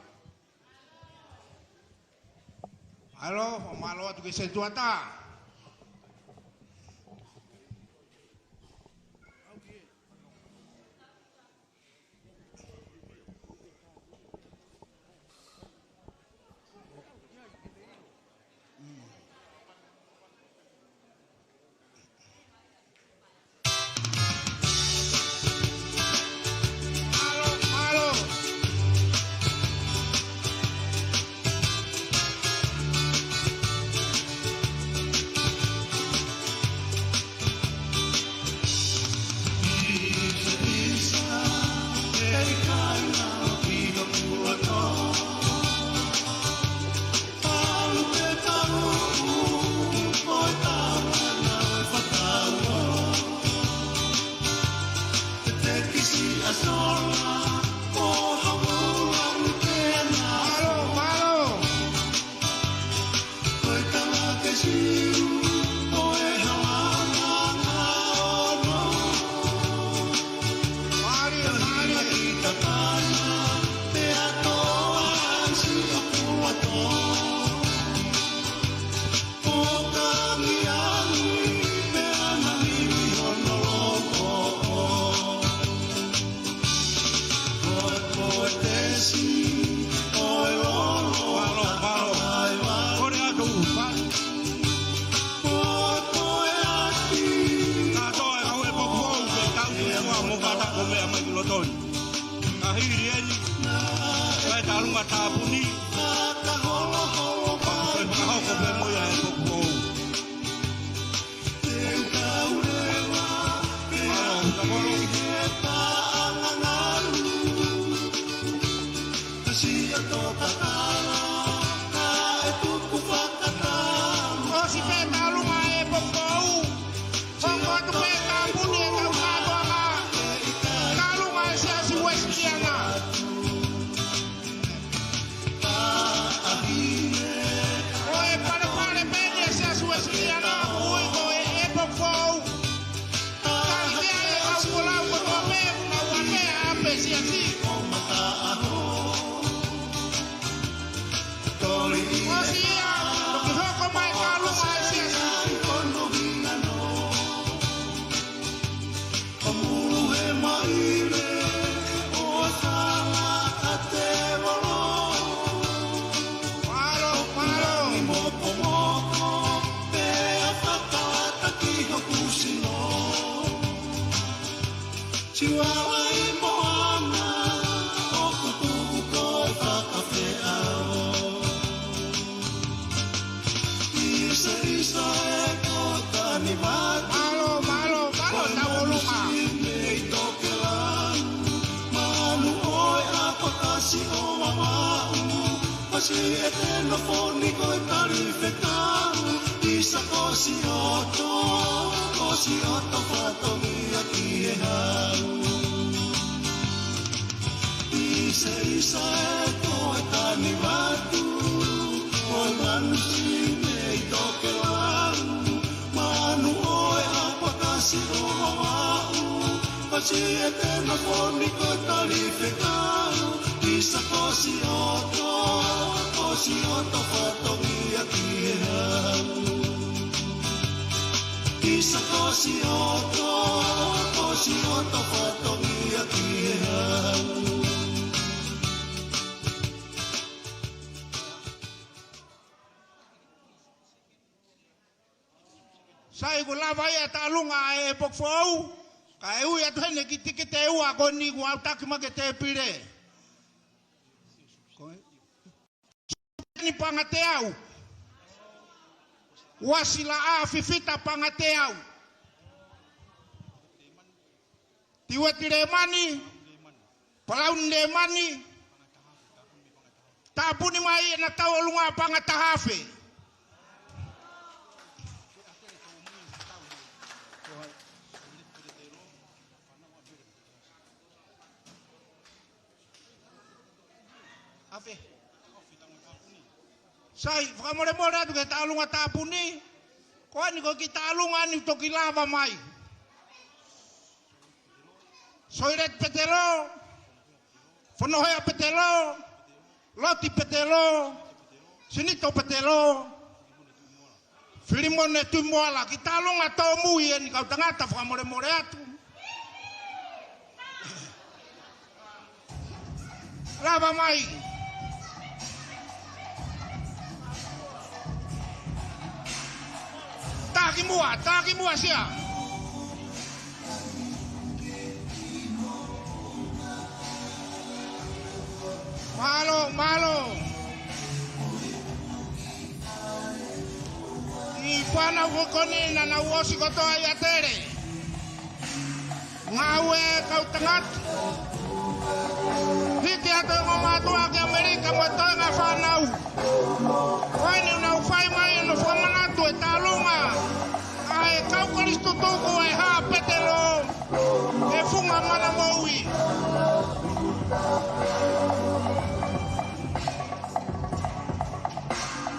Mālō, mālō atu ki he setuata. Ka hili eni, kae tālunga tāpuni, fakahoko pē mo ia e poku foʻou. ʻOsi pē tālunga e poku foʻou. Hoko atu pē tāpuni e kau kātoanga. Tālunga e Siasi Uēsiliana. Ko e palepale pē eni e Siasi Uēsiliana, ui ko e poku foʻou. Talitali e kau folau kotoa pē, nau ʻatea Mālō, mālō, mālō, tauʻolunga. Manu ʻo e ʻapakasi ʻo Vavaʻu, ʻosi e tenofoni ko e talifekau, ʻisa ko Sioto, ko Sioto fatongia ki he hau. ʻIsa, ʻisa e ko e tani vatu, ko e manu sime ʻi Tokelau, manu ʻo e ʻapakasi ʻo Vavaʻu, ʻosi e tenofoni ko e talifekau, ʻisa ko Sioto, ko Sioto fatongia ki he hau. ʻIsa ko Sioto, ko Sioto fatongia ki he hau. Sai, kuo lava ia e taʻolunga ʻa e poki foʻou, kae ui atu heni e kiʻi tikite ʻe ua ko eni kuo aʻutaki mai ki he tēpile. Ko e Ni Pangateau. Uasilaʻā Fifita Pangateau. Tiueti Lemani, Palauni Lemani, tāpuni mai ʻena tauʻolunga Pangatahafe. Afe. Sai, fakamolemole atu ki he taʻolunga tāpuni. Ko eni ko e kiʻi taʻolunga eni toki lava mai. Soileti Petelo, Fonohea Petelo, Loti Petelo, Sinito Petelo, Filimone Tuʻimoala, kiʻi taʻolunga tōmui eni kau tangata, fakamolemole atu. Lava mai. Taki muʻa, taki muʻa sia. Mālō, mālō. Kiʻi fānau ko eni naʻa nau ʻosi kotoa ʻi ʻAtele. Ngāue kau tangata. Hiki atu e ongo mātuʻa ki ʻAmelika mo e toenga fānau. Ko eni ʻoku nau fai mai hono fakamanatu e taʻolunga ʻa e kau kolisi tutuku ʻa e Haʻa Petelo, e Funga Mana Moʻui.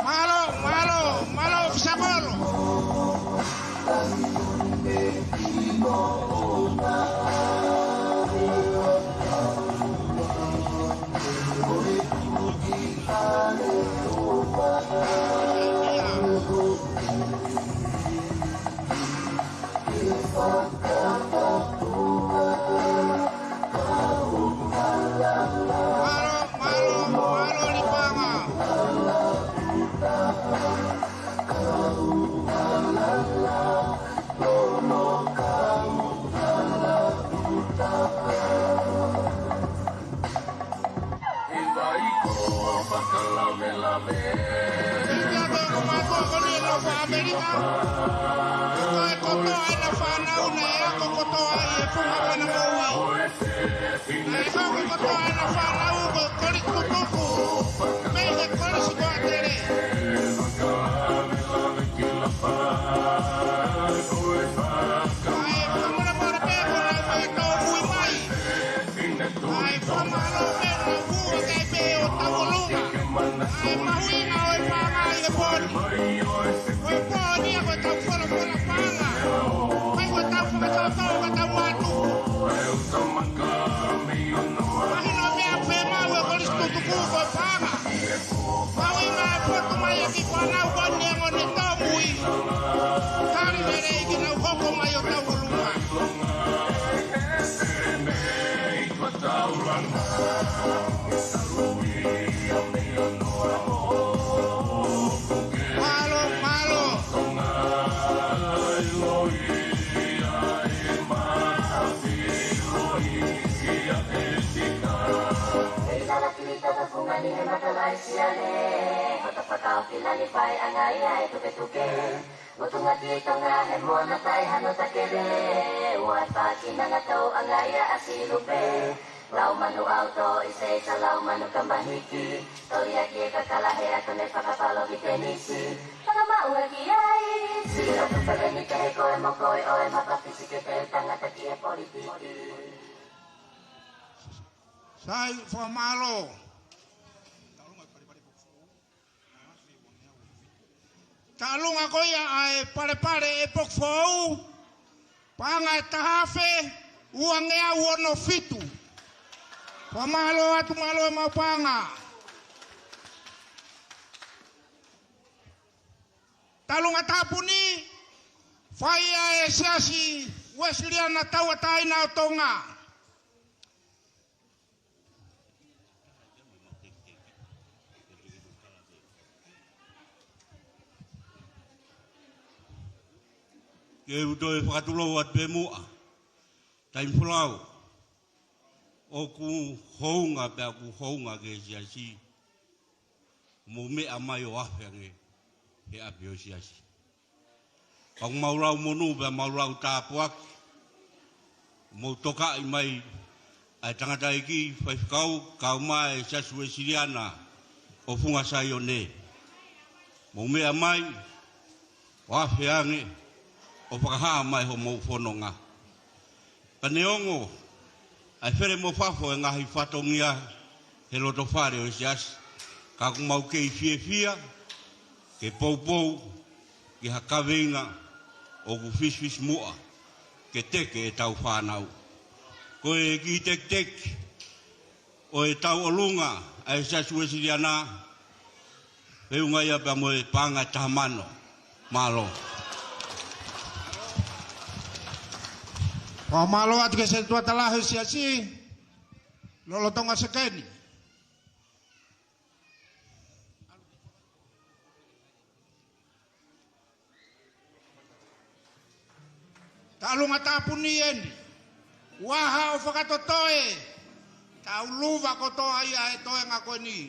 Mālō, mālō, mālō, Fisakolo. Mālō, mālō, mālō Lipanga. Kiate kinautolu ko eni ʻoku nau nofo ʻAmelika. Ko e kotoa ʻena fānau naʻe ako kotoa ʻi he Funga Mana Moʻui. Naʻe hoko kotoa ʻena fānau ko e kolisi tutuku mei he kolisi ko ʻAtele. Kae fakamolemole pē ko ʻenau fai tōmui mai. Kae fakamālō pē ʻenau ua kae pē ʻo tauʻolunga. Kae mahuʻinga ʻo e paʻanga ʻi he pō ni. Ko e pō ni ia ko ʻetau folofola paʻanga. Kae ko ʻetau fakatōtō, ko ʻetau mātuku. Mahino meʻa pē maʻu e kolisi tutuku ko e paʻanga. Mahuʻinga e poto mai e kiʻi fānau ko eni ʻoku ne tōmui. Tali lelei ke nau hoko mai ʻo tauʻolunga. Mālō, mālō. Filani fai ʻanga ia e tuketuke. Utunga ki Tonga he moana tai hano takele. Ua e faki nanga tau ʻanga ia ʻa Silupe. Lau manu ʻauto i se sa lau manu kamahiki. Toli aki e kakala he ako ne fakapalo ki tenisi. Fakamaʻunga ki ai. Sila tu feleni ke he koe mo koe ʻo e mapapisi ke te tangata ki he politiki. Sai, fakamālō. Taʻalunga ko ia ʻa e palepale ʻe poku foʻou, paʻanga ʻe taha afe, uangeau ono fitu. Fakamālō atu, mālō e mau paʻanga. Taʻalunga tāpuni, fai ʻa e Siasi Uesiliana Tauʻatāina ʻo Tonga. Ke u toe fakatulou atu pē muʻa. Taimi folau, ʻoku hounga pea ʻoku hounga ki he Siasi. Mou meʻa mai ʻo afe ange he ʻapi ʻo e Siasi. Ka ʻoku mau lau monū pea mau lau tāpuaki. Mou tokaʻi mai ʻa e tangataʻeiki faifekau kae ʻumaʻā e Siasi Uesiliana ʻo Funga Saione. Mou meʻa mai ʻo afe ange ʻo fakahā mai homou fononga. Ka neongo ʻa e fele mo fafo e ngaahi fatongia he loto fale ʻo e Siasi, ka ʻoku mau kei fiefia ke poupou ki ha kaveinga ʻoku fisifisimuʻa ke teke ʻetau fānau. Ko e kiʻi tekiteki ʻo e tauʻolunga ʻa e Siasi Uesiliana, feʻunga ia pea mo e paʻanga ʻe taha mano. Mālō. Fakamālō atu ki he setuata lahi ʻo e Siasi, lolotonga sekeni. Taʻalunga tāpuni eni. Vaha ʻo fakatotoe. Tau luva kotoa ia he toenga ko eni.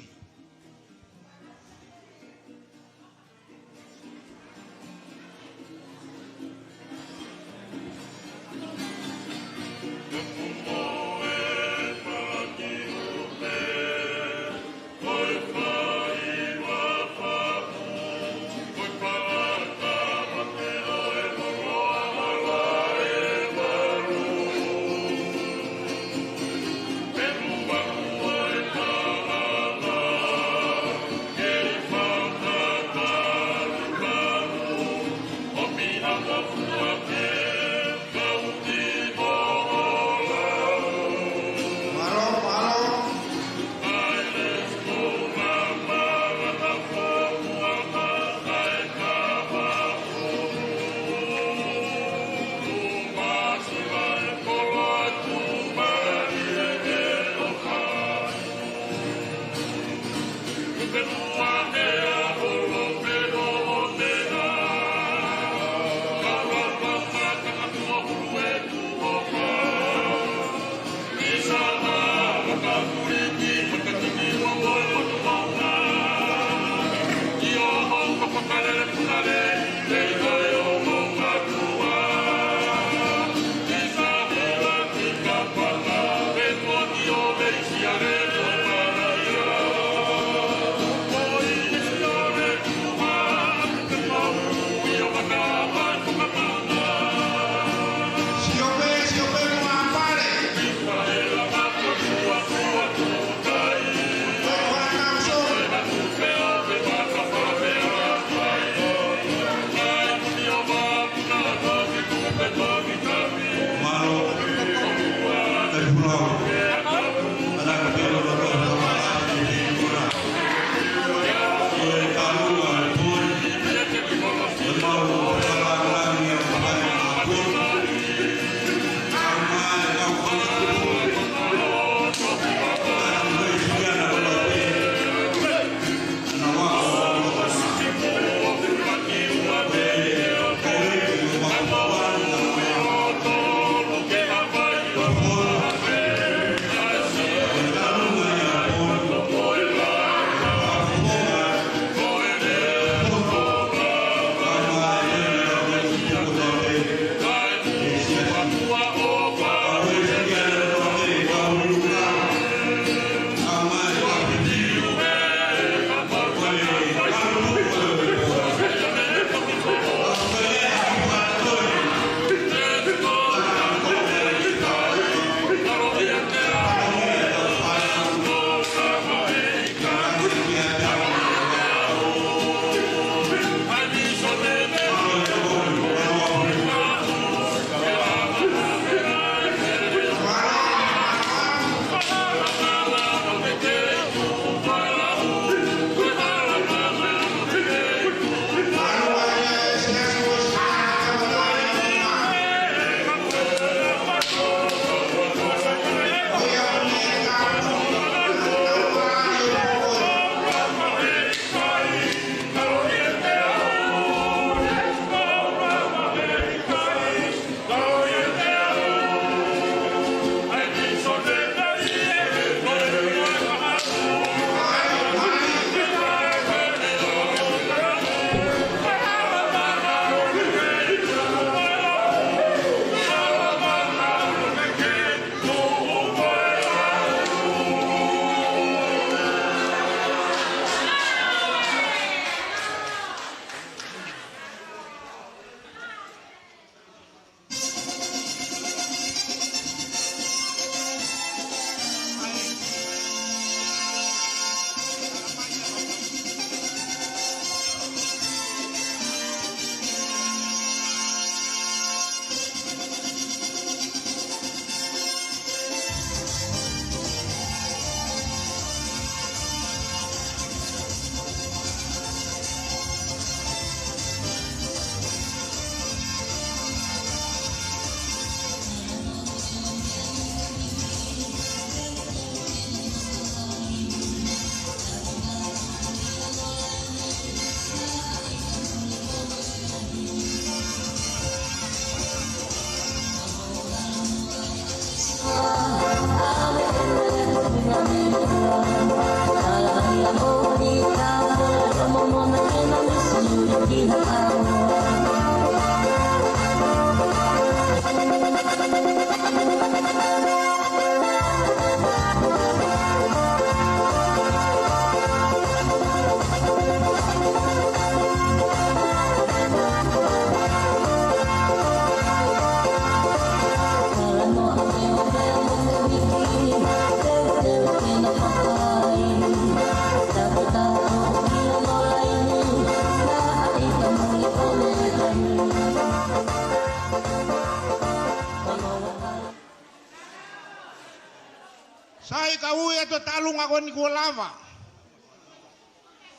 Sai ka ui atu e taʻalunga ko eni kuo lava.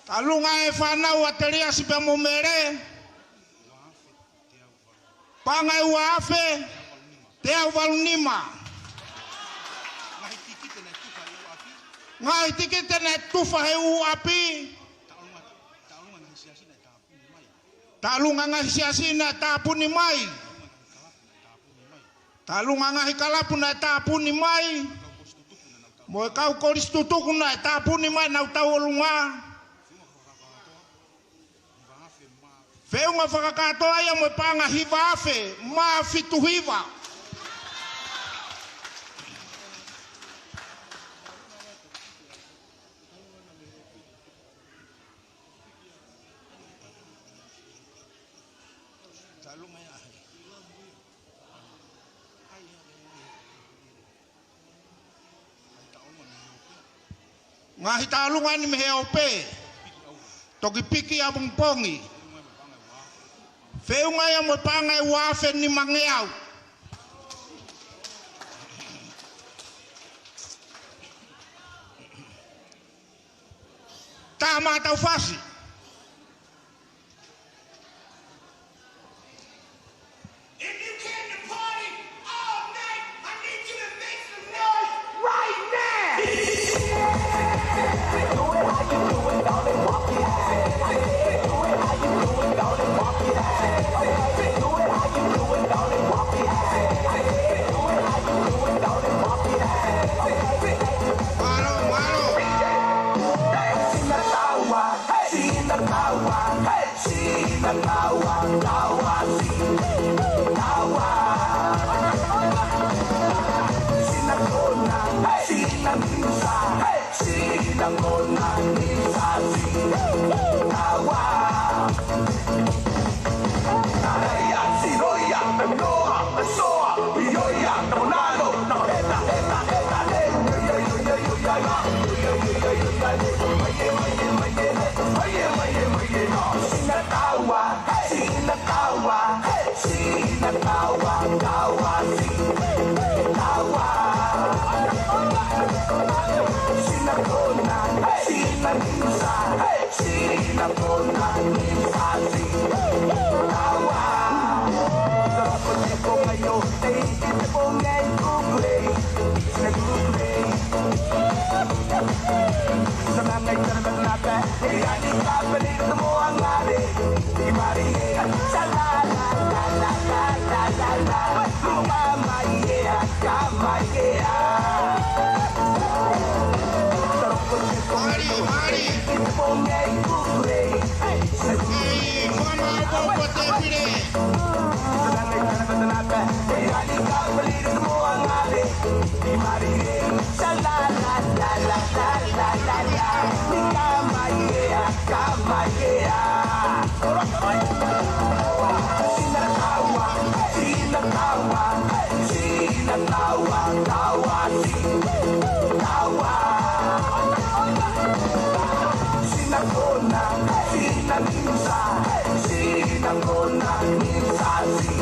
Taʻalunga e fānau ʻa Teliasi pea mo Mele. Paʻanga ʻe ua afe, teau valu nima. Ngaahi tikite naʻe tufa he ʻū ʻapi. Taʻalunga ngaahi siasi naʻe tāpuni mai. Taʻalunga ngaahi kalapu naʻe tāpuni mai. Mo e kau kolisi tutuku naʻe tāpuni mai ʻenau tauʻolunga. Feʻunga fakakātoa ia mo e paʻanga hiva afe mā fitu hiva. Ngaahi taʻalunga ni mei he ope. Toki piki ʻapongipongi. Feʻunga ia mo e paʻanga ʻe ua afe nimangeau. Tā mā tau fasi. If you came to party all night, I need you to make some noise right now. Mālō, mālō. Sina taua, sina taua, sina taua, taua, sina taua. Sina kona, sina niusa, sina kona, niusa, sina taua. Sina kona ni sasi. Taua. Sina kona ni sasi.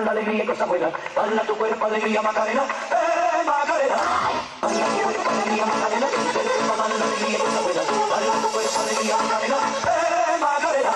La alegría con Samuela, baila tu cuerpo, alegría Macarena, eh, Macarena. Baila tu cuerpo, alegría Macarena, eh, baila la alegría con Samuela, baila tu cuerpo, alegría Macarena, eh, Macarena.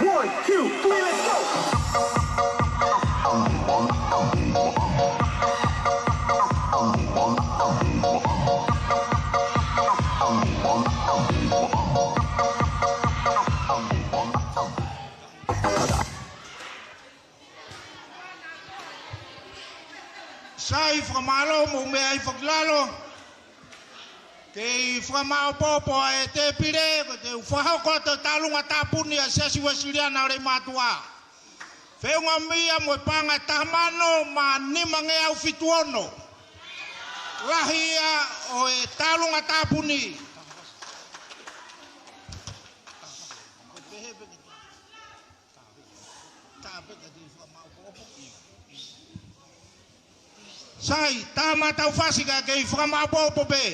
One, two, three, let's go. Sai, fakamālō mo e meʻa ʻi fakalalo. Kei fakamāʻopoʻopo ʻa e tēpile, ko e teu fakahoko atu e tālunga tāpuni ʻa e Siasi Uēsiliana ʻo Leimātuʻa. Feʻunga mei ai mo e paʻanga ʻe taha mano mā nimangeau fitu ono. Lahi ia ʻo e tālunga tāpuni. Sai, tā mā tau fasi ka kei fakamāʻopoʻopo pē.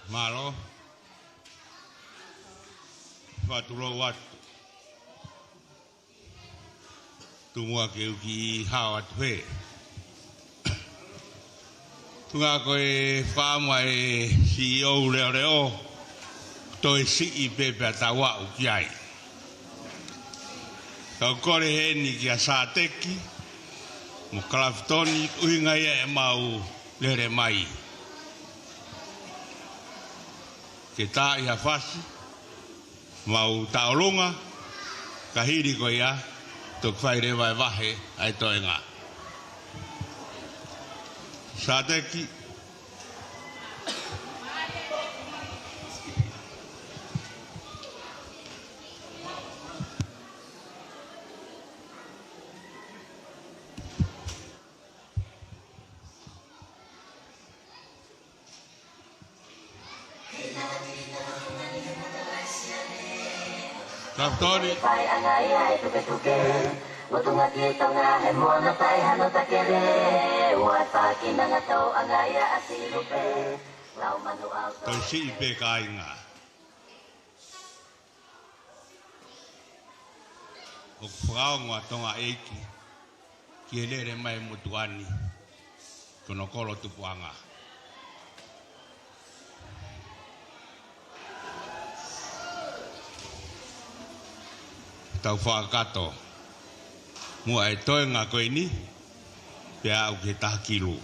Mālō. Fakatulou atu. Tuku muʻa ke u kiʻi hao atu hē. Tuʻunga ko e fakaʻamu ʻa e C E O leʻoleʻo, toe siʻi pē pea tau aʻu ki ai. Kau kole heni kia Sāteki mo Kalafitoni, ʻuhinga ia ʻemau lele mai ke taaʻi ha fasi, mau taʻolunga, ka hili ko ia, toki fai leva e vahe ʻa e toenga. Sāteki. Kalafitoni. Fai anga ia e tuketuke. Motunga ki Tonga he moana tai hano takele. Ua e faki nanga tau anga ia ʻa Silupe. Lau manu au. Toe siʻi pē kāinga. ʻOku fakaongo ʻa Tonga ʻEiki ki he lele mai motuʻa ni, ko hono kolo tupuʻanga. Tau fakakakato muʻa e toenga ko eni, pea aʻu ki he taha kilu.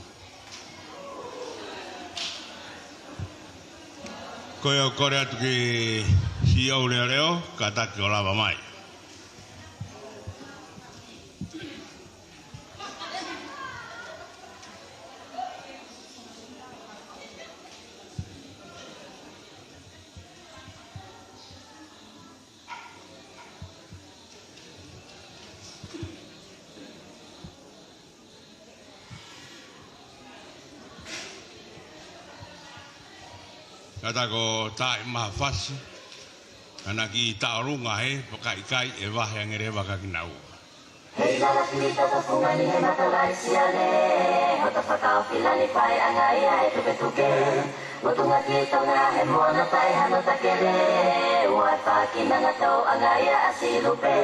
Ko ia ʻoku kole atu ki he C E O leʻoleʻo, kātaki ʻo lava mai. Kātaki ʻo taaʻi mai ha fasi, ʻa ia naʻa ke taʻolunga hē, pea ka ʻikai ʻe vahe ange leva kia kinaua. Hei lala kili tata fungani he matalaʻi siale, hoto fakaofilani fai anga ia e tuketuke. Motunga ki Tonga he moana tai hano takele, ua e faki nanga tau anga ia ʻa Silupe.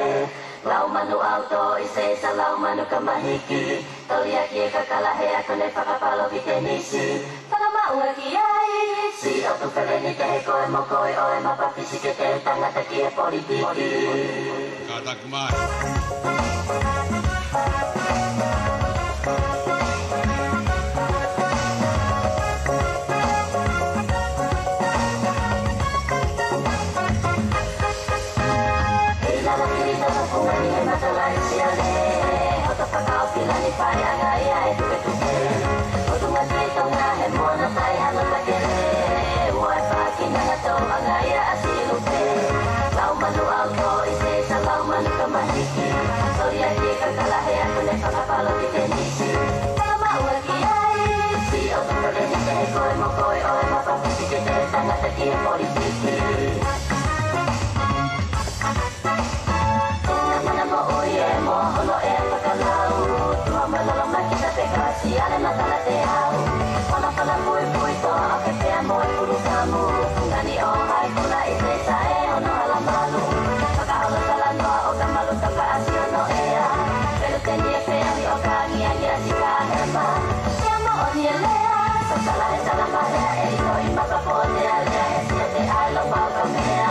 Lau manu au to i se sa lau manu ka mahiki. Toli ʻaki e kakala he ako ne fakapalo ki tenisi. Fakamaʻu ʻaki ai. Si o tu feleni te he koe mo koe ʻo e mapapisi ke te tangata ki he politiki. Kātaki mai. Hei lala kili tata fungani he matalaʻi siale, hoto fakaofilani fai anga ia e tuketuke. Motunga ki Tonga he moana tai hano takele, ua e faki nanga tau anga ia ʻa Silupe. Lau manu au to i se sa lau manu ka mahiki. Toli ʻaki e kakala he ako ne fakapalo ki tenisi. Fakamaʻu ʻaki ai. Si o tu feleni te he koe mo koe ʻo e mapapisi ke te tangata ki he politiki. Tuna mana mo ui e mo hono e fakalau. Tua mana lama kita pe kasi ale matala te au. Ona fala pui pui to a ke pea mo e pulu kamu. Ngani o hai kula i te sa e hono ala malu. Fakahola fala noa o ka malu ka pa asi hono ea. Pelu te ni e pea mi o ka ngia ngia si ka hema. Sia mo o ni e lea. Sa sala e sala ma lea e ino i maka po lea lea e sia te ai lo pau ka mea.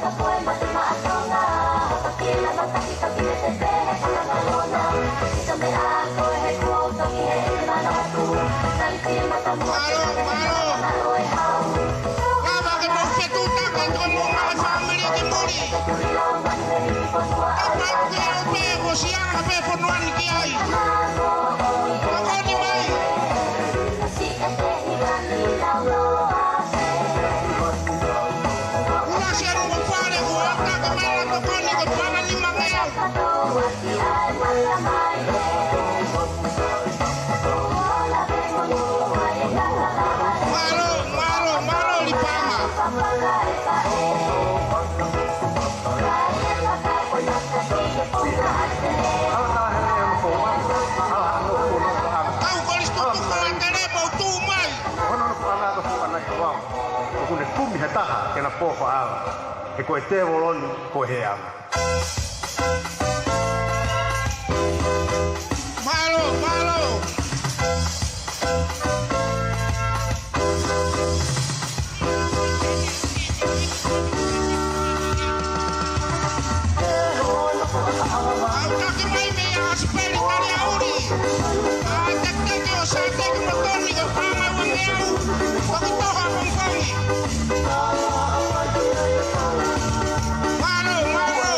Mālō, mālō. Lava ke mou fetuʻutaki atu mo e fāmili ki muli. Kapau ko e ʻope, ko Siaga pē fonua ni ki ai. Tokoni mai. Ula sianu ko fale ko ata ke mala tokoni ko e paʻanga nima ngeau. Mālō, mālō, mālō Lipaga. Kau kolisi tutuku ʻa Kalepa ʻo tuʻu mai. ʻOku ne kumi ha taha ke na pō faʻala. He ko e tēvolo ni, ko e hēʻanga. Mālō, mālō. Autaki mai meia ʻAsipeli Taliauli. ʻA e tekiteki ʻo Sateki Motoni ko e paʻanga ua ngeau. Toki toho ʻapongipongi. Mālō, mālō. Mālō, mālō.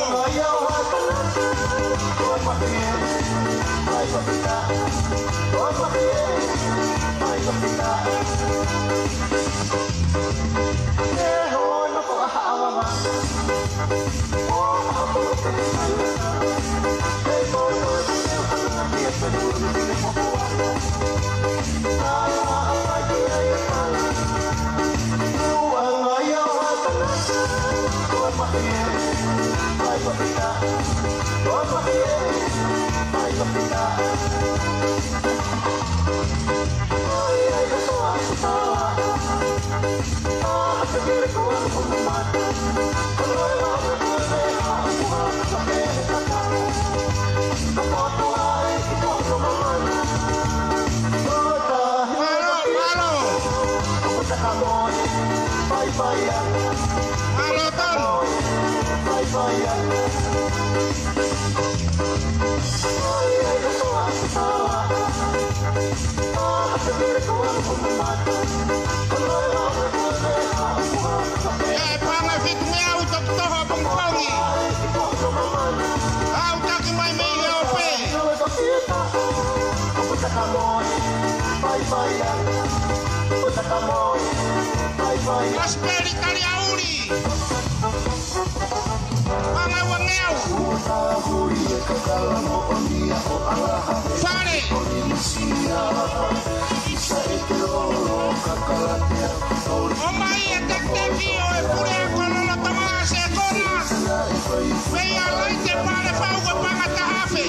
Mālō tonu. ʻE paʻanga fitu ngeau toki toho ʻapongipongi. Autaki mai mei he ʻope. ʻAsipeli Taliauli. Paʻanga ua ngeau. Fale. ʻOmai e tekiteki ʻo e puleako lolotonga ʻa Sekona. Meia Laite Palefau ko e paʻanga taha afe.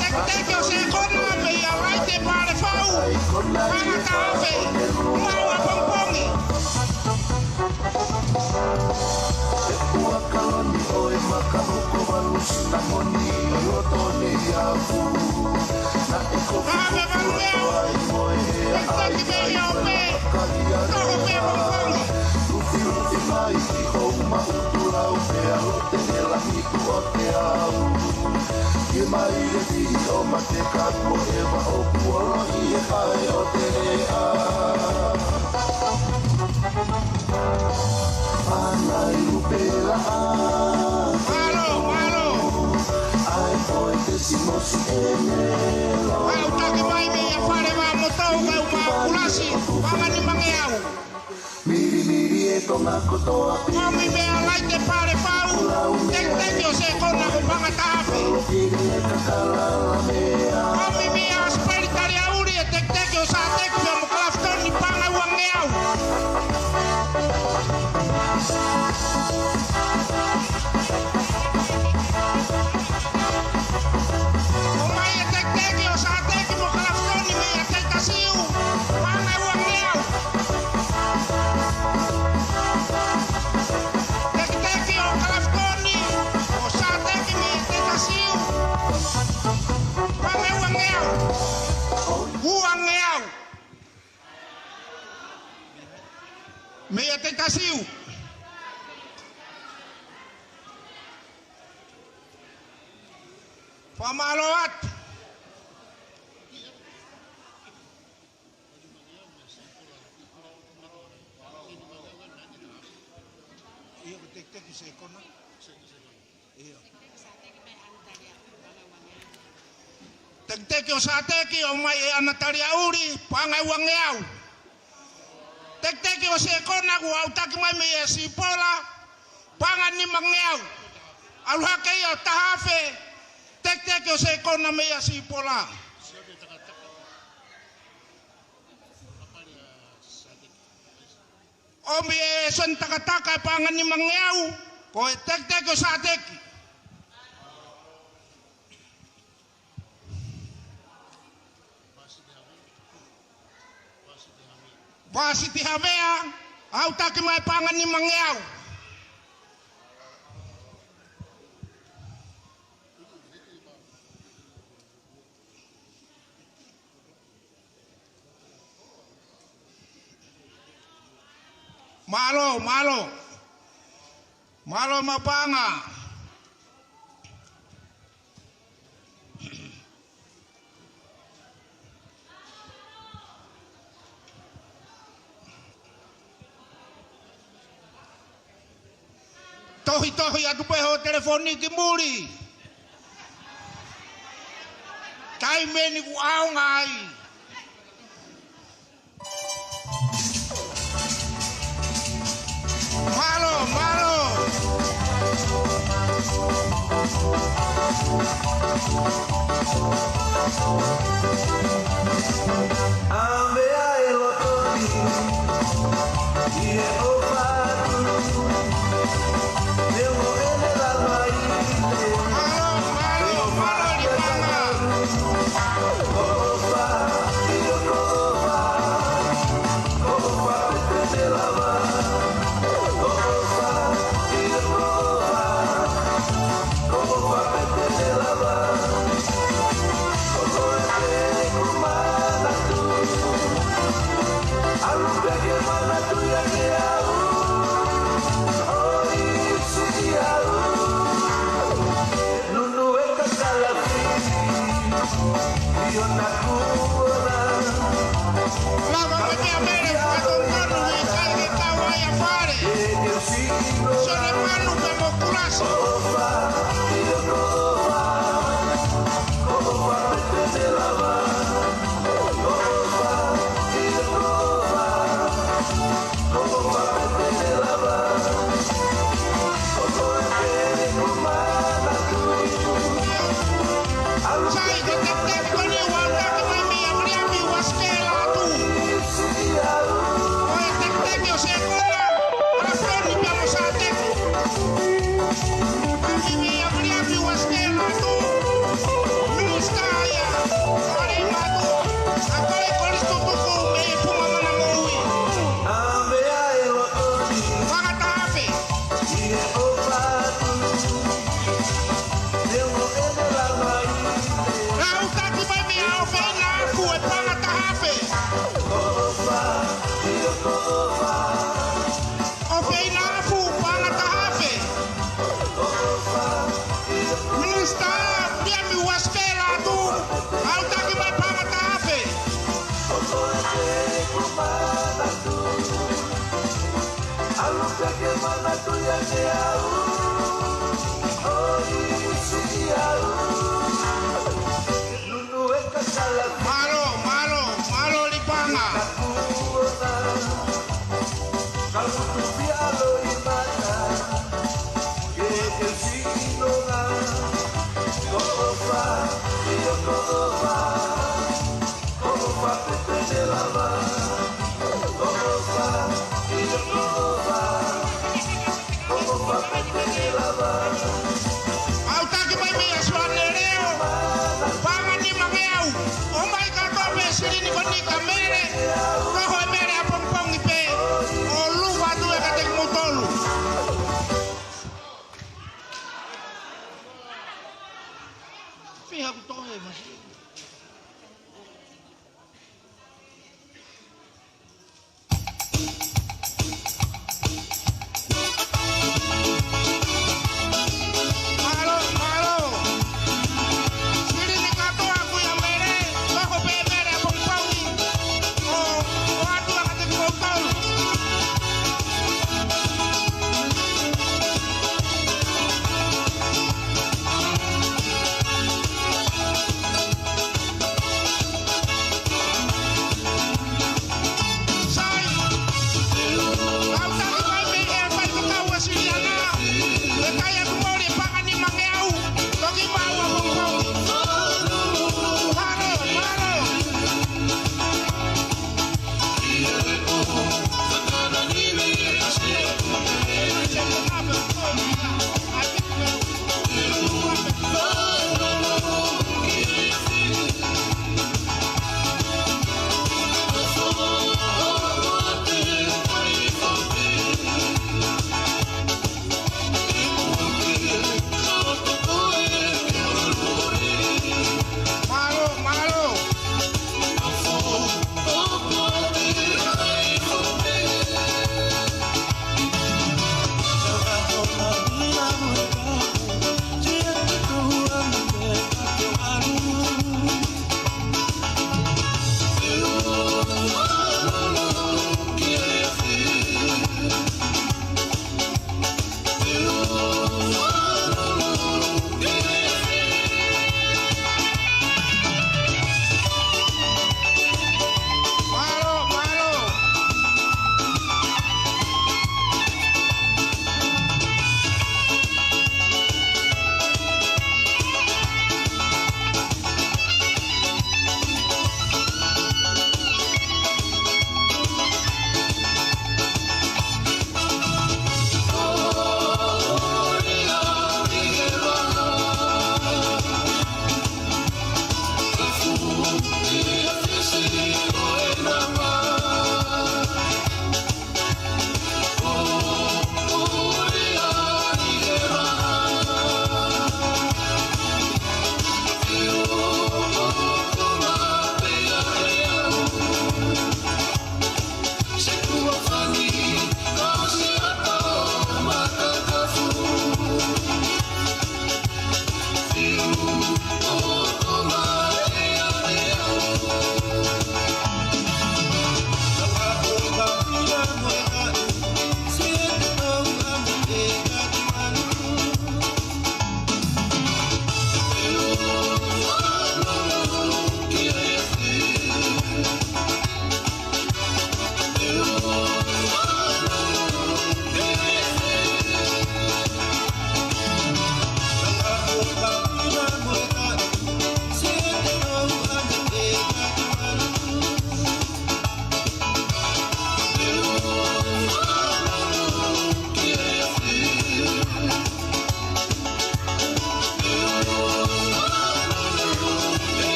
Tekiteki ʻo Sekona meia Laite Palefau. Paʻanga taha afe. Mau ʻapongipongi. Ua kaloni ʻo e maka hoko valu sinamoni ʻo loto nei a fu. Naʻe ko Ka me valu ea. Tekiteki mei he ʻope. Toho pē ʻapongipongi. Lufilufi mai ki hou maʻutu lau pea lote he langi kuo te au. Ke mai le fihi ʻo mate ka kuo ʻeva ʻoku olo ʻi he pae ʻo te lea. Mālō, mālō. ʻAutaki mai meia Fale Maʻamotou kau Makulasi, paʻanga nima ngeau. Milimili e Tonga kotoa. Komi meia Laite Palefau, tekiteki ʻo Sekona ko e paʻanga taha afe. Komi meia ʻAsipeli Taliauli, e tekiteki ʻo Sateki pea mo Kalafitoni, paʻanga ua ngeau. ʻOmai e tekiteki ʻo Sateki mo Kalafitoni mei ʻAtaitasiu, paʻanga ua ngeau. Tekiteki ʻo Kalafitoni, ʻo Sateki mei ʻAtaitasiu, paʻanga ua ngeau. Pea mālō atu. ʻIo, ko e tekiteki ʻo Sekona. ʻIo. Tekiteki ʻo Sateki, ʻomai ʻe ʻAna Taliaʻuli, paʻanga ʻe uangeau. Tekiteki ʻo Sekona kuo aʻutaki mai meia Sipola, paʻanga nimangeau. ʻAlu hake ia ʻo taha afe, tekiteki ʻo Sekona meia Sipola. ʻOmi ʻe Soni Takataka e paʻanga nimangeau, ko e tekiteki ʻo Sateki. Vasiti Havea, aʻutaki mai paʻanga nimangeau. Mālō, mālō. Mālō mo e paʻanga. Tohitohi atu pē hoʻo telefoni ki muli. Taimi eni kuo ʻaonga ai. Mālō, mālō. Avea e loto ni, ʻi he ʻofa atu. Mālō, mālō, mālō Lipanga. Lava mai pē ʻa Mele, fakatotonu ʻi he kai ke kau ai ʻa Fale. Sole Manu pea mo Kulasi. Sai, ko e tekiteki ko eni ʻoku aʻutaki mai meia Viliami Uasikē Lātū. Ko e tekiteki ʻo Sekona, ʻAlafoni pea mo Sateki. Meia Viliami Uasikē Lātū. Minisitā ia, Fale Mātuʻa. ʻA Kole Kolisi Tutuku mei Puma Mana Moʻui. Paʻanga taha afe. Aʻutaki mai meia ʻOfeina Afu e paʻanga taha afe. ʻOfeina Afu, paʻanga taha afe. Minisitā Viliami Uasikē Lātū, aʻutaki mai paʻanga taha afe. Mālō, mālō, mālō Lipanga. Aʻutaki mai meia Suane Leo, paʻanga nimangeau, ʻomai kātoa pē silini ko eni kia Mele, ko e Mele ʻapongipongi pē, ʻo luva atu ia kiate kimoutolu.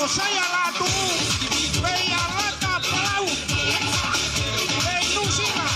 Sai ʻa Lātū, pea ʻia Lata Palau, pea Nuʻusila.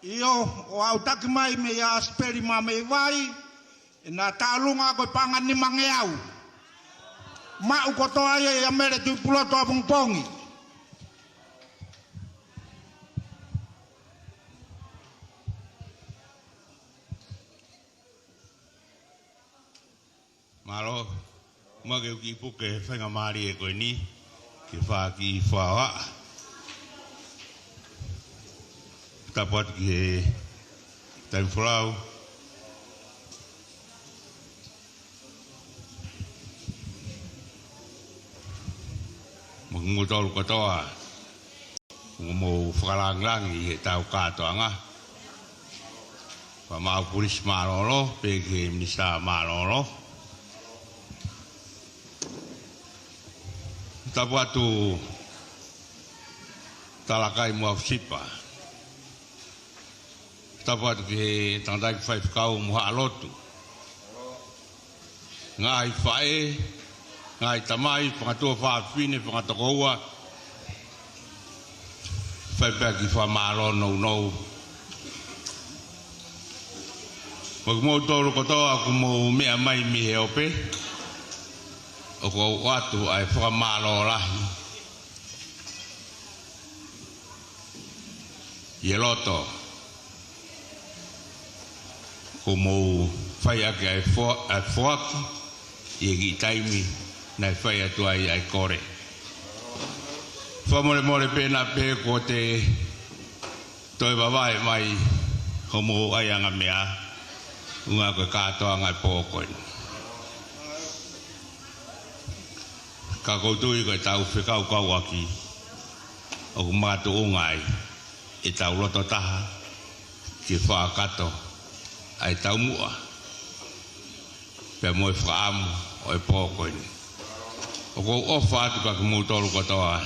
ʻIo, ʻo aʻutaki mai meia Sipeli Mameivai, ʻena tālunga ko e paʻanga nimangeau. Maʻu kotoa ia ʻia Mele Tuʻipulotu ʻapongipongi. Mālō, ma ke uki puke faingamālie ko eni, ke fai ha kiʻi fakahā. Tapu atu ki he Taimi Folau. Mo kimoutolu kotoa. ʻOku mou fakalāngilangi ʻi heʻetau kātoanga. Fakamaau Polisi Mālōlō, pehē ki he Minisitā Mālōlō. Tapu atu Talakai mo Afusipa. Tapu atu ki he tangataʻeiki faifekau mo haʻa lotu. Ngaahi faʻē, ngaahi tamai, fanga tuofāfine, fanga tokoua. Fai pē ha kiʻi fakamālō nounou. Mo kimoutolu kotoa ʻoku mou meʻa mai mei he ope. ʻOku ou ʻoatu ʻa e fakamālō lahi ʻi he loto kuo mou fai ʻaki ʻa e fo-, ʻa e foaki ʻi he kiʻi taimi naʻe fai atu ai ʻa e kole. Fakamolemole pē naʻa pehē kuo te toe vavae mai homou ʻaiʻanga meʻa, ʻuhinga ko e kātoanga e pō ko eni. Ka ʻoku ou tui ko ʻetau fekaukauʻaki ʻoku makatuʻunga ai ʻetau loto taha ke fakakakato ʻa e taumuʻa pea mo e fakaʻamu ʻo e pō ko eni. ʻOku ou ʻofa atu kia kimoutolu kotoa,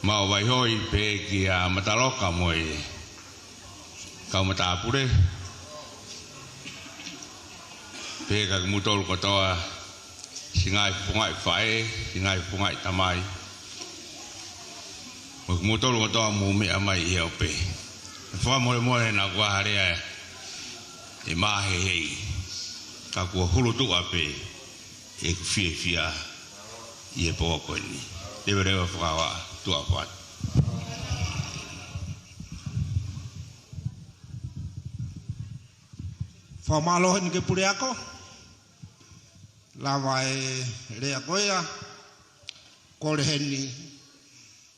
maʻu vaihoi pē kia Mataloka mo e kau matāpule, pehē kia kimoutolu kotoa, siʻi ngaahi fofongaʻi faʻē, siʻi ngaahi fofongaʻi tamai, mo kimoutolu kotoa mou meʻa mai ʻi he ope. Fakamolemole naʻa ku ʻai ha lea ʻe mahehei, ka kuo hulutuʻa pē ʻeku fiefia ʻi he pō ko eni. Leveleva fakahā, tuʻa ʻofa atu. Fakamālō heni ki he puleako. Lava e lea ko ia, kole heni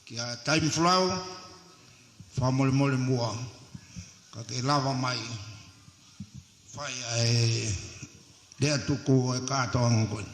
kia Taimi Folau, fakamolemole muʻa, ka ke lava mai fai ʻa e lea tuku ʻo e kātoanga ko eni.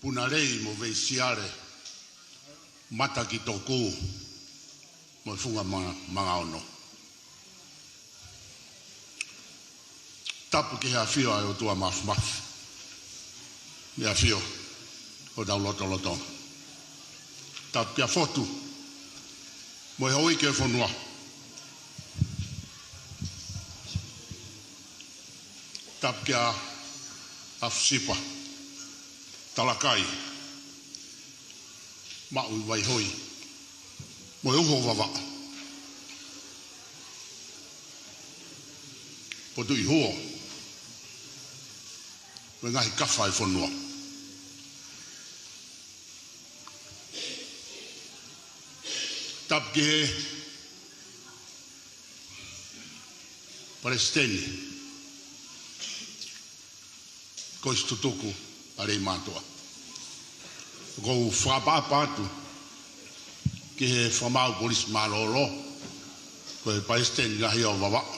Punalei mo Veisiale, Matakitoku mo Funga Ma-, Mangaono. Tapu ki he ʻafio ʻa e ʻOtua Māfimafi, ʻi he ʻafio ʻo hotau lotolotonga. Tapu kia Fotu mo e houʻeiki ʻo e fonua. Tapu kia Afusipa, Talakai, maʻu vaihoi mo e uho Vavaʻu, Potuʻi Huo, mo e ngaahi kafa ʻo e fonua. Tapu ki he Palesiteni Kolisi Tutuku, ʻAlei Matuʻa. ʻOku ou fakaʻapaʻapa atu ki he Fakamaau Polisi Mālōlō, ko e Palesiteni Ngaahi ʻo Vavaʻu.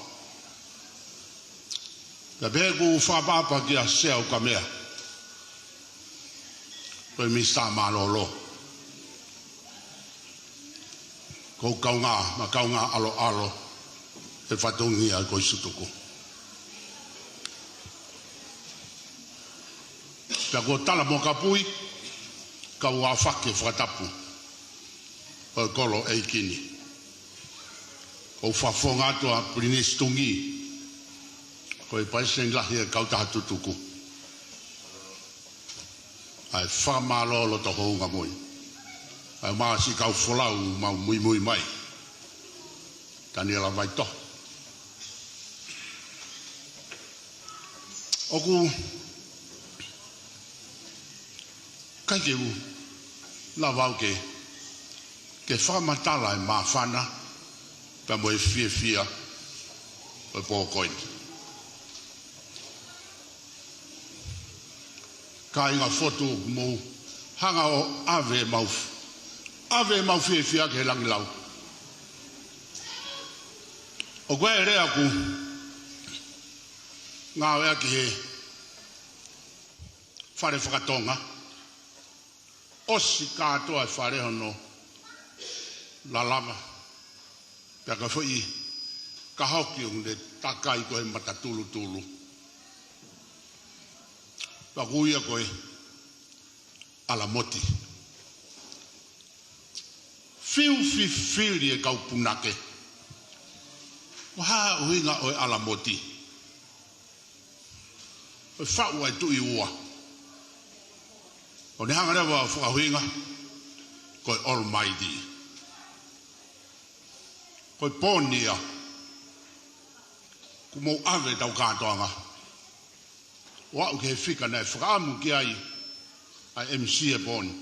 Pea pehē ʻoku ou fakaʻapaʻapa kia Sea ʻUkamea, ko e Minisitā Mālōlō. Ko e kaungā, mo e kaungā ʻaloʻalo ʻo e fatongia ʻo e Kolisi Tutuku. Pea ko Tala mo Kapui, kau afake fakatapu ʻo e kolo ʻeiki ni. ʻOku ou fakafofonga atu ʻa Pilinisi Tungī, ko e palesiteni lahi ʻo e kautaha tutuku, ʻa e fakamālō loto houngaʻia mo e, ʻa e māsi kau folau mau muimui mai, Taniela Vaitoho. ʻOku ʻikai ke u lava au ke, ke fakamatala e māfana pea mo e fiefia ʻo e pō ko eni. Kāinga Fotu, mou hanga ʻo ʻave ʻemau, ʻave ʻemau fiefia ki he langilau. ʻOku ʻi ai e lea ʻoku ngāueʻaki he fale fakatonga, ʻosi kātoa e fale hono lalava, pea ka foʻi kahoki ʻoku ne takai ko e mata tulutulu. Pea ʻoku ui ia ko e ʻAlamoti. Fiu fifili e kau punake, ko e hā e ʻuhinga ʻo e ʻAlamoti? Ko e faʻu ʻa e tuʻi ua. ʻOku ne hanga leva ʻo fakaʻuhinga ko e Almighty. Ko e pō ni ia ʻoku mou ʻave ʻetau kātoanga ʻo aʻu ki he fika naʻe fakaʻamu ki ai ʻa e M C e pō ni,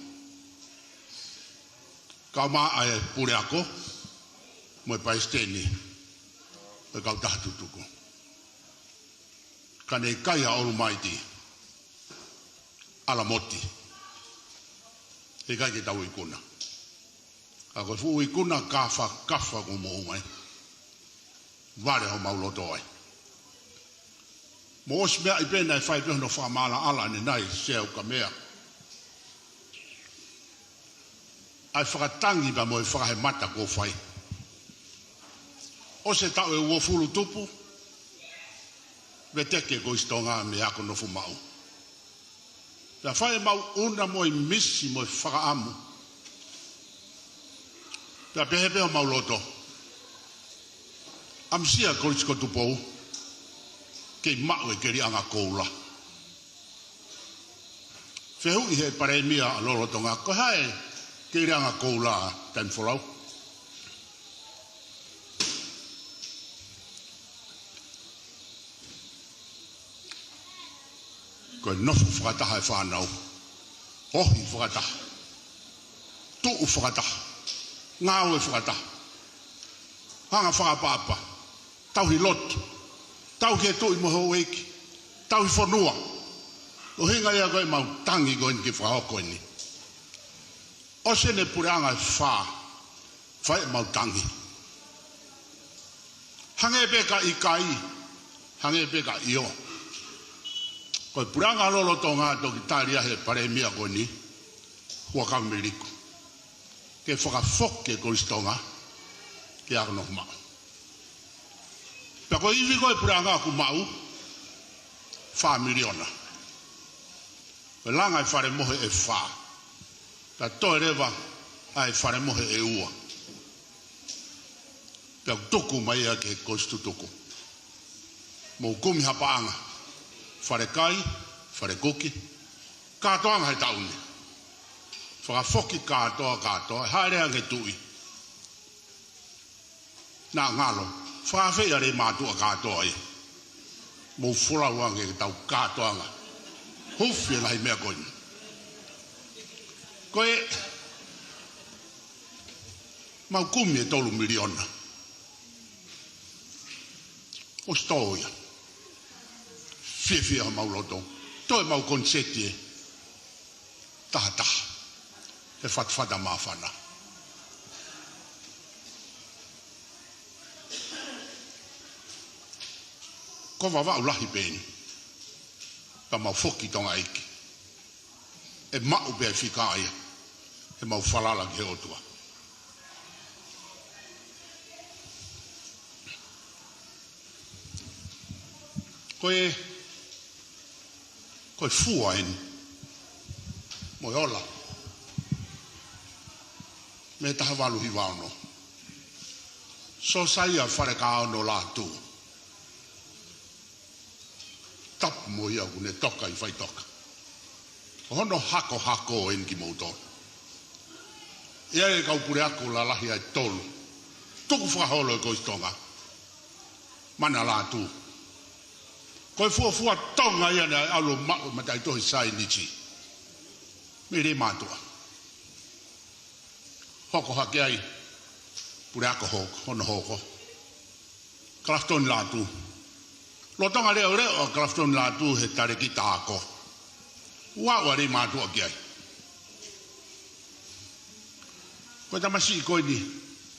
kae ʻumaʻā e puleako mo e palesiteni ʻo e kautaha tutuku. Ka ne ʻikai ʻa Almighty, ʻAlamoti, heʻikai ke tau ikuna. Ka ko e fuʻu ikuna kāfakafa ʻoku mou ʻomai, vale homau loto ai. Mou ʻosi meaʻi pē naʻe fai pē hono fakamaʻalaʻala ʻanenai, Sea Ukamea, ʻa e fakatangi pea mo e fakahemata kuo fai. ʻOsi e taʻu ʻe uofulu tupu, veteki e Kolisi Tonga mei he ako nofo maʻu. Pea fai ʻemau ʻuna mo e misi mo e fakaʻamu. Pea pehē pē homau loto, ʻamusia Kolisi ko Tupou, kei maʻu e keliʻanga koula. Fehuʻi he Palēmia ʻa lolotonga, ko e hā e keliʻanga koula, taimi folau? Ko e nofo fakataha e fānau, ohi fakataha, tuʻu fakataha, ngāue fakataha, hanga fakaʻapaʻapa, tauhi lotu, tauhi e tuʻi mo e houʻeiki, tauhi fonua. ʻUhinga ia ko ʻemau tangi ko eni ke fakahoko eni. ʻOsi ʻene puleʻanga ʻe fā, fai ʻemau tangi. Hangē pē ka ʻikai, hangē pē ka ʻio, ko e puleʻanga lolotonga toki tali ia he Palēmia ko eni, Huʻakavameiliku, ke fakafoki e Kolisi Tonga ki he ako nofo maʻu. Pea ko e ivi ko e puleʻanga ʻoku maʻu, fā miliona. Ko e langa e fale mohe ʻe fā, pea toe leva ʻa e fale mohe ʻe ua. Pea tuku mai ia ki he Kolisi Tutuku. Mou kumi ha paʻanga, fale kai, fale kuki, kātoanga he taʻu ni. Fakafoki kātoa, kātoa, haʻele ange tuʻi. Naʻa ngalo, fakaafeʻi ʻa e lelei mātuʻa kātoa ia. Mou folau ange ke tau kātoanga. Hufi e ngaahi meʻa ko eni. Ko e mau kumi e tolu miliona. ʻOsi tō ia. Fiefia homau loto. Tō ʻemau koniseti ʻe taha taha he fatafata māfana. Ko Vavaʻu lahi pē eni. Ka mau foki Tonga ʻeiki. ʻE maʻu pē ʻa e fika ia heʻemau falala ki he ʻOtua. Ko e, ko e fua eni mo e ola Mei he taha valu hiva ono. Sōsaia Falekāono Lātū. Tapu mo ia ʻoku ne toka ʻi faʻitoka. Ko hono hakohako eni kimoutolu. ʻI ai e kau puleako lalahi ʻe tolu. Tukufakaholo ʻi Kolisi Tonga. Mana Lātū. Ko e fuofua Tonga ia naʻe ʻalu ʻo maʻu e mataʻitohi saienisi. Mei Leimātuʻa. Hoko hake ai, puleako hoko, hono hoko. Kalafitoni Lātū. Lolotonga leʻoleʻo ʻa Kalafitoni Lātū he talēkita ako. Ua ua Leimātuʻa ki ai. Ko e tamasiʻi ko eni,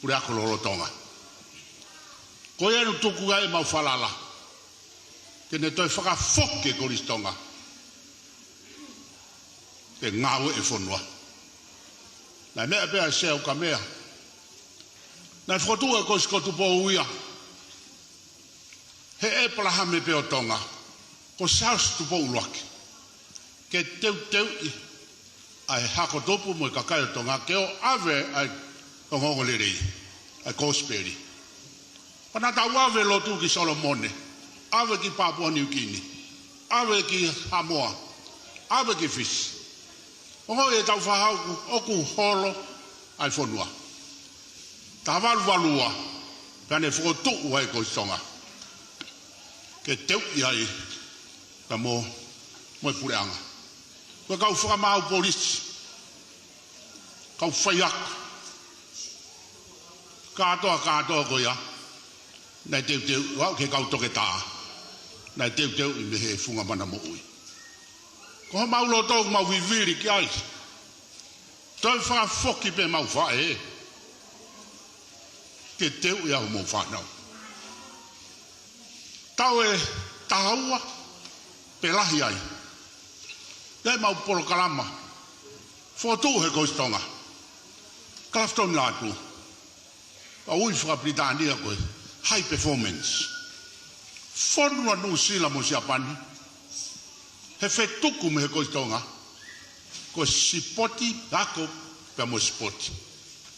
puleako lolotonga. Ko ia ʻoku tuku ai ʻemau falala. Ke ne toe fakafoki e Kolisi Tonga. Ke ngāue e fonua. Naʻe meʻa pē ʻa Sea Ukamea. Naʻe fokotuʻu e Kolisi ko Tupou ia. He ʻĒpalahame pē ʻo Tonga. Ko Siaosi Tupou ʻUluaki. Ke teuteuʻi ʻa e hako tupu mo e kakai ʻo Tonga ke ʻo ʻave ʻa e ongoongolelei, ʻa e kosipeli. Pea naʻa tau ʻave lotu ki Solomone, ʻave ki Papua Niukini, ʻave ki Haʻamoa, ʻave ki Fisi. Ongoʻi ʻe tau faʻahi ʻoku, ʻoku holo ʻa e fonua. Taha valu valu ua, pea ne fokotuʻu ai e Kolisi Tonga. Ke teuʻi ai, pea mo, mo e puleʻanga. Ko e kau fakamaau polisi, kau faiako, kātoa, kātoa ko ia, naʻe teuteu, ʻo aʻu ki he kau toketā, naʻe teuteuʻi mei he funga mana moʻui. Ko homau loto ʻoku mau vivili ki ai. Toe fakafoki pē ʻemau faʻē. Ke teuʻi ʻa homou fānau. Taʻu ʻe taha ua pe lahi ai. ʻI ai ʻemau polokalama. Fokotuʻu he Kolisi Tonga. Kalafitoni Lātū. ʻA e ui faka-Pilitānia ko e high performance. Fonu ʻa Nuʻusila mo Siapani. He fetuku mei he Kolisi Tonga. Ko e sipoti, ako, pea mo e sipoti.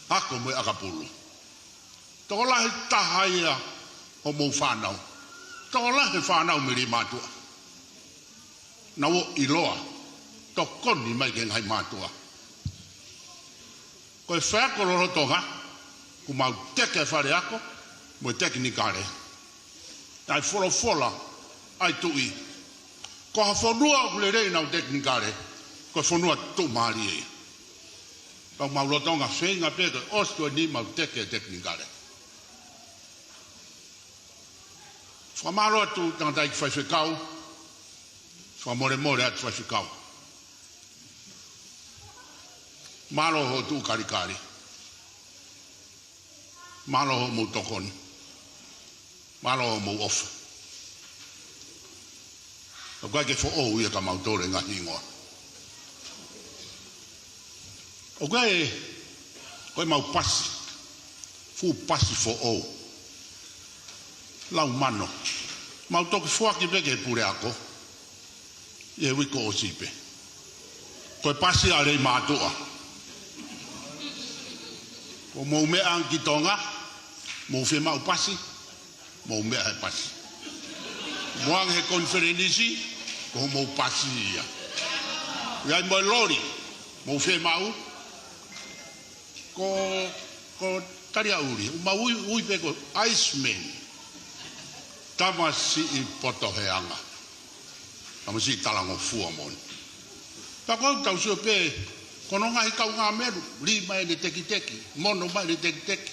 Ako mo e ʻakapulu. Tokolahi taha ia homou fānau. Tokolahi e fānau mei Leimātuʻa. Naʻa nau ʻiloa. Tokoni mai ki he ngaahi mātuʻa. Ko e faiako lolotonga, ʻoku mau teke e faleako, mo e tekinikale. Naʻe folofola ʻa e tuʻi. Ko ha fonua ʻoku lelei ʻenau tekinikale, ko e fonua tuʻumālie ia. Pea ʻoku mau lolotonga feinga pē ke ʻosi ko eni mau teke e tekinikale. Fakamālō atu tangataʻeiki faifekau, fakamolemole atu faifekau. Mālō hoʻo tuʻu kalikali. Mālō hoʻomou tokoni. Mālō hoʻomou ʻofa. ʻOku ʻikai ke foʻou ia kia mautolu e ngaahi hingoa. ʻOku ʻi ai, ko ʻemau pasi. Fuʻu pasi foʻou. Lau mano. Mau toki foaki pē ki he puleako. ʻI he uike kuo ʻosi pē. Ko e pasi ʻa Leimātuʻa. Ko hoʻomou meʻa ange ki Tonga, mou fiemaʻu pasi, mou meʻa he pasi. Mou ange he konifelenisi, ko hoʻomou pasi ia. ʻI ai mo e loli, mou fiemaʻu. Ko, ko Taliaʻuli, ʻoku mau ui, ui pē ko Iceman. Tamasiʻi poto he anga. Tamasiʻi talangofua moʻoni. Pea ʻoku tau sio pē, ko hono ngaahi kaungāmeʻa, lī mai ʻene tekiteki, mono mai ʻene tekiteki.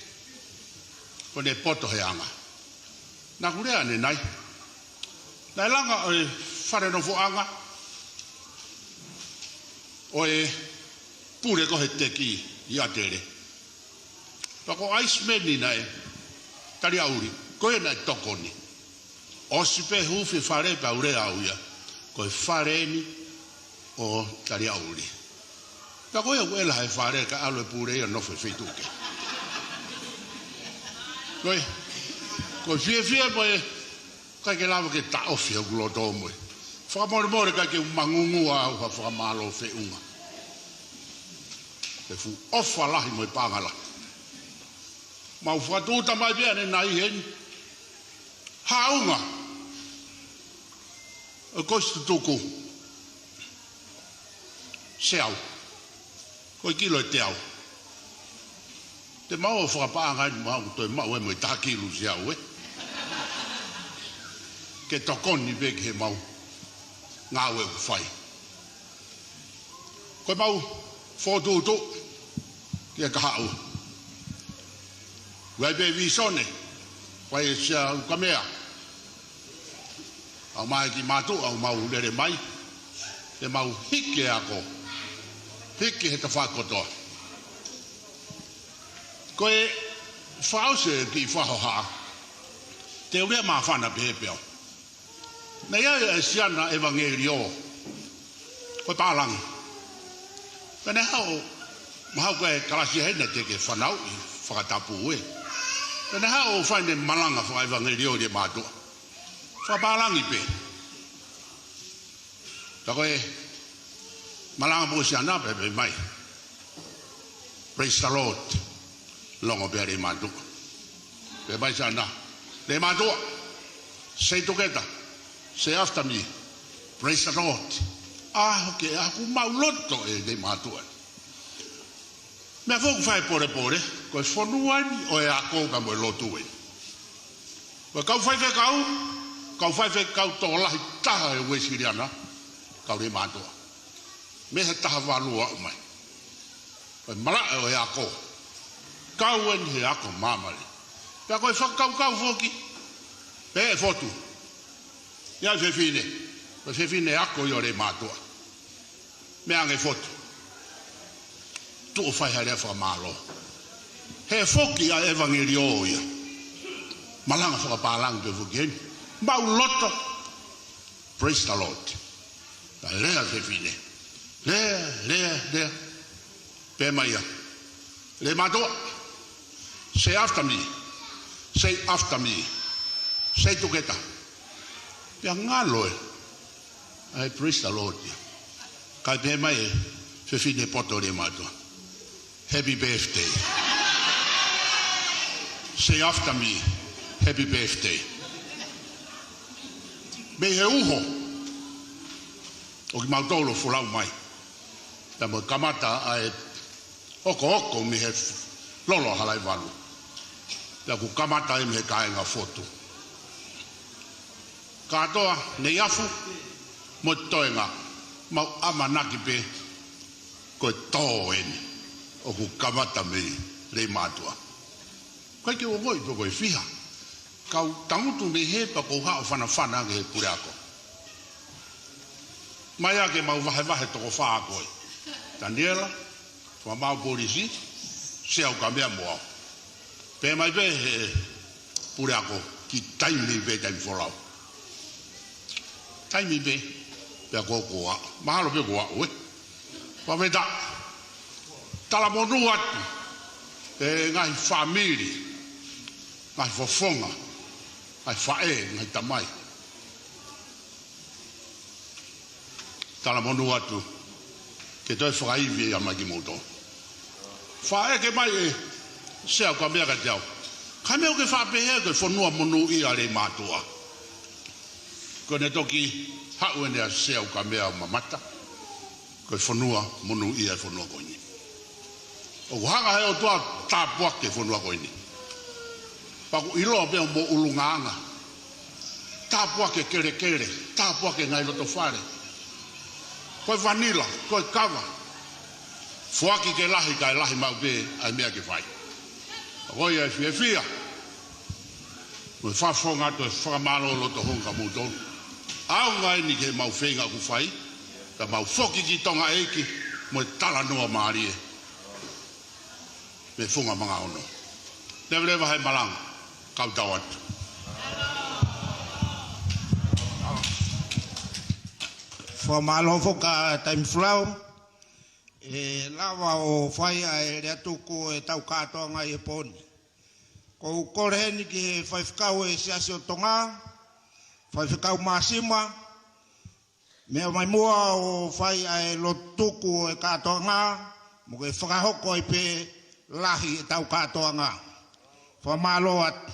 Ko ʻene poto he anga. Naʻa ku lea ʻanenai. Naʻe langa ʻo e fale nofoʻanga ʻo e pule ko ē he teki ʻi ʻAtele. Pea ko Iceman naʻe, Taliaʻuli, ko ia naʻe tokoni. ʻOsi pē huufi e fale pea u lea au ia. Ko e fale eni ʻo Taliaʻuli. Pea ko ia ʻoku ʻela he fale kae ʻalu e pule ia ʻo nofo he feituʻu kehe. Ko e, ko e fiefia mo e ʻikai ke lava ke taʻofi hoku loto mo e. Fakamolemole ʻikai ke u mangungua au ha fakamālō feʻunga. He fuʻu ʻofa lahi mo e paʻanga lahi. Mau fakatūʻuta mai pē ʻanenai heni. Haʻunga ʻo e kosi tutuku. Seau. Ko e kilo ʻe teau. Te mau ō fakapaʻanga eni mau toe maʻu ai mo e taha kilu seau, ē. Ke tokoni pē ki he mau ngāue ʻoku fai. Ko e mau fokotuʻutuʻu ki he kahaʻu. ʻOku ʻi ai pē vīsone, ʻoku ʻi ai e Sea Ukamea. ʻAumai ki mātuʻa ʻo mau lele mai, ke mau hiki e ako, hiki he tafaʻaki kotoa. Ko e fakaʻosi e kiʻi fakahohaʻa, te u lea māfana pehē pē au. Naʻe ʻi ai e siana ʻevangeliō, ko e pālangi. Pea ne haʻu, mahalo ko e kalasi hena te ke fanauʻi fakatapu ē. Pea ne haʻu ʻo fai ʻene malanga fakaʻevangeliō ki he mātuʻa. Fakapālangi pē. Ka ko e malanga mo e siana pē, pehē mai, "Praise the Lord." Longo pē ʻa e lelei mātuʻa. Pehē mai e siana, "Lelei mātuʻa, say together, say after me, 'Praise the Lord.'" ʻA, ʻoku ke, ʻa, ʻoku mau loto e lelei mātuʻa. Meʻa foki ʻoku fai polepole, ko e fonua ni ʻo e ako pea mo e lotu ē. Ko e kau faifekau, kau faifekau tokolahi taha ʻi he Uēsiliana, kau lelei mātuʻa. Mei he taha valu ʻo aʻu mai. Ko e malaʻe ʻo e ako. Kau eni he ako māmālie. Pea ko e fakakaukau foki, pehē ʻe Fotu, ʻi ai e fefine, ko e fefine ako ia ʻo e lelei mātuʻa. Meʻa ange ʻe Fotu, tuʻu ʻo fai ha lea fakamālō. He foki ʻa e ʻevangeliō ia. Malanga fakapālangi pē foki eni. Mau loto. Praise the Lord. Ka lea e fefine. Lea, lea, lea. Pehē mai ia, "Lelei mātuʻa, say after me. Say after me. Say together." Pea ngalo ē. ʻAi, praise the Lord ia. Kae pehē mai e fefine poto, "Lelei mātuʻa, happy birthday. Say after me, happy birthday." Mei he uho ʻo kimautolu ʻo folau mai, pea mo e kamata ʻa e okooko mei he lolo Halaevalu, pea kuo kamata ia mei he kāinga Fotu. Kātoa, Neiafu mo e toenga, mau ʻamanaki pē ko e tō eni ʻoku kamata mei he lelei mātuʻa. ʻIkai ke u ongoʻi pe ko e fiha. Kau tangutu mei hē pea kou haʻu ʻo fanafana ki he puleako. Mai ā ke mau vahevahe toko fā ko ē. Taniela, Fakamaau Polisi, Sea Ukamea mo au. Pehē mai pē he puleako, kiʻi taimi pē, taimi folau. Taimi pē, pea kuo u aʻu. Mahalo pē kuo u aʻu, ē. Fakafetaʻi. Talamonū atu e ngaahi fāmili, ngaahi fofonga, ngaahi faʻē, ngaahi tamai. Talamonū atu ke toe fakaivi ia mai kimoutolu. Faʻa ʻeke mai ʻe Sea Ukamea kiate au, "Ko e hā e meʻa ʻoku ke faʻa pehē ko e fonua monūʻia ʻa e lelei mātuʻa?" Ko ʻene toki haʻu eni ʻa Sea Ukamea ʻo mamata, ko e fonua monūʻia e fonua ko eni. ʻOku hanga he ʻOtua ʻo tāpuaki e fonua ko eni. Pea ʻoku ʻiloa pē ʻo mo ʻulungaanga. Tāpuaki e kelekele, tāpuaki e ngaahi loto fale. Ko e vanila, ko e kava. Foaki ke lahi, kae lahi maʻu pē ʻa e meʻa ke fai. Ko ia e fiefia mo e fafonga atu e fakamālō loto hou kia moutolu. ʻAonga eni ke mau feinga ʻoku fai, ka mau foki ki Tonga ʻEiki mo e talanoa mālie mei he funga Mangaono. Leveleva he malanga, kau tau atu. Fakamālō foki kia Taimi Folau, ʻe lava ʻo fai ʻa e lea tuku ʻetau kātoanga ʻi he pō ni. Ko u kole heni ki he faifekau e Siasi ʻo Tonga, Faifekau Māsima, meʻa mai muʻa ʻo fai ʻa e lotu tuku e kātoanga, mo ke fakahoko ai pē lahi ʻetau kātoanga. Fakamālō atu.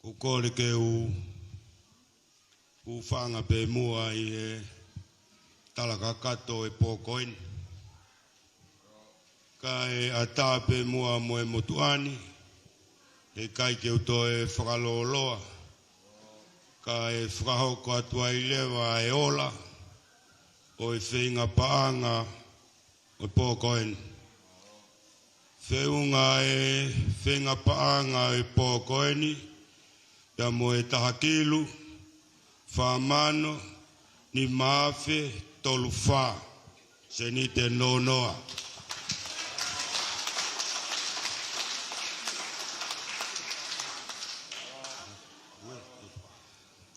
Ko e kole ke u hūfanga pē muʻa ʻi he tala kakato ʻo e pō ko eni. Kae ʻatā pē muʻa mo e motuʻa ni, heʻikai ke u toe fakalōloa, kae fakahoko atu ai leva e ola ʻo e feinga paʻanga ʻo e pō ko eni. Feʻunga e feinga paʻanga ʻo e pō ko eni, pea mo e taha kilu, fā mano, nima afe, tolu fā, seniti noa noa.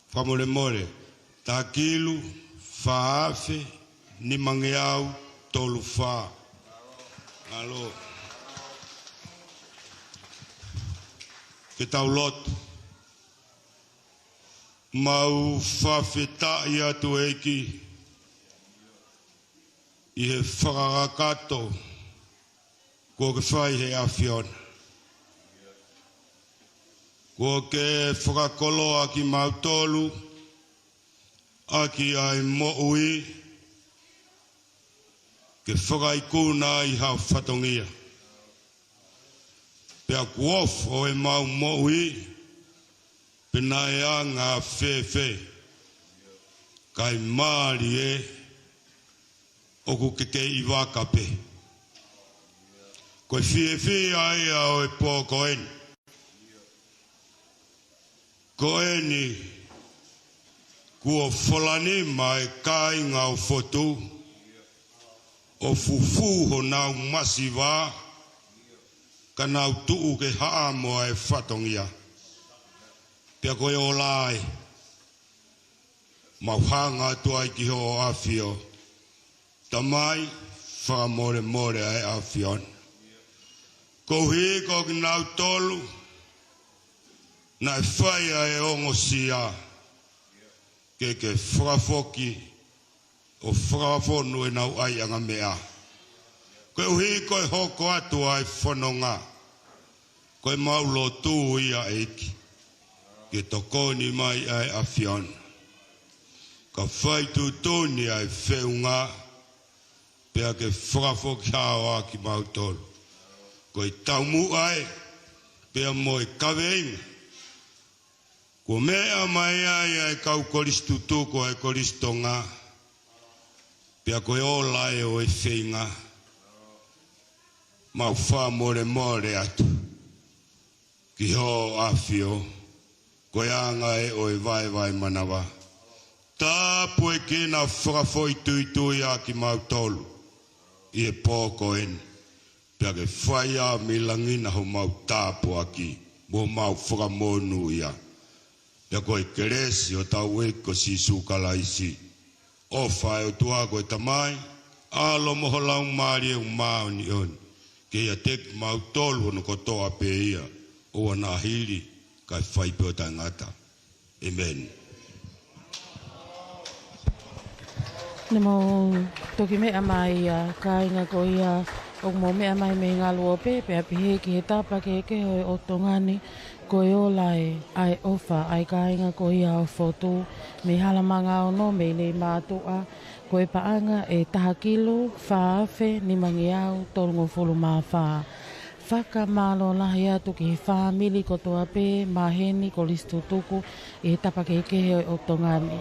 Fakamolemole, taha kilu, fā afe, nimangeau, tolu fā. Mālō. Ke tau lotu. Mau fakafetaʻi atu ʻEiki ʻi he fakakakato kuo ke fai he ʻAfiona. Kuo ke fakakoloa kimautolu ʻaki ʻa e moʻui ke fakaikuna ai haʻo fatongia. Pea kuo ofo ʻemau moʻui pe naʻe anga fēfē, kae mālie ʻoku ke kei ʻi vaka pē. Ko e fiefia ia ʻo e pō ko eni. Ko eni kuo folanima e kāinga ʻo Fotu ʻo fufū honau masiva ka nau tuʻu ke haʻamo ʻa e fatongia. Pea ko e ola ē, mau hanga atu ai ki hoʻo ʻAfio. Tamai, fakamolemole ʻa e ʻAfiona. Koeʻuhi ko kinautolu naʻe fai ʻa e ongosia, ke ke fakafoki ʻo fakafonu ʻenau ʻaiʻanga meʻa. Koeʻuhi ko e hoko atu ʻa e fononga, ko ʻemau lotu ia ʻEiki, ke tokoni mai ʻa e ʻAfiona. Ka fai tuʻutuʻuni ʻa e feʻunga, pea ke fakafoki hao ʻa kimautolu. Ko e taumuʻa ē, pea mo e kaveinga kuo meʻa mai ai ʻa e kau kolisi tutuku ʻa e Kolisi Tonga, pea ko e ola ē ʻo e feinga. Mau fakamolemole atu ki hoʻo ʻAfio, ko e anga ē ʻo e vaevae manava. Tāpuekina, fakafoʻituitui ʻa kimautolu ʻi he pō ko eni. Pea ke fai ʻa e milangina homau tāpuaki mo homau fakamonūʻia. Pea ko e kelesi ʻo hotau ʻEiki ko Sīsū Kalaisi, ʻofa ʻa e ʻOtua ko e Tamai, ʻAlo mo ho Laumālie Māʻoniʻoni, ke ʻiate kimautolu hono kotoa pē ia, ʻoua naʻa hili, kae fai pē ʻo taʻengata. ʻĒmeni. Ne mau toki meʻa mai ʻa e kāinga ko ia, ʻoku mau meʻa mai mei Ngaluope, pea pehē ki he tapa kehekehe ʻo Tonga ni, ko e ola ē ʻa e ʻofa ʻa e kāinga ko ia ʻo Fotu, mei Halamangaono, mei Leimātuʻa, ko e paʻanga ʻe taha kilu, fā afe, nimangeau, tolungofulu mā fā. Fakamālō lahi atu ki he fāmili kotoa pē, maheni, kolisi tutuku, ʻi he tapa kehekehe ʻo Tonga ni.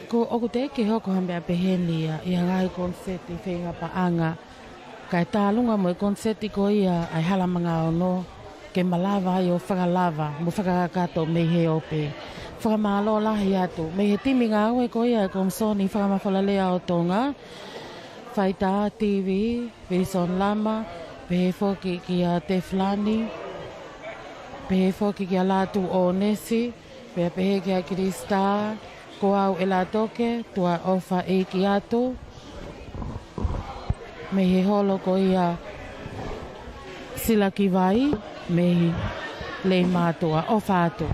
Ko ʻoku teʻeki ke hoko ha meʻa peheni ia ʻi ha ngaahi koniseti feinga paʻanga. Kae tālunga mo e koniseti ko ia ʻa e Halamangaono, ke malava ai ʻo fakalava mo fakakakato mei he ope. Fakamālō lahi atu mei he timi ngāue ko ia ʻa e Komisoni Fakamafolalea ʻo Tonga, Faitā TV, Wilson Lama, pehē foki kia Tefilani, Pehē foki kia Lātū ʻOnesi, pea pehē kia Kilisitā, ko au ʻe Latoke, tuʻa ʻofa ʻeiki atu. Mei he holo ko ia Silakivai, mei Leimātuʻa, ʻofa atu.